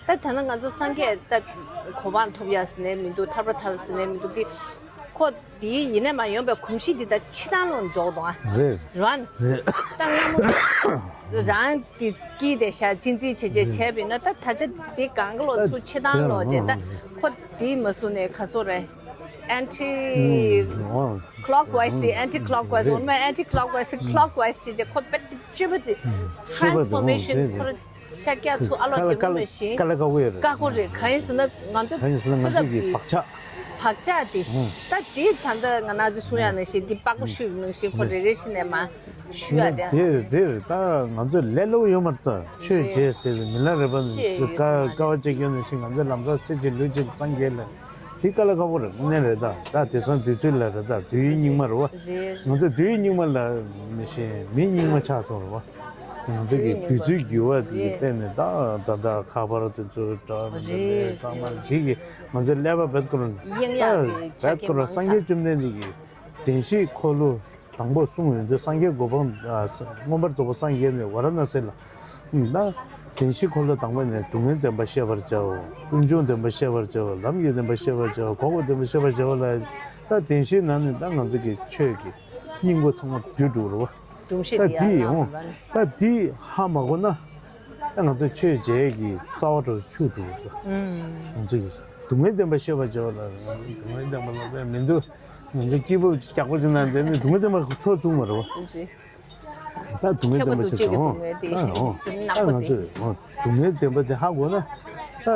ད་ད་ན་ང་ཚོ་སངས་རྒྱས་ད་གོ་འཕང་ཐོབ་ཡ་ཟེར་ནས་མི་འདུག་ཐར་པ་ཐོབ་ཟེར་ནས་མི་འདུག་དེ་ཁོ་དེའི་ཡིན་ནས་མ་ཡོང་པའི་གོམས་གཤིས་འདི་ད་ཕྱི་ནང་ལོག་འཇོག་དང་། རེད། རང་། རེད། ད་སྔ་མོ་རང་དེ་སྐྱིད་དེ་ཤ་གཅིན་འཛིན་བྱེད་བྱེད་བྱས་པས་ན་ད་ད་ཆ་དེ་གང་ག་ལོག་ཚུར་ཕྱི་ནང་ལོག་བྱས་ད་ཁོ་དེ་མ་སུ་ནས་ག་སོ་རེད། ཨན་ཊི་ཀློག་ཝའི་སི་དེ་ཨན་ཊི་ཀློག་ཝའི་སི་འོ་ན་མ་ཨན་ཊི་ཀློག་ཝའི་སི་ཀློག་ཝའི་སི་བྱས་བྱས་ཁོ་པད་ སྤྱོད་པ་དེ། ཧྲིལ་པོ་དེ། ཧྲན་སི་ཕོར་མེ་ཤན་ཁོ་རང་ཤཱཀྱ་ཚོ་ཨ་ལོ་དེ་མོ་མེ་ཤིན། ཀ་ལ་ཀ་བོ་ཡོད་རེད། ཀ་ཀོ་རེད། གང་ཡིན་ཟེར་ན་ང་ཚོ། གང་ཡིན་ཟེར་ན་ང་ཚོ་གི་བག་ཆགས། བག་ཆགས་དེ། ད་དེ་ད་ལྟ་ང་རང་ཚོ་གསུང་ཡག་ནང་བཞིན་དེ་པགས་པ་བཤུས་ནང་བཞིན་ཁོ་རེ་རེ་བཞིན་ནས་མ་བཤུས་ཡག་དེ། དེ་རེད། དེ་རེད། ད་ང་ཚོ་ལས་སླ་པོ་ཡོད་མ་རེད། ད་ཆོས་བྱེད་ཟེར་བའི་མི་ལ་རས་པ་ནས་ཀ་ཀ་བ་བྱེད་མཁན་ནང་བཞིན་ང་ཚོའི་ལམ་སང་ཚེ་གཅིག་ལུས་གཅིག་སངས་རྒྱས་ལ། དེ་ཀ་ལ་ཀ་བོ་རེད། དངོས་གནས་རེད། ད་ད་དེང་སང་དུས་ཚོད་ལ་རེད། ད་དུས་ཡུན་རྙིང་མ་རེད་བ། རེད། ང་ཚོ་དུས་ཡུན་རྙིང་མ་ལ་མི་ཤེས། མི་རྙིང་མ་ཆགས་སོང་རེད་བ། ང་ཚོ་གི་དུས་ཚོད་འགྱུར་བ་དེ་གི་རེད། བརྟེན་ནས་ད་ད་ད་ཁ་པར་དེ་ཚོ་འདྲ་མི་འདྲ་རེད། ལས་ཚང་མ་དེ་གི་ང་ཚོའི་ཀླད་པ་རྦད་ཁོ་རང་ཡེངས་ཡག་གི་ཆ་རྐྱེན་མང་ཙམ། རྦད་ཁོ་རང་སངས་རྒྱས་བཅོམ་ལྡན་འདས་ཀྱི་བདེན་བཞིའི་འཁོར་ལོ། དང་པོ་གསུངས་ཡོད་དུས། སངས་རྒྱས་གོ་འཕང་། ཨ། མངོན་པར་རྫོགས་པར་སངས་རྒྱས་ནས་ཝཱ་ར་ཎ་སི་ལ། ད་བདེན་བཞིའི་འཁོར་ལོ་དང་པོ་ནས་སྡུག་བསྔལ་བདེན་པ་བཤད་པར་བྱའོ། ཀུན་འབྱུང་བདེན་པ་བཤད་པར་བྱའོ། ལམ་གྱི་བདེན་པ་བཤད་པར་བྱའོ། འགོག་པའི་བདེན་པ་བཤད་པར་བྱའོ་ལ། ད་བདེན་བཞིའི་ནང་ནས་ད་ང་ཚོ་གི་ཆོས་ཀྱི་སྙིང་པོ་ཚང་མ་བསྡུས་འགྲོ་རེད་བ། སྒྲུང་བཤད་ད་དེ་དེ་ཡང་ཡང་ད་དེ་ཧ་མ་གོ་ན། ད་ང་ཚོ་ཆོས་བྱེད་ཀྱི་རྩ་བ་འགྲོ་ཆུད་འགྲོ་གི་རེད། ང་ཚོ་གི་སྡུག་བསྔལ་བདེན་པ་བཤད་པར་བྱའོ་ལ། སྡུག་བསྔལ་བདེན་པ་ལ་ད་མི་འདུག་ང་ཚོ་སྐྱིད་པོ་རྒྱགས་པོ་ཅིག་ནང་བསྡད་ནས་སྡུག་བསྔལ་བདེན་པ་ཚོ་བཙུགས་མ་རེད་བ། ད་སྡུག་བསྔལ་བདེན་པ་ཞིག་དང་། ད་འོང་། ད་ང་ཚོས་འོང་སྡུག་བསྔལ་བདེན་པ་དེ་ཧ་གོ་ན། ད་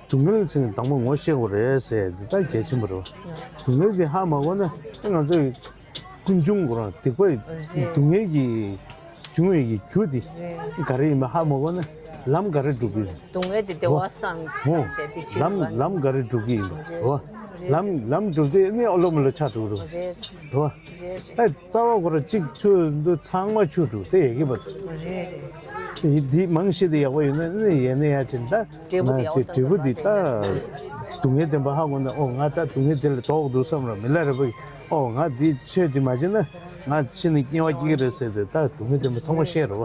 སྡུག་བསྔལ་ཟེར་ནས་དང་པོ་ངོ་ཤེས་དགོས་རེད་ཟེར་དེ་ད་གལ་ཆེན་པོ་རེད་བ། སྡུག་བསྔལ་དེ་ཧ་མ་གོ་ན་ད་ང་ཚོས་ཀུན་འབྱུང་ཁོ་རང་སྡིག་པ་སྡུག་བསྔལ་གྱི་འབྱུང་བའི་གི་རྒྱུ་དེ་ག་རེ་ཡིན་པ་ཧ་མ་གོ་ན་ལམ་ག་རེ་སྒྲུབ་ཀྱི་ཡིན། སྡུག་བསྔལ་དེ་བདེ་བ་བསམ་བསམ་བྱས་དེ་བྱེད་ལམ་དགོས་པ། ལམ་ག་རེ་སྒྲུབ་ཀྱི་ཡིན་པ་རེད་བ། ལམ་ལམ་སྒྲུབ་དེ་ནི་ཨོ་ལོ་མོ་ལོ་ཆགས་འགྲོ་གི་རེད་བ། རེད་རེད། ཨ་རྩ་བ་ཁོ་ར་གཅིག་ཆུ་འདུ་ཚང་མ་ཆུ་འགྲོ་དེ་ཡ་གི་བ། རེད་རེད། དེ་དེ་མང་ཤེས་དེ་ཡག་པོ་ཡོད་ན་ནི་ཡས་ནས་ཡ་ཅིན་ད་འབྲས་བུ་དེ་ཡག་པོ་ད་འབྲས་བུ་དེ་ད་སྡུག་བསྔལ་བདེན་པ་ཧ་གོ་ན། ཨོ་ང་ད་སྡུག་བསྔལ་དེ་ལས་ལྡོག་འགྲོ་བསམ་ར། མི་ལ་རས་པ་གི་ཨོ་ང་དེ་ཆོས་དེ་མ་བྱས་ན་ང་ཤི་ནས་དམྱལ་བ་སྐྱེ་གི་རེད་ཟེར་དེ་ད་སྡུག་བསྔལ་བདེན་པ་ཚང་མ་ཤེས་རེད་བ།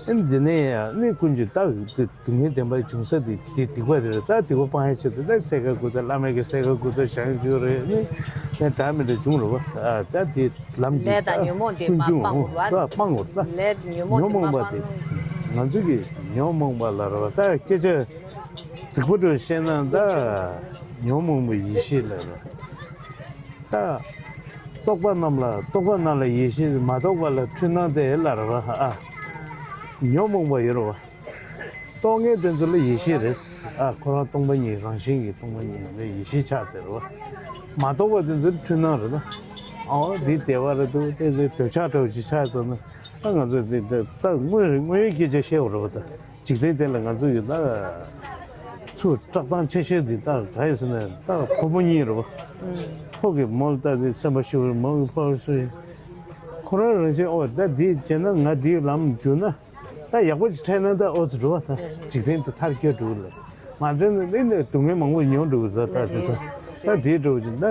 རེད། ཨ་ནི་དེ་ནས་ཡང་ནི་ཀུན་གྱིས་ད་སྡུག་བསྔལ་བདེན་པའི་འབྱུང་ས་དེ་དེ་སྡིག་པ་དེ་རེད། ད་སྡིག་པ་སྤང་ཡག་ཆེད་དུ་ད་སེ་ག་དགུ་ད་བླ་མའི་གི་སེ་ག་དགུ་ད་བཞེངས་རྒྱུ་རེད། ནི་ནས་འདྲ་མི་འདྲ་བྱུང་རེད་བ། ཨ་ད་དེ་ལམ་གྱི་ལས་དང་ད་ཉོན་མོངས་དེ་ཀུན་འབྱུང་མ་སྤང་དགོས་པ། ད་སྤང་དགོས། ད་ལས་ཉོན་མོངས་ཉོན་མོངས་པ་དེ་མ་སྤང་། ང་ཚོ་གི་ཉོན་མོངས་པ་ལ་རེད་བ། ད་སྐད་ཆ་རྫིག་པོ་འདྲ་བཤད་ན་ད་ཉོན་མོངས་པ་ཡེ་ཤེས་ལ་རེད། ད་རྟོག་པ་རྣམས་ལ། རྟོག་པ་རྣམས་ལ་ཡེ་ཤེས། མ་རྟོགས་པ་ལ་འཁྲུལ་སྣང་སྟེ་ལ་རེད་བ། ཨ། ཉོན་མོངས་པ་ཡོད་རེད་བ། རྟོགས་མཁན་དེ་ཚོ་ལ་ཡེ་ཤེས་རེད། ཨ། ཁོ་རང་སྟོང་པ་ཉིད་རང་བཞིན་གྱིས་སྟོང་པ་ཉིད་ལ་ཡེ་ཤེས་ཆགས་ཟེར་བ། མ་རྟོགས་པ་དེ་ཚོ་འཁྲུལ་སྣང་རེད་ད། ཨའོ་འདི་བདེ་བ་རེད་འདུག་དེ་ཚོ་འདོད་ཆགས་འདྲ་བོ་ཅིག་ཆགས་སོང་ན། ད་ང་ཚོས་འདི་འདི་ད་དངོས་དངོས་ཡོད་སྐད་ཆ་བཤད་དགོས་རེད་བ་ད། འཇིག་རྟེན་དེ་ལ་ང་ཚོ་ཡོད་ན་ཚུར་བཀྲག་མདངས་ཆེ་ཤོས་འདི་ད་ག་ཡིན་ཟེར་ན་ད་ཕོ་མོ་གཉིས་རེད་བ། ཕོ་གི་མོ་ལ་ལྟ་དུས་སེམས་པ་ཤི་བ་རེད། མོ་གི་ཕོ་ལ་ཤི་བ་རེད། ཁོ་རང་རང་བཞིན་ཨོ་ད་འདི་བྱས་ན་ང་འདིའི་ལམ་བརྒྱུད་ན་ད་ཡག་པོ་ཅིག་འཕྲད་ན་ད་ཨོ་ཙི་འགྲོ་བ། ད་འཇིག་རྟེན་དེ་མཐར་སྐྱོལ་འགྲོ་གི་ལ་མ་འདྲེན་ན་ནི་ནི་སྡུག་བསྔལ་མང་པོ་མྱོང་འགྲོ་གི་ད། ད་དེ་ཚོ་ད་འདི་འདྲ་བོ་ཅིག་ད་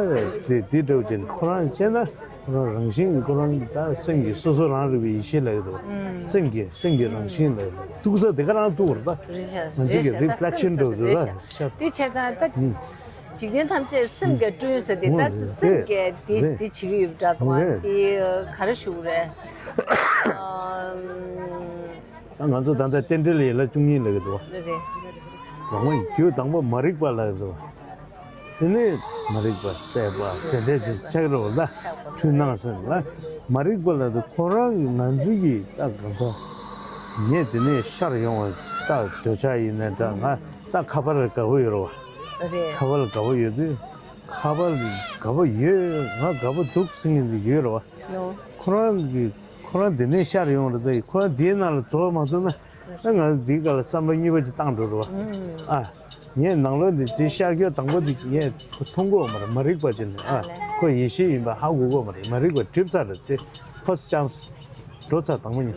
དེ་འདི་འདྲ་བོ་ཅིག་ཁོ་རང་བྱས་ན། ཁོ་རང་རང་བཞིན་གྱིས་ཁོ་རང་ད་སེམས་ཀྱི་སོ་སོ་རང་རིག་པའི་ཡེ་ཤེས་ལབ་ཡོད་དོ། སེམས་ཀྱི་སེམས་ཀྱི་རང་བཞིན་ལབ་ཡོད་དོ། ཐུག་ས་དེ་ག་རང་ཐུག་པ་རེད་ད། རེད་ཤག་ང་ཚོ་གི་རེད་ཤག་ད་reflection་སེམས་འགྲོ་ཚོ་དུ་རེད་ལ་ཤག་ཤར། དེ་བྱས་ཙང་ད་འཇིག་རྟེན་ཐམས་ཅད་སེམས་ཀྱིས་བསྐྲུན་ཟེར་དེ། ད་སེམས་ཀྱིས་དེ་དེ་བྱེད་ཀྱི་ཡོད་པ་འདྲ་འདུག་བ། དེ་ག་རེ་ཞུ་དགོས་རེད། ད་ང་ཚོ་ད་ལྟ་རྟེན་འབྲེལ་ཡན་ལག་བཅུ་གཉིས་ལབ་ཀྱི་འདུག་བ། རེད། རང་དབང་རྒྱུ་དང་པོ་མ་རིག་པ་ལབ་ཀྱི་འདུག་བ། དེ་ནས་མ་རིག་པ་སྲེད་པ་དེ་འདྲས་ཅིག་ཆགས་རེད་བ་ད། འཁྲུལ་སྣང་ཟེར་ན་མ་རིག་པ་ལབ་དུས་ཁོ་རང་གི་ང་ཚོའི་གི་ད་གང་ཚོ་ངས་དེ་ནས་ཤར་ཡོང་བ་ད་འདོད་ཆགས་ཡིན་ནའི་འདྲ། ང་ད་ཁ་པར་དགའ་པོ་ཡོད་རེད་བ། རེད། ཁ་པར་དགའ་པོ་ཡོད་དུས་ཁ་པར་དགའ་པོ་ཡོད། ང་དགའ་པོ་འདུག་ཟེར་མཁན་དེ་ཡོད་རེད་བ། ནོ། ཁོ་རང་གི་ཁོ་རང་འདི་ནས་ཤར་ཡོང་རེད་དེ། ཁོ་རང་འདིའི་ནང་ལ་རྫོགས་མ་ཐུབ་ན་ད་ང་འདིའི་སྒང་ལ་བསམ་པ་གཉིས་པ་ཅིག་བཏང་འགྲོ་རེད་བ། ཨ། ངས་ནང་ལོགས་འདི་འདི་ཤར་རྒྱག་དང་པོ་འདི་ངས་མཐོང་གི་ཡོད་མ་རེད། མ་རིག་པ་ཅིག་ནས། ཨ། ཁོ་ཡེ་ཤེས་ཡིན་པ་ཧ་གོ་གི་ཡོད་མ་རེད། མ་རིག་པ་འགྲིབ་ཚར་རེད་དེ། first chance་འགྲོ་ཚར་དང་པོ་ཉིད།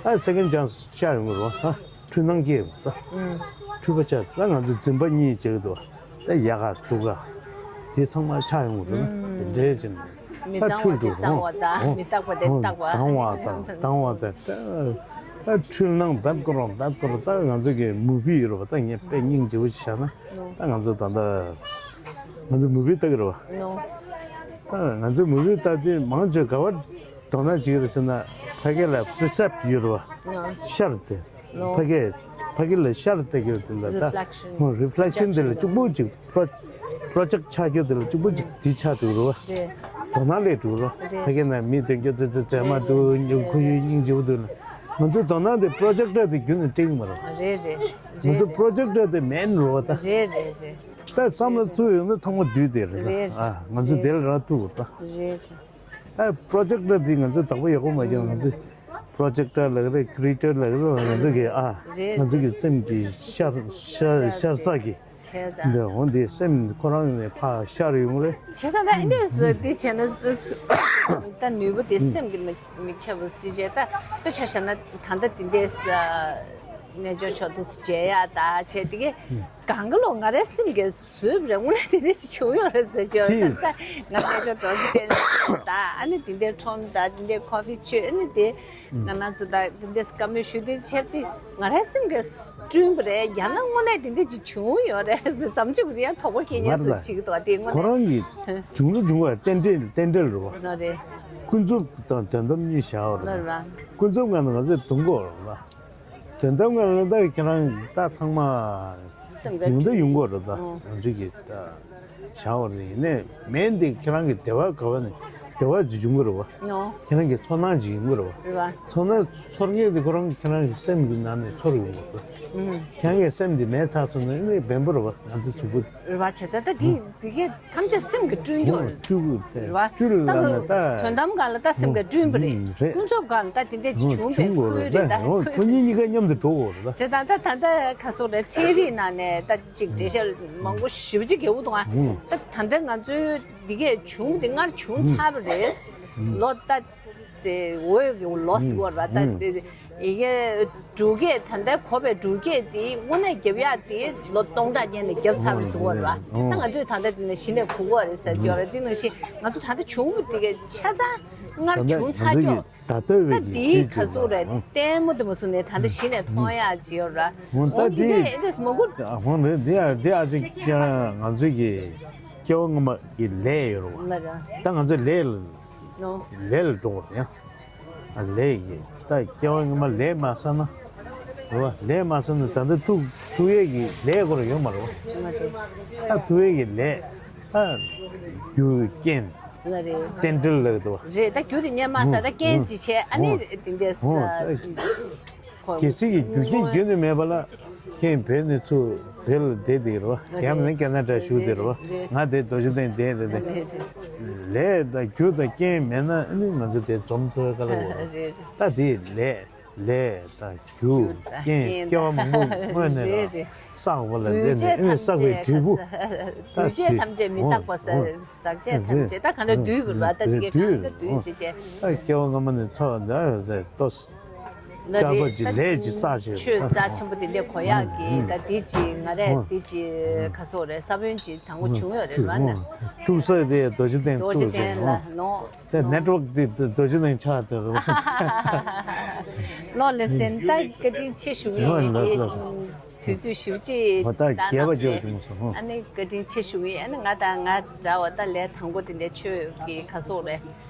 ཨ། second chance་ཤར་ཡོང་གི་རེད་བ། ད་འཁྲུལ་སྣང་སྐྱེས་པ་ད། འཁྲུལ་པ་ཆགས་ད་ང་ཚོ་འཛིན་པ་གཉིས་བྱེད་ཀྱི་འདུག་བ། ད་ཡག་ག་སྡུག་ག་དེ་ཚང་མ་ཆགས་ཡོང་གི་རེད་ན་དེ་འདྲའི་ཅིག་ནས། མི་ད་འཁྲུལ་འདུག་རོ། མི་རྟག་པ་དེ་རྟག་པ། དང་བ་དང་དང་བ་དང་ད་ད་འཁྲུལ་སྣང་བད་ཀོ་རོ་བད་ཀོ་རོ། ད་ང་ཚོ་གི་མུ་བི་ཡོད་རེད་བ། ད་ངས་དཔེ་སྙིང་རྗེ་བོ་ཞིག་བཞག་ན་ད་ང་ཚོ་ད་ད་ང་ཚོ་མུ་བི་ལྟ་གི་རེད་བ། ད་ང་ཚོ་མུ་བི་ལྟ་དུས་མང་ཆེ་ག་བ་འགྲོ་ན་ཅིག་རེད་ཟེར་ན་ཕ་གི་ལ་པི་རི་སེབ་ཡོད་རེད་བ། ཤར་དེ། ཕ་གི་ཕ་གི་ལ་ཤར་ལྟ་གི་ཡོད་དེ་ལ་ད། ཧོ་རི་ཕི་ལེག་ཤན་དེ་ལ་གཅིག་པོ་གཅིག་པྲོ་པྲོ་ཇེག་ཆགས་རྒྱུ་དེ་ལ་གཅིག་པོ་གཅིག་དེ་ཆགས་འདུག་རོ། དོ་སྣང་སླེབས་འདུག་རོ། ཕ་གི་ན་མི་དོན་རྒྱུ་དེ་ཚོ་མཛེས་མ་འདུག་ཉུ་ཁུ་ཡུ་སྙིང་རྗེ་པོ་འདུག་ན། ང་ཚོའི་དོ་སྣང་དེ་པྲོ་ཇེག་ཊར་དེ་རྒྱུན་ནས་སྤྲད་ཀྱི་མ་རེད། རེད་རེད། ང་ཚོ་པྲོ་ཇེག་ཊར་དེ་མེན་རེད་བ་ད། རེད་རེད་རེད། ད་བསམ་བློ་ཚུར་ཡོང་ན་ཚང་མ་བསྡུས་དེ་རེད་ད། རེད་ཨ་ང་ཚོ་རེད། དེ་ལ་རག་ཐུབ་བ་ད། རེད་རེད། ཨ་པྲོ་ཇེག་ཊར་འདི་ང་ཚོས་བདག་པོ་ཡག་པོ་མ་བརྒྱབ། ང་ཚོས་པྲོ་ཇེག་ཊར་ལབ་ཀྱི་རེད། ཀི་རི་ཨེ་ཊར་ལབ་ཀྱི་རེད། ང་ཚོ་གི་ཨ་རེད། ང་ཚོ་གི་སེམས་ཀྱི་ཤར་ཤར་ཤར་ས་གི་བྱས་ཙང་འདི་འོ་འདི་སེམས་ཁོ་རང་ནས་ཕར་ཤར་ཡོང་རེད། བྱས་ཙང་ད་ཨེ་འདྲས་འདི་བྱས་ན་ད་ནུས་པ་དེ་སེམས་ཀྱི་མི་མི་ཁྱབ་པ་སྲིད་བྱས། ད་དཔེ་ཆ་བཞག་ན་ད་ལྟ་འདི་འདྲས་རྣལ་འབྱོར་ཕྱོགས་ཏུ་མཇལ་ཡག་ད་བྱས་དེ་གི་གང་གི་ལོ་ང་རའི་སེམས་ཀྱི་བཟོས་པ་རེད། དངོས་གནས་དེ་འདྲ་ཅིག་བྱུང་ཡོད་རེད་ཟེར་བྱས། ད་ལྟ་ང་ཕལ་ཆེར་རྡོ་རྗེ་གདན་ད་ཨ་ནི་དེ་འདྲའི་ཁྲོམ་ད་དེ་འདྲའི་ཁོ་ཕི་མཆོད་ཨ་ནི་དེ་ང་རང་ཚོ་ད་དེ་འདྲའི་བཀའ་མོལ་ཞུ་དེ་བྱས་ཏེ་ང་རའི་སེམས་ཀྱི་བསྐྲུན་པ་རེད། ཡང་ན་དངོས་གནས་དེ་འདྲ་ཅིག་བྱུང་ཡོད་རེད་ཟེར། ཙམ་ཅིག་ཡང་དོགས་པ་སྐྱེ་ཉེན་ཟེར་ཅིག་འདུག་དེ་དངོས་གནས་ཁོ་རང་གི་བྱུང་ལ་བྱུང་བ་རྟེན་འབྲེལ་རྟེན་འབྲེལ་རེད་བ། ལ་རེད། ཀུན་རྫོབ་དང་དོན་དམ་གཉིས་བཞག་པ་རེད། ལ་རེད། ཀུན་རྫོབ་ངང་ནས་ང་ཚོས་འདོན་དགོས་རེད་བ། དོན་དམ་ངང་ལ་ད་ཁྱེད་རང་ད་ཚང་མ་སེམས་ཡོང་ད་ཡོང་དགོས་རེད། ད་ང་ཚོས་ཀྱི་ད་བྱ་བ་རེད། ཡིན་ནའི་མེན་འདི་ཁྱེད་རང་གི་བདེ་བ་ག་བ་ནས་བདེ་བ་ཅིག་ཡོང་གི་རེད་བ། ཁྱེད་རང་གི་ཚོར་སྣང་ཅིག་ཡོང་གི་རེད་བ། རེད་བ། ཚོར་སྣང་ཚོར་མཁན་དེ་ཁོ་རང་གི་ཁྱེད་རང་གི་སེམས་ཀྱི་ནང་ནས་ཚོར་ཡོང་གི་རེད། ཁྱེད་རང་གི་སེམས་འདི་མེད་ཚར་སོང་ན་ནི་བེམ་པོ་རེད་བ། ང་ཚོའི་གཟུགས་པོ་དེ། རེད་བ། བྱས་ད་ད་འདི་འདི་གས་ཐམས་ཅད་སེམས་ཀྱིས་བསྐྲུན་རྒྱུ་རེད། བསྐྲུན་དགོས་ཏེ། རེད་བ། བསྐྲུན་ད་ལ་ནི་ད་དོན་དམ་སྒང་ལ་ད་སེམས་ཀྱིས་བསྐྲུན་པ་རེད། རེད། ཀུན་རྫོབ་སྒང་ལ་ད་དེ་འདྲས་ཅིག་བྱུང་བའི་ཁུལ་རེད། ད་ཁོ་གཉིས་གཉིས་ཀ་མཉམ་དུ་འགྲོ་དགོས་རེད་ད། བྱས་ད་ད་ད་ད་ག་སོགས་རེད། ཚན་རིག་ནང་ནས་ད་ཅིག་འགྲེལ་བཤད་མང་པོ་ཞེ་པོ་ཅིག་རྒྱག་གི་འདུག་ཨ། ད་ད་ལྟ་ང་ཚོའི་འདི་གས་བྱུང་དེ་སྔར་བྱུང་ཚར་བ་རེད། ལོ་ད་དེ་འོད་ཀྱི་ལོ་ཟེར་བ་རེད་ད། དེ་ཡི་གེ་འབྲུག་སྐད་ད་ལྟའི་གོ་བའི་འབྲུག་སྐད་དེ་དངོས་གནས་རྒྱབ་ཡག་དེ་ལོ་སྟོང་ཕྲག་སྔོན་ནས་རྒྱབ་ཚར་བ་ཟེར་བ་རེད་བ། ད་ང་ཚོས་ད་ལྟ་དེ་ནས་གཞི་ནས་གོ་གི་རེད་ཟེར་གྱི་ཡོད་རེད། དེ་ནང་བཞིན་ང་ཚོ་ད་ལྟ་བྱུང་བ་དེ་གས་ཆ་ཚང་སྔར་བྱུང་ཚར་ཀྱོག་ད་ལྟ་དེ་གས་ག་ཟེར་རེད། ལྟད་མོ་དེ་མ་བཟོ་ནས་ད་ལྟ་གཞི་ནས་མཐོང་ཡག་ཅིག་ཡོད་རེད། འོ་ད་འོ་དེ་དེ་དེ་མ་གུ་ཧོན་རེད། དེ་ཡ་དེ་ཨ་ཅིག་ཀྱང་ང་ཚོའི་གི་སྐྱེ་བ་སྔོན་མ་གི་ལས་ཡོད་རེད་བ། ད་ང་ཚོའི་ལས་ལ་ནོ། ལས་ལ་འགྲོ་བ་རེད་ཡ། ལས་ཀྱི་ད་སྐྱེ་བ་སྔོན་མ་ལས་མ་བསགས་ན། རེད་བ། ལས་མ་བསགས་ན་ད་ལྟ་ཐུག་ཐུག་ཡས་ཀྱི་ལས་སྐོར་ཡོད་མ་རེད་བ། ད་ཐུག་ཡས་ཀྱི་ལས་ད་རྒྱུ་རྐྱེན་ལ་རེད། རྟེན་འབྲེལ་ལབ་འདུག་བ། རེད། ད་རྒྱུ་དེ་སྔོན་མ་བསགས། ད་རྐྱེན་ཅིག་བྱས་ཨ་ནི་དེ་འདྲས་གལ་སྲིད་ཀྱི་རྒྱུ་རྐྱེན་རྒྱུན་ནས་མེད་པ་ལ། ཁྱེད་བོད་ནས་ཚུར་བོད་ལ་བསྡད་དེ་རེད་བ། ཡང་མིན་ན་ཁེ་ན་ཌ་བཞུགས་དེ་རེད་བ། ང་དེ་རྡོ་རྗེ་གདན་བསྡད་རེད་དེ། ལས་དང་རྒྱུ་དང་རྐྱེན་མེད་ན་ཨ་ནི་ང་ཚོ་དེ་འཛོམས་ཐུབ་ཡ་དཀའ་ལས་ཡོད་རེད། ད་དེ་ལས་ལས་དང་རྒྱུ་རྐྱེན་སྐྱེ་བ་མང་པོ་སྔོན་ནས་རང་བསགས་པ་ལ་འཛེམ་ནས་ཨ་ནི་བསགས་པའི་འབྲས་བུ། ད་དེ་འོ་འོ་ཟག་བཅས་ཐམས་ཅད་མི་རྟག་པ་ཟེར། ཟག་བཅས་ཐམས་ཅད་ད་གང་ལྟར་འདུས་དགོས་པ། ད་དེ་གའི་གང་ལྟར་འདུས་བྱས་བྱས། ད་སྐྱེ་བ་སྔ་མ་ནས་ཚོགས་འདྲ་ཟེར་ཏོ། ལ་རེད། ད་ལས་ཅིག་བསགས་བྱས་ཆོས་རྩ་ཆེན་པོ་དེ་འདྲ་གོ་ཡག་གི་ད་དེ་ཅིག་ང་རས་དེ་ཅིག་ག་སོགས་རེད། ས་བོན་ཅིག་དང་པོ་བྱུང་ཡོད་རེད་བ་ན། ཐུག་ས་དེ་རྡོ་རྗེ་གདན་རྡོ་རྗེ་ཐུག་གདན་ལ་ནོ། དེ་ནེཊ་ཝརྐ་དེ་རྡོ་རྗེ་གདན་ཆགས་དེ་རེད་བ། ལོ་ལེ་སེན་ད་བཀའ་དྲིན་ཆེ་ཞུ་གི་ཡིན། དུས་ཚོད་ཞིབ་ཅིག་ད་རྒྱས་པ་རྒྱས་པ་བྱུང་སོང་། ཨ་ནི་བཀའ་དྲིན་ཆེ་ཞུ་གི་ཡིན། ཨ་ནི་ང་དང་ང་འདྲ་བ་ད་ལས་དང་པོ་དེ་འདྲའི་ཆོས་ཀྱི་ག་སོགས་རེད།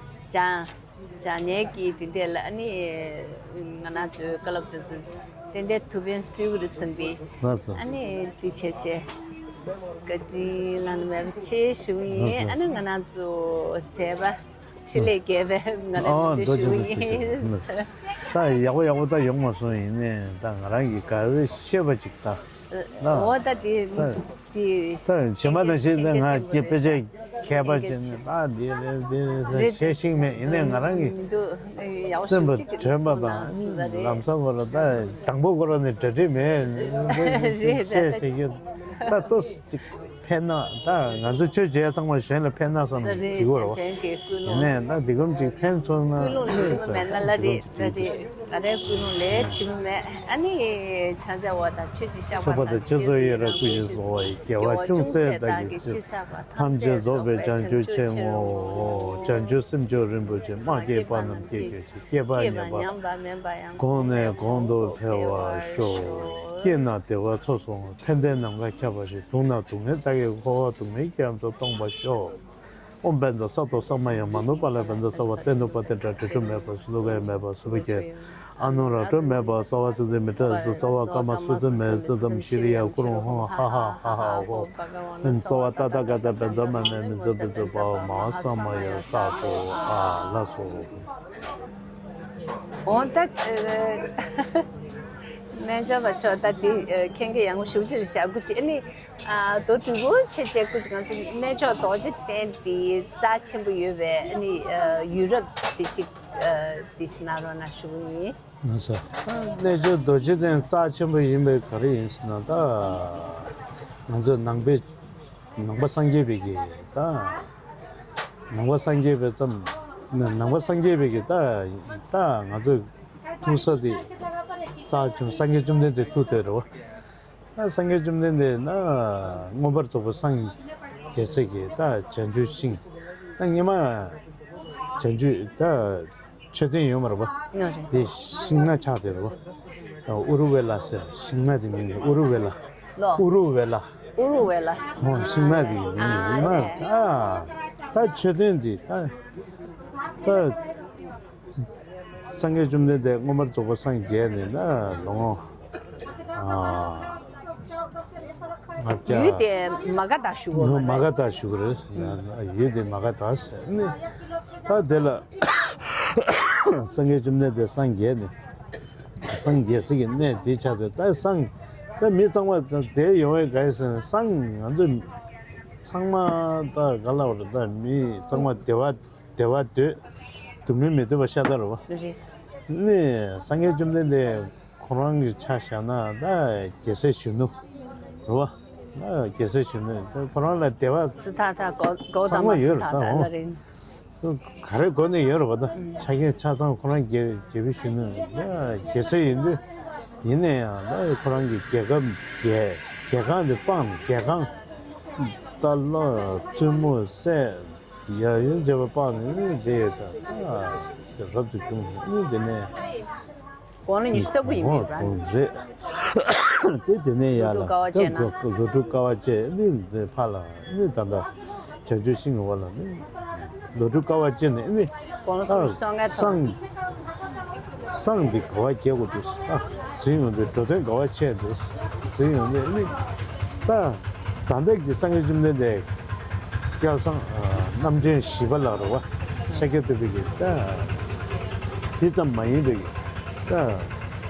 སྦྱང་སྦྱང་ནས་ཀྱི་དེ་འདྲ་ལ་ཨ་ནི་ང་རང་ཚོའི་བཀའ་སློབ་དེ་ཚོ་དེ་འདྲའི་ཐུགས་ཕན་གསོས་ཀྱི་རེད་བསམ་གི། ལགས་སོ། ཨ་ནི་དེ་བྱས་བྱས་བཀའ་དྲིན་བླ་ན་མེད་པ་ཆེ་ཞུ་གི་ཡིན། ལགས་སོ། ཨ་ནི་ང་རང་ཚོ་མཛད་པ། འཕྲིན་ལས་རྒྱས་པའི་ང་རང་ཨོ་འདི་འདོད་ཞུ་ཆེན་ཡིན། ཐུགས་རྗེ་ཆེ། ད་ཡག་པོ་ཡག་པོ་ད་ཡོང་མ་སོང་། ཡིན་ནའི་ད་ང་རང་གི་ག་རེ་ཤེས་པ་ཅིག་ད། ཨོ་ད་དེ་དེ་ད་ཞེ་མ་ད་ཞེ་ད་ང་སྐྱེ་དཔེ་ཆ་མཁས་པ་ཅིག་ནི་ད་འདི་རེད་འདི་རེད་ཟེར་བཤད་ཤེས་མེད། ཡིན་ནའི་ང་རང་གི་སེམས་པ་དྲན་པ་དང་ལམ་སང་ཁོ་ར་ད་དང་པོ་ཁོ་ར་ནས་གྲ་སྒྲིག་མེད་བཤད་བཤད་རྒྱུ་ད་ཏོ་ཅིག་ཕན་ན་ད་ང་ཚོ་ཆོས་བྱས་ཚང་མ་གཞན་ལ་ཕན་ན་བསམ་ནས་བྱེད་དགོས་རེད་བ། ཡིན་ནའི་ད་འདི་གམ་ཅིག་ཕན་ཐོགས་ན་ཀུན་སློང་ལ་དྲི་མ་མེད་ན་ལ་རེད་ལ་རེད། ང་རའི་ཀུན་སློང་ལ་དྲི་མ་མེད། ཨ་ནི་ཕྱག་འཚལ་བ་དང་ཆོས་ཀྱི་བཤགས་པ་དང་། ཆོས་ཚོགས་ཡོད་ར་སྐུ་ཞིག་གསོ་བ་ཡི། དགེ་བ་ཅུང་ཟད་བདག་གིས་ཅི་བསགས་པ། ཐམས་ཅད་རྫོགས་པའི་བྱང་ཆུབ་ཆེན་པོའོ། བྱང་ཆུབ་སེམས་མཆོག་རིན་པོ་ཆེ། མ་སྐྱེས་པ་རྣམས་སྐྱེ་གྱུར་ཅིག་སྐྱེས་པ་ཉམས་པ་མེད་པ་ཡང་། གོང་ནས་གོང་དུ་འཕེལ་བར་ཤོག་སྐྱེས་ན་བདེ་བ་ཚོགས་སུ་འོང་། ཕན་བདེའི་ནམ་མཁའ་ཁྱབ་པར་ཤོག་གདུགས་ན་གདུགས་མེད་རྟགས་ཀྱི་འཁོར་བ་སྡུག་བསྔལ་གྱི་ཁམས་སུ་སྟོངས་པར་ཤོག་ཨོཾ་བཛྲ་སཏྭ་ས་མ་ཡ་མ་ནུ་པཱ་ལ་བཛྲ་སརྦ་བདེ་ནུ་པ་ཏནྟྲ་དྲི་ཆུ་མེད་པ་སུ་ལུ་ཀ་ཡ་མེད་པ་སུ་བ་ཀྱེ་ཨ་ནུ་ར་ཏྲ་མེད་པ་སརྦ་ཙི་ཏི་མི་ཏྲ་ཟི་སརྦ་ཀ་མ་སུ་ཙི་མེ་ཙི་དམ་ཤྲི་ཡ་ཀུ་རུ་ཧོ་ཧ་ཧ་ཧ་ཧ་ཧོ། ཨོཾ་སརྦ་ཏ་ཐཱ་ག་ཏ་བཛྲ་མ་ནེ་མི་ཛི་བི་ཛི་བྷ་ཝ་མ་ཧཱ་ས་མ་ཡ་ས་ཏོ་ཨ་ལ་སོ། འོ་ད་རྣལ་འབྱོར་པ་མཆོག་ད་འདི་ཁྱེད་ཀྱི་ཡང་ཞུ་ཅིར་བཞག་གུ་ཅི་ཨ་ནི། ཨ་དོ་དུས་གོ་ཆེ་ཆེ་ཀུ་ཅི་ང་ཚོ་རྣལ་འབྱོར་རྡོ་རྗེ་གདན་འདི་རྩ་ཆེན་པོ་ཡོད་པའི་ཨ་ནི་ཡུལ་རབས་འདི་ཅིག་འདི་ཅི་གནང་རོགས་གནང་ཞུ་གི་ཡིན། ང་ཚོ་རྣལ་འབྱོར་རྡོ་རྗེ་གདན་རྩ་ཆེན་པོ་ཡིན་པའི་ག་རེ་ཡིན་ཟེར་ན་ད་ང་ཚོ་ནང་པའི་ནང་པ་སངས་རྒྱས་པའི་གི་ད་ནང་པ་སངས་རྒྱས་པའི་ཙམ་ནང་པ་སངས་རྒྱས་པའི་གི་ད་ད་ང་ཚོ་ཐུག་ས་དེ་རྩ་ཆེན་སངས་རྒྱས་བཅོམ་ལྡན་འདས་ཐུག་དེ་རེད་བ། ད་སངས་རྒྱས་བཅོམ་ལྡན་འདས་ན་མངོན་པར་རྫོགས་པར་སངས་རྒྱས་ཚེ་གི་ད་བྱང་ཆུབ་ཤིང་ད་སྔོན་མ་བྱང་ཆུབ་ད་མཆོད་རྟེན་ཡོད་མ་རེད་པ། ཡོད་རེད། དེ་ཤིང་ནགས་ཆགས་དེ་རེད་པ། ཨུ་རུ་ཝེ་ལ་ཟེར་ཤིང་ནགས་དེ་མིང་ཨུ་རུ་ཝེ་ལ། ལོ། ཨུ་རུ་ཝེ་ལ། ཨུ་རུ་ཝེ་ལ། ཧོ་ཤིང་ནགས་དེ་མིང་ཨ་ཡོད་མ་རེད། ཨ་ད་མཆོད་རྟེན་དེ་ད་ད། སངས་རྒྱས་བཅོམ་ལྡན་འདས་མངོན་པར་རྫོགས་པར་སངས་རྒྱས་ནས་ན་ལོ་ངོ་ལྔ་བརྒྱ། ཡུལ་དེ་མ་ག་དྷ་ཞུ་གོ་ལོ་ངོ་མ་ག་དྷ་ཞུ་གི་རེད། ཡུལ་དེ་མ་ག་དྷ་ཟེར་ནས་ད་དེ་ལ་སངས་རྒྱས་བཅོམ་ལྡན་འདས་སངས་རྒྱས་ནས་སངས་རྒྱས་ས་གི་གནས་དེ་ཆགས་ཏེ་ད་སངས་ད་མི་ཚང་མ་དེ་ཡོང་བའི་ག་ཡེ་ཟེར་ན་སངས་ང་ཚོ་ཚང་མ་ད་ག་ལ་བར་ད་མི་ཚང་མ་བདེ་བ། བདེ་བ་འདོད། སྡུག་བསྔལ་མི་འདོད་པ་ཤ་སྟག་རེད་བ། རེད། ནི་སངས་རྒྱས་བཅོམ་ལྡན་འདས་ཁོ་རང་གི་ཆ་བཞག་ན་ད་རྒྱལ་སྲས་གཞོན་ནུ་རེད་བ། ད་རྒྱལ་སྲས་གཞོན་ནུ་ད་ཁོ་རང་ལ་བདེ་བ་སི་ཐ་ཐ་གོ་གོ་ཚང་མ་ཡོད་རེད་ད་འོ། ག་རེ་གོ་ནས་ཡོད་རེད་བ་ད་ཆ་རྐྱེན་ཆ་ཚང་ཁོ་རང་རྒྱལ་རྒྱལ་པོའི་གཞོན་ནུ་ད་རྒྱལ་སྲས་ཡིན་དུས་ཡིན་ན་ཡང་ད་ཁོ་རང་གི་རྒྱལ་ཁབ་རྒྱལ་རྒྱལ་ཁང་དེ་སྤངས་རྒྱལ་ཁང་ད་ལོ་བཙུན་མོ་སྲས། ཡ་ཡུན་བྱས་པ་སྤངས་ནས་ནི་བསྡད་ཡོད་ད། ཨ་དེ་རབ་ཏུ་བྱུང་ནི་དེ་ནས་གོང་ལ་ཉི་ཤུ་རྩ་དགུ་ཡིན་པའི་རང་རེད། དེ་དེ་ནས་ཡར་ལ་ལོ་དྲུག་དཀའ་བ་སྤྱད་ན། ལོ་དྲུག་དཀའ་བ་སྤྱད་ནི་དེ་ཕར་ལ་ནི་ད་ལྟ་བྱང་ཆུབ་ཤིང་ངོ་བོ་ལ་ནི་ལོ་དྲུག་དཀའ་བ་སྤྱད་ནས་ནི་གོང་ལ་ད་སུམ་ཅུ་སོ་ལྔའི་ཐོག་སངས། སངས་འདི་ག་བ་རྒྱལ་དགོས་འདུག་ཟེར། ཟིན་ཡོང་དུས་འགྲོ་དོན་ག་བ་ཆེ་འདུག་ཟིན་ཡོང་དུས་ནི་ད་ད་ལྟ་གི་སངས་རྒྱས་བཅོམ་ལྡན་འདས་སྐལ་བཟང་རྣམ་འདྲེན་བཞི་པ་ལ་རེད་བ། ཤཱཀྱ་ཐུབ་པའི་གི་ད་དེ་ཙམ་མ་ཡིན་པའི་གི་ད་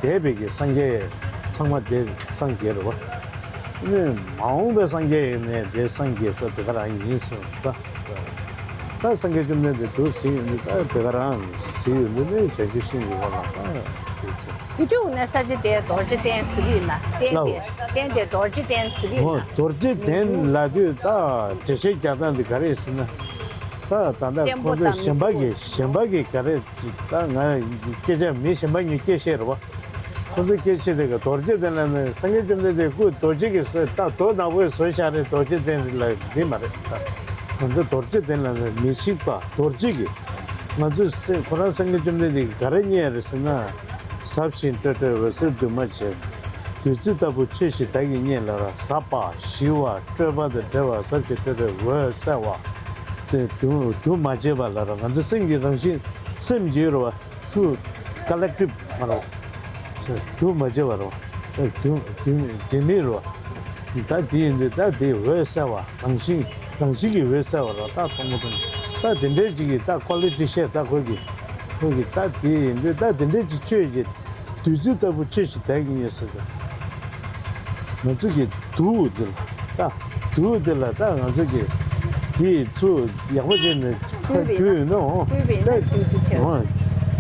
འདས་པའི་གི་སངས་རྒྱས་ཚང་མ་དེ་སངས་རྒྱས་རེད་བ། ནི་མ་འོངས་པའི་སངས་རྒྱས་ཡིན་ནས་དེ་སངས་རྒྱས་ས་དེ་ག་རང་ཡིན་ཟེར་བ། ད་སངས་རྒྱས་བཅོམ་ལྡན་འདས་འདུག་ཟིན་ཡོང་དུས་ད་དེ་ག་རང་ཟིན་ཡོང་དུས་ནི་བྱང་ཆུབ་ཤིང་ཡོད་པ་ལ་ད་དེ་ཚོ། དེ་དུས་ནས་ས་ཆ་དེ་རྡོ་རྗེ་གདན་ཟེར་གྱི་ཡིན་ན་གདན་ལའོ། དེ་གདན་དེ་རྡོ་རྗེ་གདན་ཟེར་གྱི་ཡིན་ན། འོ་རྡོ་རྗེ་གདན་ལབ་དུས་ད་འགྲེལ་བཤད་རྒྱག་སྟངས་འདི་ག་རེ་ཟེར་ན། ད་ད་ལྟ་བརྟན་པོ་ཁོང་ཚོས་དང་གཞན་པ་གི་གཞན་པ་གི་ག་རེ་ཅིག་ད་ང་སྐད་ཆ་མི་གཞན་པ་ཉིད་སྐད་བཤད་རེད་བ། ཁོ་ཚོ་སྐད་ཆ་དེ་ག་རྡོ་རྗེ་གདན་ལ་ནི་སངས་རྒྱས་བཅོམ་ལྡན་འདས་སྐུ་རྡོ་རྗེ་གི་བཟོས་ད་རྡོ་ནག་པོའི་བཟོས་བཞག་རེད། རྡོ་རྗེ་གདན་ལ་འདི་མ་རེད་ད། ང་ཚོ་རྡོ་རྗེ་གདན་ལ་ནི་མི་ཤིགས་པ་རྡོ་རྗེ་གི་ང་ཚོས་སེ་ཁོ་རང་སངས་རྒྱས་བཅོམ་ལྡན་འདས་ཀྱིས་ག་རེ་བསྙད་རེད་ཟེར་ན། ཟབ་ཞིང་སྤྲོས་བྲལ་འོད་གསལ་འདུས་མ་བྱས། བདུད་རྩི་ལྟ་བུ་ཆོས་ཤིག་བདག་གིས་བསྙད་ལ་ར། ཟབ་པ་ཞི་བ་སྤྲོས་པ་དང་བྲལ་བ་ཟབ་ཞིང་སྤྲོས་བྲལ་འོད་གསལ་བ། དེ་འདུ་འདུ་མ་བྱས་པ་ལ་ར་ང་ཚོ་སེམས་ཀྱི་རང་བཞིན་སེམས་ཀྱི་ར་བ། ཚུར་ཀ་ལེག་ཊིབ་མ་རོ། འདུ་མ་བྱེད་པ་རོ། འདུ་འདུ་དེ་མིན་རོ། ད་དེ་ཡིན་དུས་ད་དེ་འོད་གསལ་བ་རང་བཞིན་རང་བཞིན་གྱི་འོད་གསལ་བ་རོ། ད་མཐོང་མ་མཐོང་ད་དེ་འདྲའི་ཅིག་གི་ད་ཀོ་ལི་ཊི་བཤད་ད་ཁོ་གི་ཁོ་གི་ད་དེ་ཡིན་དུས་ད་དེ་འདྲའི་ཅིག་ཆོས་ཀྱི་བདུད་རྩི་ལྟ་བུ་ཆོས་ཤིག་བདག་གིས་བསྙད་ཟེར་ད། ང་ཚོ་གི་དུག་འདི་ལ་ད་དུག་འདི་ལ་ད་ང་ཚོ་གི་དེ་ཚུར་ཡག་པོ་བྱས་ནས་ཁ་བསྐུལ་བསྐུལ་ཡོད་ན་འོང་བསྐུལ་བས་ན་ད་བདུད་རྩི་ཆེ་བ། འོང་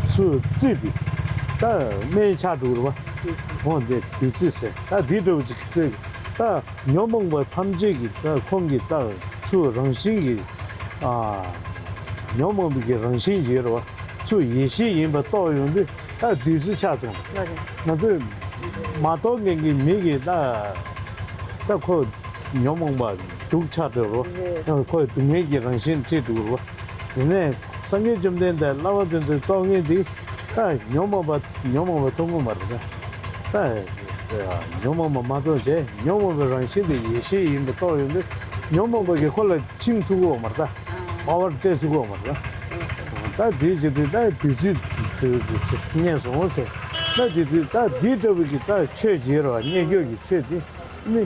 ཚུར་རྩི་དེ་ད་སྨན་ཆགས་འགྲོ་གི་རེད་བ། འོང་དེ་བདུད་རྩི་ཟེར་ད་དེ་འདྲ་བོ་ཅིག་ཁོས་ད་ཉོན་མོངས་པ་ཐམས་ཅད་ཀྱི་ད་ཁོང་གི་ད་ཚུར་རང་བཞིན་གྱི་ཨ་ཉོན་མོངས་པའི་གི་རང་བཞིན་ཅིག་ཡོད་རེད་བ། ཚུར་ཡེ་ཤེས་ཡིན་པ་རྟོགས་ཡོང་དུས་ད་བདུད་རྩི་ཆགས་སོང་། ལགས་རེད། ང་ཚོས་མ་རྟོགས་མཁན་གྱི་མི་གིས་ད་ད་ཁོ་ཉོན་མོངས་པ་དུག་ཆགས་འགྲོ་རོ། རེད། ཡང་ཁོས་སྡུག་བསྔལ་གྱི་རང་བཞིན་ཁྲིད་འགྲོ་རོ། ཡིན་ནའི་སངས་རྒྱས་བཅོམ་ལྡན་འདས་བསླབ་པ་དེ་ཚོའི་རྟོགས་མཁན་དེ་ད་ཉོན་མོངས་པ་ཉོན་མོངས་པ་མཐོང་གི་མ་རེད་ད། ད་ཉོན་མོངས་པ་མ་མཐོང་བྱས་ཉོན་མོངས་པའི་རང་བཞིན་དེ་ཡེ་ཤེས་ཡིན་པ་རྟོགས་ཡོང་དུས་ཉོན་མོངས་པ་གིས་ཁོ་ལ་འཆིང་ཐུབ་ཀྱི་ཡོད་མ་རེད་ད། པ་ཝར་སྤྲད་ཚུགས་ཀྱི་ཡོད་མ་རེད་ད། ད་དེའི་རྗེས་དེ་ད་བདུད་རྩི་དེ་རྙེད་སོང་ཟེར། ད་དེ་དུས་ད་དེའི་འདྲ་བོ་གི་ད་ཆོས་བྱེད་རོགས་རྙེད་རྒྱུ་གི་ཆོས་དེ་ནི་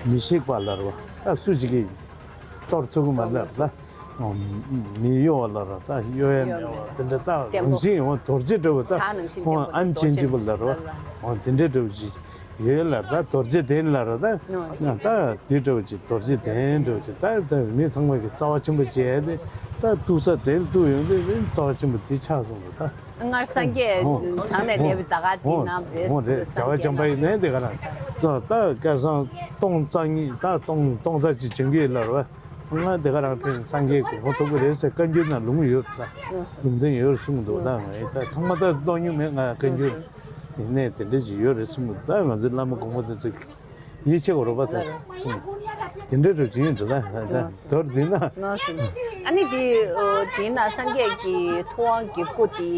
མི་ཤིགས་པ་ལ་རོ་ད་སུ་ཞིག་གིས་གཏོར་ཚུགས་ཀྱི་མ་རེད་ད། མི་གཡོ་བ་ལ་ར་ད་གཡོ་ཡ་མེད་པ་དེ་འདྲ་ད་རང་བཞིན་ཡོང་རྡོ་རྗེ་འདྲ་བོ་ད་ཁོང་ཨན་ཅན་ཅི་པོ་ལ་ར་བ་དེ་འདྲ་འདྲ་བོ་ཅིག་ཡོད་ལ་ར་ད་རྡོ་རྗེ་གདན་ལ་ར་ད་ད་དེ་འདྲ་བོ་ཅིག་རྡོ་རྗེ་གདན་འདྲ་བོ་ཅིག་ད་ད་མི་ཚང་མ་གི་རྩ་བ་ཆེན་པོ་བྱས་ཏེ་ད་གཏུག་ས་དེ་གཏུག་ཡོང་དུས་རྩ་བ་ཆེན་པོ་དེ་ཆགས་སོང་བ་ད། སྔར་སངས་རྒྱས་དྲངས་ནས་བསྡད་པའི་ད་ག་དེ་ནང་རེད། རེད། རྒྱལ་བ་བྱམས་པ་ཡིན་ནའི་དེ་ག་རང་ད་ད་སྐལ་བཟང་སྟོང་རྩ་གཉིས་ད་སྟོང་སྟོང་རྩ་གཅིག་བྱིན་གྱིས་བརླབས་པ་ཚང་མ་དེ་ག་རང་ཕན་སངས་རྒྱས་གོ་འཕང་ཐོབ་ཀྱི་རེད་ཟེར་བཀའ་འགྱུར་ན་ལུང་ཡོད་ད། ལུང་བསྟན་ཡོད་གསུངས་འདུག་ད་ངས་ད་ཚང་མ་ད་གཏོང་མྱོང་མེད་ང་བཀའ་འགྱུར་དེ་ནས་དེ་འདྲ་ཅིག་ཡོད་རེད་གསུངས་འདུག་ད་ང་ཚོའི་བླ་མ་གོང་མ་དེ་ཚོས། ཡིད་ཆེས་དགོས་རེད་པ་ཟེར་གསུངས། དེ་འདྲ་རུ་བྱིན་ཡོད་འགྲོ་ད་ད་མདོར་བསྡུས་ན། ལགས་སོ། ཨ་ནི་དེ་དེ་ན་སངས་རྒྱས་ཀྱི་ཐུབ་དབང་གི་སྐུ་དེ་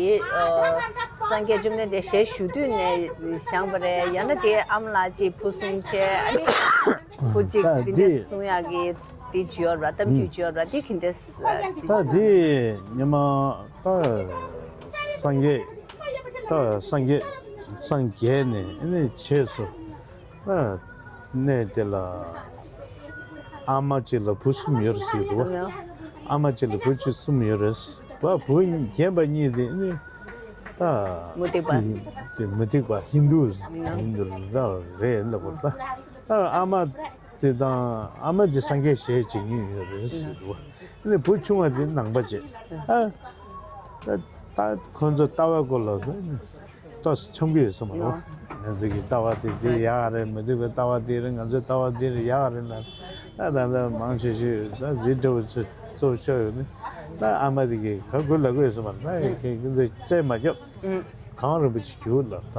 སངས་རྒྱས་བཅོམ་ལྡན་འདས་ཞལ་བཞུགས་དུས་ནས་བཞེངས་པ་རེད། ཡང་ན་དེ་ཨ་མ་ལགས་ཀྱིས་བུ་གསུམ་བྱས་ཨ་ནི་བུ་གཅིག་ད་དེ་འདྲ་དེ་གསུང་ཡག་གི་དེ་བྱས་ཡོད་རེད་པ། གཏམ་རྒྱུད་བྱས་ཡོད་རེད་པ། དེ་གི་འདྲ་ད་དེ་ཉི་མ་ད་སངས་རྒྱས་ད་སངས་རྒྱས་སངས་རྒྱས་ནས་ཨ་ནི་བྱས་སོ། ཨ་གནས་དེ་ལ་ཨ་མ་གཅིག་ལ་བུ་གསུམ་ཡོད་རེད་ཟེར་འདུག་བ། ཨ་མ་གཅིག་ལ་བུ་གཅིག་གསུམ་ཡོད་རེད། བ་བུ་རྒན་པ་གཉིས་དེ་ནི་ད་མུ་སྟེགས་པ། དེ་མུ་སྟེགས་པ་ཧིན་རྡུ་ཧིན་རྡུ་ར་རེད་ལབ་པ་ད། ཨ་ཨ་མ་དེ་དང་ཨ་མ་དེ་སངས་རྒྱས་ཞལ་མཇལ་མྱོང་ཡོད་རེད་ཟེར་འདུག་བ། ཨ་ནི་བུ་ཆུང་བ་དེ་ནང་པ་བྱས། ཨ་ད་ད་ཁོ་ཚོ་ལྟ་བའི་སྐོར་ལ་ཏོག་ཙམ་འཆམ་གྱི་ཡོད་ས་མ་རེད། ང་ཚོ་གི་ལྟ་བ་དེ་དེ་ཡག་རེད། མི་འདུག་པའི་ལྟ་བ་དེ་རེད། ང་ཚོའི་ལྟ་བ་དེ་རེད་ཡག་རེད་ལ། ད་ད་ལྟ་མང་ཆེ་ཤོས་ད་རི་འདྲ་བོ་ཚོ་གཙོ་བོ་ཤོར་ཡོད་ནི། ད་ཨ་མ་དེ་གི་ག་དགོས་ལ་དགོས་ཡོད་ས་མ་རེད། ད་ཁྱེད་ཚོ་རྩེད་མ་རྒྱོབ། གངས་རིན་པོ་ཆེ་རྒྱུག་ལ་ད་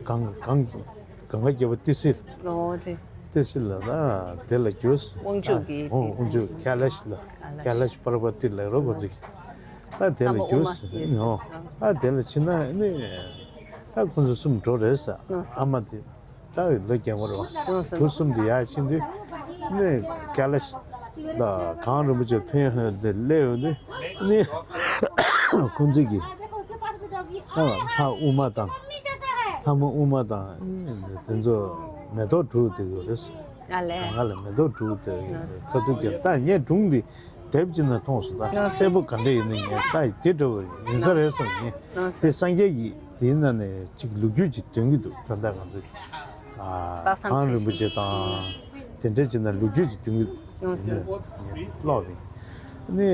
གངས་གངས་གངས་ཀ་རྒྱལ་པོ་ཏི་སེ་ལ། ཏི་སེ་ལ་ད་དེ་ལ་རྒྱུག་དབང་ཕྱུག་གི་དབང་ཕྱུག་ཁ་ལ་ཤི་ལ་ཁ་ལ་ཤི་པར་བ་ཏི་ལ་རོ་གོ་ཚིག་ད་དེ་ལ་རྒྱུགས་ཟེར་ནོ། ད་དེ་ལ་ཕྱིན་ན་ནི་ད་ཁོ་ཚོ་གསུམ་འགྲོ་རེད་ཟེར། ཨ་མ་དེ་ད་ལོ་རྒན་པོ་རེད་བ། བུ་གསུམ་དེ་ཡར་ཕྱིན་དུས་ནི་ཀ་ལ་ཤི་ད་གངས་རིན་པོ་ཆེ་ཕན་ཡོན་དེ་སླེབས་ཡོང་དུས་ནི་ཁོ་ཚོ་གི་ཨ་ལྷ་དབུ་མ་དང་ལྷ་མོ་དབུ་མ་དང་དེ་ཚོ་མེ་ཏོག་དྲུག་དེ་ཡོད་རེད་ཟེར། ཨ་ལས། ང་ལ་མེ་ཏོག་དྲུག་དེ་ཁ་ཐུག་ཀྱང་ད་ངས་སྒྲུང་འདི། དེབ་ཅིག་ན་མཐོང་སོང་། ད་གསལ་པོ་ག་འདྲ་ཡིན་ན་ངས་ད་དེ་འདྲ་བོ་ཡིན་ས་རེད་བསམ་ངས། དེ་སངས་རྒྱས་ཀྱིས་དེའི་ནང་ནས་ཅིག་ལོ་རྒྱུས་ཅིག་འདོན་གྱི་འདུག་ད་ལྟ་ང་ཚོས་ཨ་གངས་རིན་པོ་ཆེ་དང་དེ་འདྲ་ཅིག་ན་ལོ་རྒྱུས་ཅིག་འདོན་གྱི་འདུག་ཀློག་པས་ནི།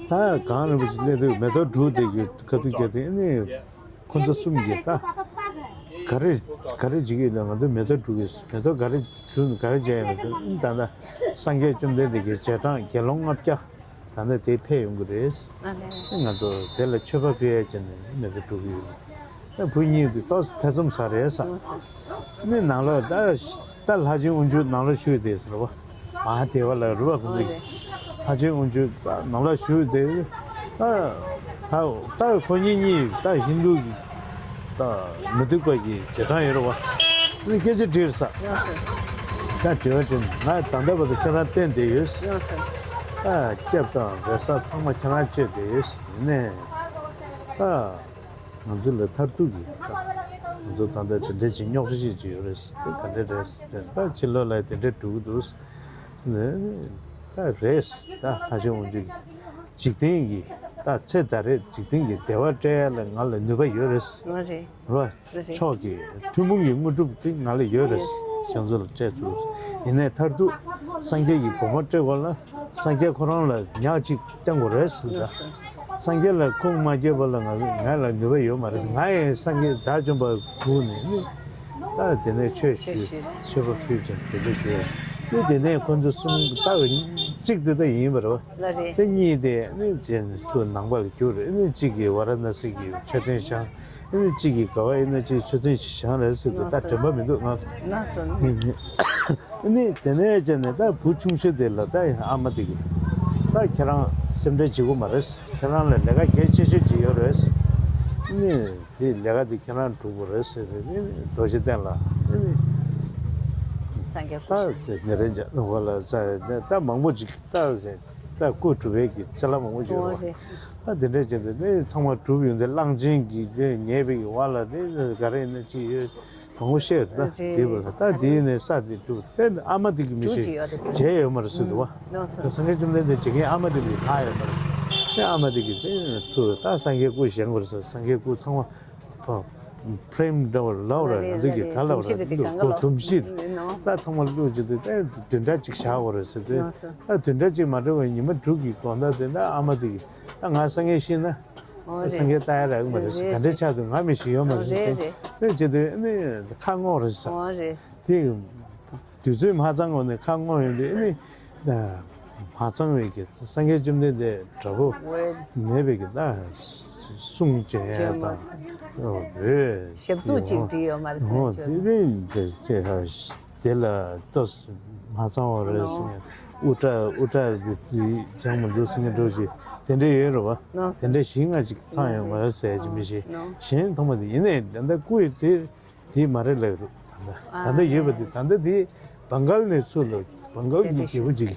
ད་གངས་རིན་པོ་ཆེ་སླེབས་དུས་མེ་ཏོག་དྲུག་དེ་གི་ཁ་ཐུག་བརྒྱབ་དུས་ནི། ཁོ་ཚོ་གསུམ་གྱིས་ད་ག་རེ་ག་རེ་བྱེད་ཀྱི་ཡོད་ན། ང་ཚོ་མེ་ཏོག་དྲུག་གི་མེ་ཏོག་ག་རེ་བྱུང་ག་རེ་བྱས་ཡོད་ན་ཟེར། ད་ལྟ་སངས་རྒྱས་བཅོམ་ལྡན་འདས་ཀྱི་རྗེས་འབྲང་དགེ་སློང་ལྔ་བརྒྱ་ད་ལྟ་དེ་ཕེབས་ཡོང་གི་རེད། ང་ཚོ་དེ་ལ་མཆོད་པ་ཕུལ་ཡས་བྱས་ནས་མེ་ཏོག་དྲུག་གི་ཡོད། ད་བུ་གཉིས་དེ་ཏོག་ཙམ་ཐེ་ཚོམ་ཟ་རེད་ཟེར། ནི་ནང་ལོགས་ད་ད་ལྷ་ཆེན་དབང་ཕྱུག་ནང་ལོགས་བཞུགས་ཡོད་དེ་ཟེར་བ། མ་ཧཱ་དེ་བ་ལ་རུ་བ་ཁོང་ཚོས་ཧ་ཅང་འོན་ཆུ་ནང་ལ་ཞུ་དེ་ད་ད་ཁོ་གཉིས་གཉིས་ད་ཧིན་རྡུ་གི་ད་མི་སྡུག་པ་གི་རྗེས་འབྲང་ཡོད་རེད་བ། ཨ་ནི་སྐད་ཆ་དྲིས་ས། ཡོད་སེ། ད་དྲི་བ་དྲིས་ང་ད་ལྟ་བར་དུ་ཁྱེད་རང་བསྟན་བསྡད་ཡོད། ཡོད་སེ། ད་སྐྱབས་དང་རེ་ས་ཚང་མ་ཁྱེད་རང་བཅོལ་བསྡད་ཡོད་ནས་ད། ང་ཚོ་ལ་མཐར་ཐུག་གི་ང་ཚོ་ད་ལྟ་དེ་འདྲ་ཅིག་རྙོག་དྲ་ཞིག་ཅིག་ཡོད་རེད། དེ་ག་འདྲ་རེད། དེ་ད་ཕྱི་ལོགས་ལ་དེ་འདྲ་འགྲོ་གི་འདུག་ད་རེད། ད་ཧ་ཅང་འོན་ཅིག་འཇིག་རྟེན་གྱི་ད་ཚེ་ད་རེད་འཇིག་རྟེན་གྱི་བདེ་བ་སྤྲད་ཡ་ལ་ང་ལ་ནུས་པ་ཡོད་རེད། ང་རེད། རོ་མཆོག་གི་ཐུན་མོང་གི་དངོས་གྲུབ་དེ་ང་ལ་ཡོད་རེད། ཁྱེད་ཚོ་ལ་སྤྲད་ཚུལ་ཡིན་ནའི་མཐར་ཐུག་སངས་རྒྱས་ཀྱི་གོ་འཕང་སྤྲད་དགོས་ལ། སངས་རྒྱས་ཁོ་རང་ལ་ཉག་གཅིག་བསྟན་དགོས་རེད་ཟེར་ད། སངས་རྒྱས་ལ་ཁུངས་མ་བསྐྱེད་པ་ལ་ང་ང་ལ་ནུས་པ་ཡོད་མ་རེད། ང་ཡང་སངས་རྒྱས་དགྲ་བཅོམ་པ་སྒུག་ནས་ནི་ད་དེ་ནས་ཆོས་ཞུས་མཆོད་པ་ཕུལ་ཅིང་དེ་འདྲ་བྱས་ནི་དེ་ནས་ཁོ་ཚོ་གསུམ་ད་གཅིག་དེ་ད་ཡིན་པ་རེད་བ། ལ་རེད། དེ་གཉིས་དེ་ནི་རྗེས་ནས་ཚུར་ནང་པ་ལ་གྱུར་རེད། ནི་གཅིག་གིས་ཝཱ་ར་ཎ་སི་གི་མཆོད་རྟེན་བཞེངས། ཨ་ནི་གཅིག་གིས་ག་བ་ཡིན་ན་གཅིག་མཆོད་རྟེན་ཞིག་བཞེངས་རེད་ཟེར་དུས་ད་དྲན་པ་མི་འདུག་ང་། ལགས་སོ། ཨ་ནི་དེ་ནས་བྱས་ནས་ད་བུ་ཆུང་ཤོས་དེ་ལ་ད་ཨ་མ་དེ་གིས་ད་ཁྱེད་རང་སེམས་ཁྲལ་བྱེད་དགོས་མ་རེད། ཁྱེད་རང་ལ་ལས་ཀ་གལ་ཆེ་ཤོས་ཅིག་ཡོད་རེད། ཨ་ནི་དེ་ལས་ཀ་དེ་ཁྱེད་རང་སྒྲུབ་དགོས་རེད་ཟེར་ནས་ཨ་ནི་རྡོ་རྗེ་གདན་ལ་ཨ་ནི་སངས་རྒྱས་སྐུ་ད་ཞབས་དེ་ནེ་རན་ཇ་ནུ་བ་ལ་ས་ད་མང་པོ་ཅིག་ད་ཟེར། ད་སྐུ་སྒྲུབ་པའི་གི་ཅ་ལག་མང་པོ་ཡོད་རེད་བ། ད་དེ་འདྲས་བྱས་ཏེ་ནི་ཚང་མ་གྲུབ་ཡོང་དུས་གླང་ཆེན་གྱི་དེ་ཉེ་བའི་གི་བར་ལ་དེ་ག་རེ་ཡིན་ན་ཅི་ཡོད། མང་པོ་བཤད་ཡོད་ད། རེད། དེ་བ་ད་དེའི་ནས་ས་དེ་འགྲུབ་དེ་ཨ་མ་དེ་གི་མི་འགྲུབ་ཤེས་ཅི་ཡོད་རེད་ཟེར། བྱས་ཡོད་མ་རེད་ཟེར་འདུག་བ། ལགས་སོ། སངས་རྒྱས་བཅོམ་ལྡན་འདས་བྱེད་མཁན་ཨ་མ་དེ་མི་ལྷག་ཡོད་མ་རེད། དེ་ཨ་མ་དེ་གི་དེ་ཚུར་ད་སངས་རྒྱས་སྐུ་བཞེངས་པ་རེད་ཟེར། སངས་རྒྱས་སྐུ་ཚང་མ་ཕ་ཕྲེམ་འདྲ་བ་ལབ་ར། ང་ཚོ་གི་ད་ལབ་ར། སྡོམ་ཞིག་གི་དེ་གང་ག་ལོ། སྡོམ་ཞིག་ད་ཐོག་མར་བླུགས་ཀྱི་དེ་བདུན་ཕྲག་གཅིག་བཞག་དགོས་རེད་ཟེར་དུས། ལགས་སོ། ད་བདུན་ཕྲག་གཅིག་མ་འགྲོ་བའི་ཉི་མ་དྲུག་གི་དགོང་དག་དེ་ད་ཨ་མ་དེ་གི་ད་ང་སངས་རྒྱས་ཤེས་ན། ཨོ་རེད། སངས་རྒྱས་ལྟ་ཡ་རག་གི་མ་རེད་ཟེར། རེད། ག་འདྲས་ཆགས་འདུག་ང་མི་ཞིག་ཡོད་མ་རེད་ཟེར། རེད་རེད། དེ་བྱེད་དུས་ནི་ཁ་སྔོག་རེད་ཟེར། ཨོ་རེད། དེ་དུས་ཚོད་མ་ཚང་གོང་ནས་ཁ་སྔོག་ཡོང་དུས་ནི་མ་ཚང་བའི་གི་སངས་རྒྱས་བཅོམ་ལྡན་འདས་འདྲ་པོ་ཨོ་མེད་པའི་གི་ད་གསུང་བྱེད་ཡ་དང་། ཨོ་རེད། ཞབས་ཚུགས་ཅིག་བྲིས་ཡོད་མ་རེད་ཟེར། ཨོ་དེ་དེ་དེ་དེ་ཧ། དེ་ལ་ལྟོས། མ་ཚང་བ་རེད་ཟེར་ནས། དབུ་སྐྲ་དབུ་སྐྲ་དེ་དེ་སྦྱང་མི་འདུག་ཟེར་མཁན་འདྲ་ཅིག་དེ་འདྲ་ཡོད་རེད་བ། ནོ། དེ་འདྲ་བཞི་ལྔ་ཅིག་ཚང་ཡོད་མ་རེད་ཟེར་ཡ་ཅིག་མི་ཤེས། ནོ། གཞན་ཚང་མ་དེ་ཡིན་ནའི་ད་ལྟ་སྐུ་ཡི་དེ་དེ་མ་རེད་ལབ་རེད། ད་ལྟ་ད་ལྟ་ཡོད་པ་དེ་ད་ལྟ་དེ་བང་གལ་ནས་ཚུར་ལ་བང་གལ་གྱི་རྒྱལ་པོ་ཅིག་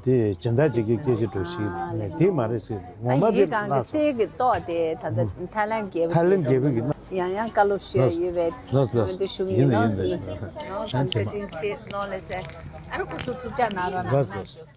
དེ་སྦྱིན་བདག་ཅིག་གི་སྐད་ཆ་འདྲ་ཞིག་ནས་དེ་མ་རེད་ཟེར། ངོ་མ་དེ་ཡིག་སྒང་གི་གསེར་གྱི་ཏོག་དེ་ད་ལྟ་ཐའི་ལན་རྒྱལ་པོ། ཐའི་ལན་རྒྱལ་པོ་གི་ཡང་ཡང་བཀའ་སློབ་ཞུ་ཡ་ཡོད་པའི། ལགས་ལགས། འོན་ཏེ་ཞུ་གི་ཡིན་ནོ་ཟེར། ནོ་ཟེར། བཀའ་དྲིན་ཆེ་ནོ་ལེ་ཟེར། ཨ་རོ་སྐུ་གཟུགས་ཐུགས་ཅག་གནང་རོགས་གནང་། ལགས་སོ། གནང་ཞུ།